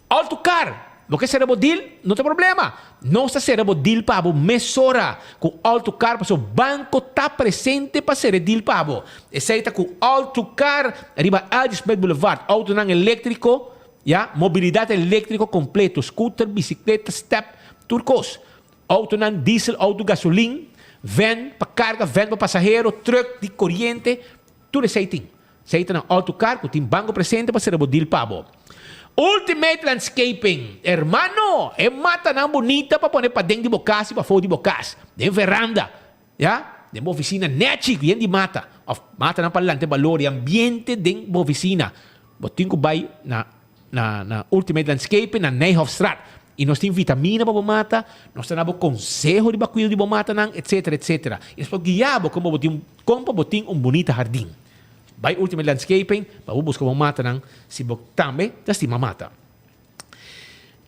Speaker 13: Alto car! Bo ke cera bo deal? No ta problema! Nos ta cera bo deal pa bo mesora cu Alto Car pasobra banco ta presente pa cera e deal pa bo. Esey ta cu Alto Car riba Algie Smith Boulevard. Autonan electrico, ya, mobilidad electrico completo, scooter, bicicleta, step, tur cos. Autonan diesel, auto gasolin, van pa carga, van pa pasahero, truck di coriente, tur esey tin. Esey ta na Auto Car cu tin banco presente pa cera bo deal pa bo. Ultimate Landscaping, hermano, e matanan bunita pa pone paden di bo kas i pafó di bo kas, den veranda, ya, den bo oficina nechi yen di mata, of matanan pa lanta e balor di ambiente den bo oficina. Bo tin ku bai na na na Ultimate Landscaping na Nijhofstraat i nos tin vitamina pa bo mata, nos ta na bo konseho riba kuido di bo matanan, etcetera, etcetera. I nos por guia bo kon pa bo tin kon pa bo tin un bunita hardin. Bai Ultimate Landscaping pa bo buska bo matanan si bo tambe ta stima mata.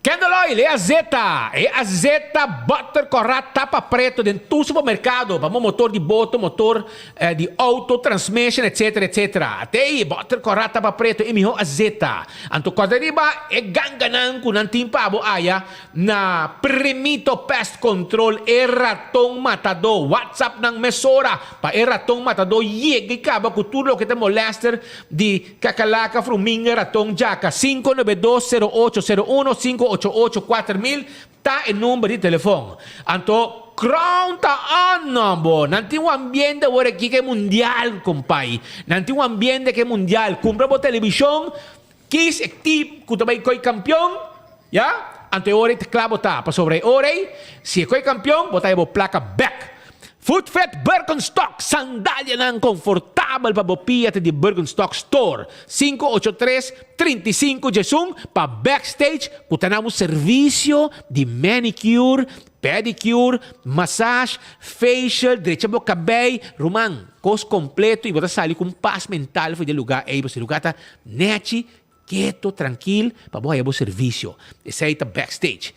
Speaker 13: Candle oil, e azeta, e azeta butter kòrá tapa preto den tur supermerkado pa bo motor di boto, motor di auto, transmission etc. Etc. Te ei butter kòrá tapa preto e mihó azeta. Anto kòrda riba e ganganan ku nan tin pa bo aya na Primito Pest Control e raton matadó. Whatsapp nan mesora Pa e raton matadó yega i kaba ku tur loke ta molèster di kakalaka, fruminga, raton, djaka. Sinku nuebe dos sero ocho sero uno sinku ocho ocho kuater mil ta e number di telefòn. Anto Crown ta on no bo! Nan tin un ambiente awor aki ke mundial kompai. Nan tin un ambiente ke mundial. Kumpra bo televishon, kis e team ku ta bai koi kampion, ya, anto e ora ei ta kla bo ta. Pasobra e ora ei, si e koi kampion, bo ta haña bo plaka bèk. Footfit Birkenstock, sandalianan konfortabel pa bo pia ta di Birkenstock Store, sinku ocho tres, 35 djesun pa backstage ku ta na un servisio di manicure, pedicure, massage, facial, drecha bo kabei, ruman, kos kompleto i bo ta sali ku un pas mental for di e lugá ei, pasobra e lugá ta nechi, keto, trankil pa bo haya bo servisio. Esei ta backstage.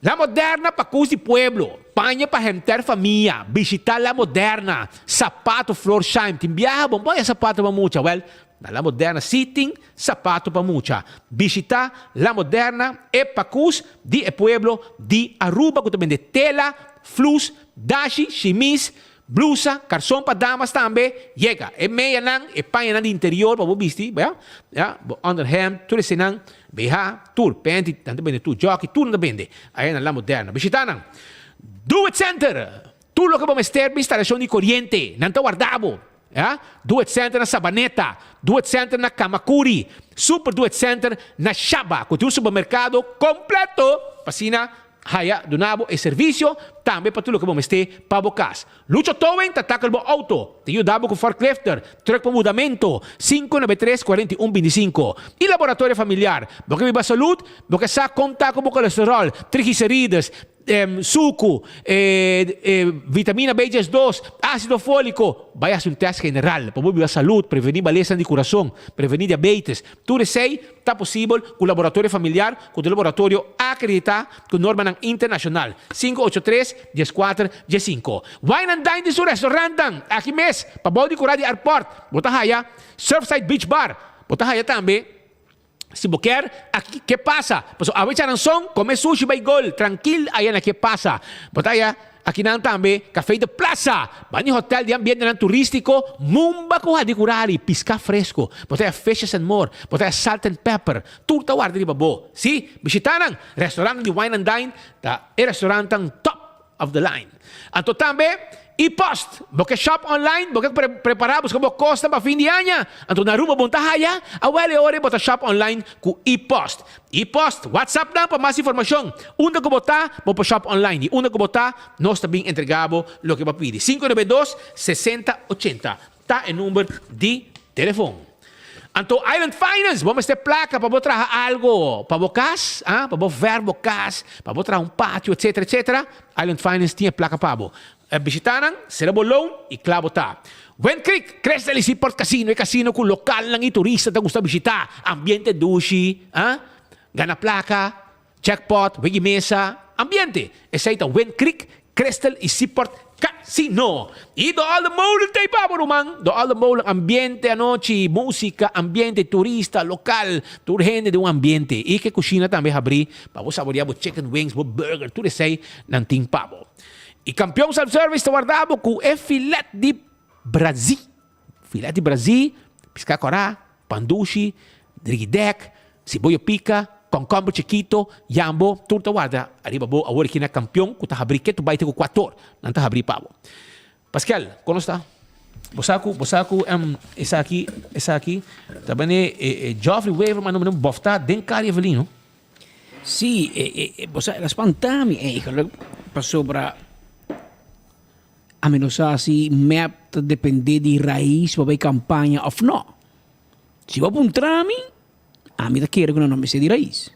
Speaker 13: La Moderna pa kus di pueblo, paña pa henter famia, bishita La Moderna, sapato Florsheim, tin biaha bon bo haya sapato pa mucha, wel, na La Moderna si tin sapato pa mucha. Bishita La Moderna, e pakus di e pueblo di Aruba ku ta bende tela, flus, dashi, shimis, Blusa, karson pa damas tambe, yega. E meyanan, e pañanan di interior pa bo bisti, ya, ya, bo onderhemd, tur esenan, BH, tur, panty, nan ta bende tur, jockey, tur nan ta bende. Aya na La Moderna. Bishita nan. Do It Center! Tur loke bo mester pa instalashon di koriente, nan ta warda bo. Ya. Do It Center na Sabaneta, Do It Center na Kamakuri, Super Do It Center na Shaba, ku tin un supermerkado kompleto pa asina Haya duna bo e servisio tambe pa tur loke bo mester pa bo kas. Lucho Towing ta takel bo auto, ta yuda bo ku forklifter, truck pa mudamento, 593 41 25. I laboratorio familiar, bo ke biba salud, bo ke sa kon ta ku bo kolesterol, triglicerides, suku, vitamina B 12, ácido fólico, bai hasi un test general pa bo biba salud, preveni malesanan di kurason, preveni diabetes, tur esei Ta posibel ku laboratorio familiar ku ta laboratorio akreditá ku normanan internashonal. Sinku ocho tres, dieskuater, diesinku. Wine and Dine di su restaurantnan aki mes pa bou di kura di airport. Bo ta haya Surfside Beach Bar. Bo ta haya tambe si bo kier aki Ke Pasa. Pasobra awe charanson kome sushi bai gol trankil aya na Ke Pasa. Bo ta haya. Akinan tambe Café de Plaza, banda di hotel di ambientenan turístiko, mumba ku hadi kurari, piská fresko, bo ta haya Fishes and More, bo ta haya Salt and Pepper, tur ta warda riba bo. Sí, bishitá nan! Restaurantnan di Wine and Dine ta e restaurantnan top of the line. Anto tambe E-post, bo ke shop online, bo ke prepará buska bo kosnan pa fin di aña, anto na Aruba bo no ta haya, awel e ora bo ta shop online ku E-post. E-post, WhatsApp nan pa mas informashon. Unda ku bo ta, bo por shop online. I unda ku bo ta, nos ta bin entrega bo loke bo a pidi. Sinku nuebe dos, sesenta, ochenta ta e number di telefon. Anto Island Finance, bo mester plaka pa bo traha algo pa bo kas, ah, pa bo verf bo kas, pa bo traha un patio, etcetera, etcetera. Island Finance tin e plaka pa bo. Bishita nan, sera bo loan i kla bo ta. Wind Creek, Crystal y Seaport Casino, e casino cu localnan y turista ta gusta bishita. Ambiente dushi, ah, gana placa, jackpot, wegi mesa, ambiente. Esey ta Wind Creek, Crystal y Seaport Casino. Y De Olde Molen ta ey pa bo ruman. De Olde Molen, ambiente anochi, musica, ambiente, turista, local, tur hende den un ambiente. Y ke cushina tambe habri pa bo saborea bo chicken wings, bo burger, tur esey nan tin pa bo. E kampion self service ta warda bo ku e filet di brazi. Filet di brazi, piská kòrá, pan dushi, drigidèk, siboyo pika, kònkòmber chikito, yambo, tur ta warda ariba bo awor aki na kampion ku ta habrí ketu bai te ku kuator. Nan ta habrí pa bo. Paskel, kon nos ta? Bo sa ku, bo sa ku em, esaki, esaki ta bane e, e Geoffrey Wever manda un bofta den kar di Evelyn, no?
Speaker 17: Sí, e, e, e, bo sa, el a spanta mi eigenlijk, pasobra ami no sa si mep ta depende di Raiz pa bay campaña of no. Si bo puntra mi, Ami ta kere ku nan no mester di rais.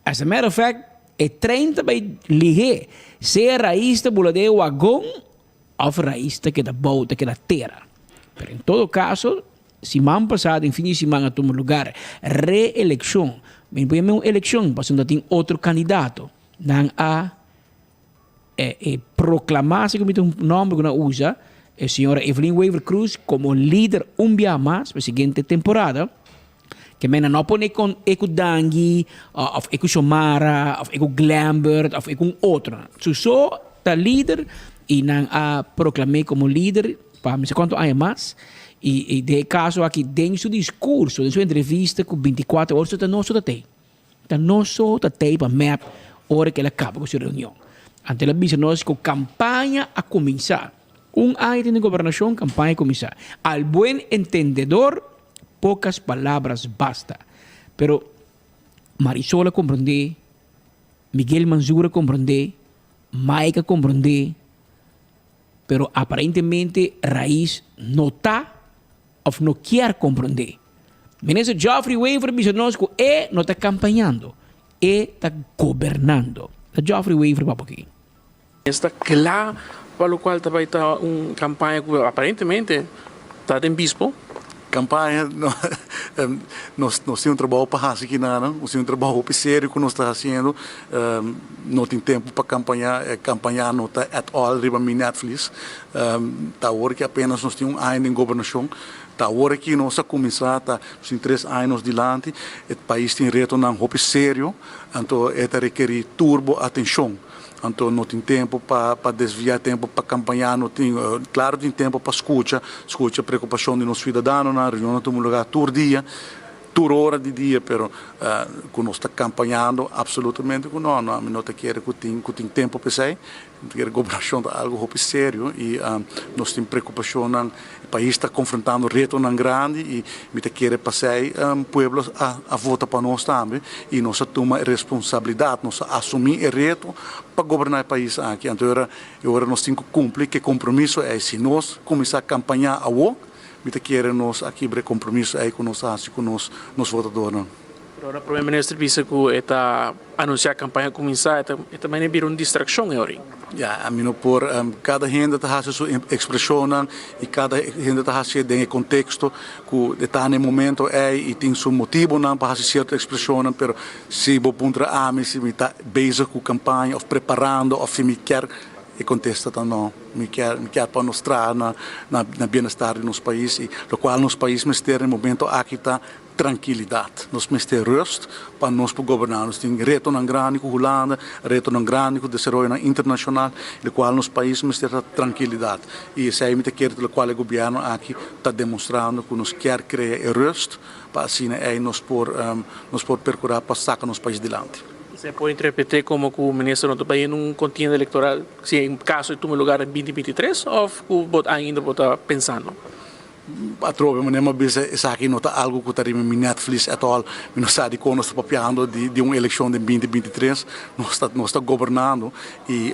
Speaker 17: As a matter of fact, e trein ta bai lihé, sea rais ta bula den e wagon òf rais ta keda bou, ta keda tera. Pero en todo kaso, siman pasá, den fin di siman a tuma lugar reelekshon. Mi no por yama un elekshon pasobra no tin otro kandidato. Nan a e proklamá, segun mi ta un nòmber ku nan usa, e señora Evelyn Wever-Croes komo lider un bia mas pa e siguiente temporada. Ke mena no pone kon e ku Dangui òf e ku Xiomara òf e ku Glenbert òf e ku un otro. Su so ta lider i nan a proklam'é komo lider pa mi sa kuantu aña mas. I den e kaso aki den su diskurso, den su entrevista ku 24 Ora ta nos so ta tei. Ta nos so ta tei pa mep ora ku el a kaba ku su reunion. Anto el a bisa nos ku kampaña a kuminsá. Un aña tin den gobernashon, kampaña a kuminsá. Al buen entendedor, pocas palabras basta. Pero Marisol a komprondé, Miguel Manzur a komprondé, Mike a komprondé, pero aparentemente Raiz no ta of no kier komprondé. Minister Geoffrey Wever bisa nos ku e no ta kampañando, e ta gobernando. Ta Geoffrey Wever papia aki.
Speaker 20: Esta kla pa lokual ta bai ta un kampaña ku aparentemente ta den bispo.
Speaker 21: Kampaña, nos nos tin un trabou pa hasi kinanan, nos tin un trabou hopi serio ku nos ta hasiendo, no tin tempu pa kampaña, e kampaña no ta at all riba mi netvlies. Ta awor ki apenas nos tin un aña den gobernashon, ta awor aki nos a kuminsá, ta nos tin tres aña nos dilanti, e pais tin retonan hopi serio, anto e ta rekerí tur bo atenshon. Anto no tin tempu pa pa desviá tempu pa kampañá, no tin, klaro tin tempu pa skucha, skucha preokupashon di nos siudadanonan, reunionnan tuma lugá tur dia, tur ora di dia, pero ku nos ta kampañando apsolutamente ku no, no, ami no ta kere ku tin ku tin tempu pa esei. Pasobra gobernashon ta algu hopi serio i nos tin preokupashonnan, e pais ta konfrontando retonan grandi i mi ta kere pasei pueblo a vota pa nos tambe i nos a tuma e responsabilidat, nos a asumí e reto pa goberná e pais aki. Anto e ora nos tin ku kumpli ku e kompromiso ei. Si nos kuminsá kampañá awor, mi ta kere nos a kibra e kompromiso ei ku nos a hasi ku nos votadornan.
Speaker 20: Pero ora Prome Minister bisa ku e ta anunsiá kampaña kuminsá, e ta e ta manera bira un distrakshon e ora ei.
Speaker 21: Ya, ami no por, kada hende ta hasi su ekspreshonnan i kada hende ta hasié den e konteksto ku e ta na e momento ei i tin su motibonan pa hasi sierto ekspreshonnan, pero si bo puntra ami si mi ta bezig ku kampaña òf preparando òf si mi kier, e kontesta ta no. Mi kier mi kier pa nos traha na na bienestar di nos pais i lokual nos pais mester na e momento aki ta Trankilidat. Nos mester rust pa nos por goberná. Nos tin retonan grandi ku Hulanda, retonan grandi ku desaroyonan internashonal, lokual nos pais mester ta trankilidat. I esei mi ta kere ta lokual e gobièrnu aki ta demostrando ku nos kier krea e rust pa asina ei nos por nos por perkurá pa saka nos pais dilanti.
Speaker 20: Esei por interpreté komo ku minister no ta bai en un kontienda elektoral si en kaso e tuma lugar en binti 23 òf ku bo ainda bo ta pensando?
Speaker 21: Atrobe manera mi a bisa esaki no ta algo cu ta riba mi netvlies at all. Mi no sa dicon nos ta papiando di di un eleccion den binti 23. Nos ta nos ta gobernando y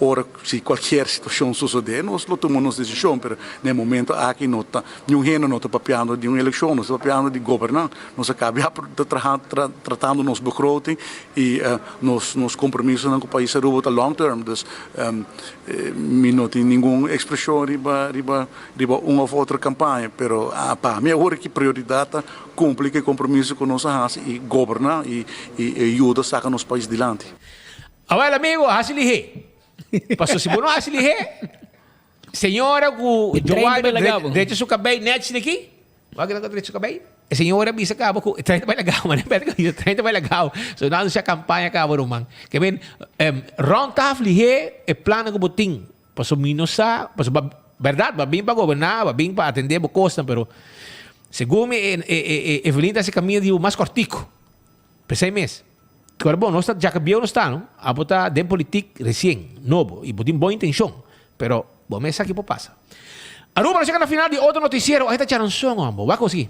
Speaker 21: ora si cualkier situacion sucede nos lo tuma nos decision pero na e momento aki no ta niun hende no ta papiando di un eleccion nos ta papiando di goberna. Nos a caba ya traha tratando nos begroting y nos nos compromisonan cu pais Aruba ta long term dus mi no tin ningun expresion riba riba Riba un of otro campaña, pero pa mi awor ki prioridad ta cumpli cu e compromiso cu nos a haci y goberna y yuda saca nos pais dilanti.
Speaker 13: Awel amigo, haci lihé. Paso si bo no haci lihé, señora cu Joan drecha su cabey nèchi di aki, wak nan ta drecha su cabey, e señora bisa caba cu e trein ta bay lagao, manera Patrick a bisa, trein ta bay lagao. So nan anuncia campaña caba ruman. Ke men, rond tafel lihé e plannan cu bo tin. Pasobra mi no sa, pasobra bèrdat bo a bin pa goberná, bo a bin pa atendé bo kosnan, pero segun mi e e e Evelyn ta hasi kaminda di bo mas kòrtiku. P'esei mes. Kòrda bon, nos ta djaka bieu nos ta no, abo ta den politik resien, nobo, i bo tin bon intenshon, pero bo mes sa ki por pasa. Aruba nos yega na final di otro noticiero. Ahí ta djaranson hombo. Wak osi.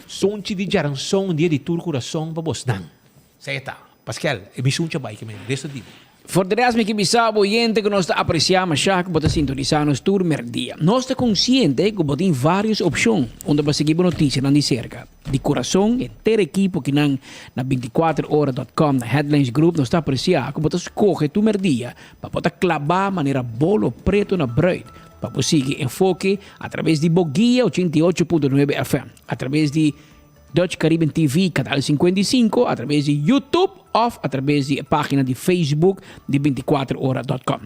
Speaker 13: Sunchi di djaranson dia di tur curason pa bosnan. Esei ta. Paskel, e mi sunchi a bai ke men. Resto di bo.
Speaker 17: For de rest mi ke bisa bo oyente ku nos ta apresiá mashá ku bo ta sintonisá nos tur merdia. Nos ta konsiente ku bo tin vários opshon unda pa sigui bo notisianan di serka. Di kurason henter ekipo kinan na 24 ora dot com na Headlines Group nos ta apresiá ku bo ta skohe tur merdia pa bo ta klabá manera bolo preto na bruid pa bo sigui Enfoke atraves di bo guia 88.9 FM, atraves di Dutch Caribbean TV kanal 55, atraves di YouTube òf atraves di e página di Facebook di 24 ora dot com.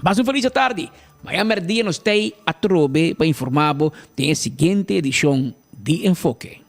Speaker 17: Pasa un felis atardi. Mañan merdia nos t'ei atrobe pa informá bo den e siguiente edishon di Enfoke.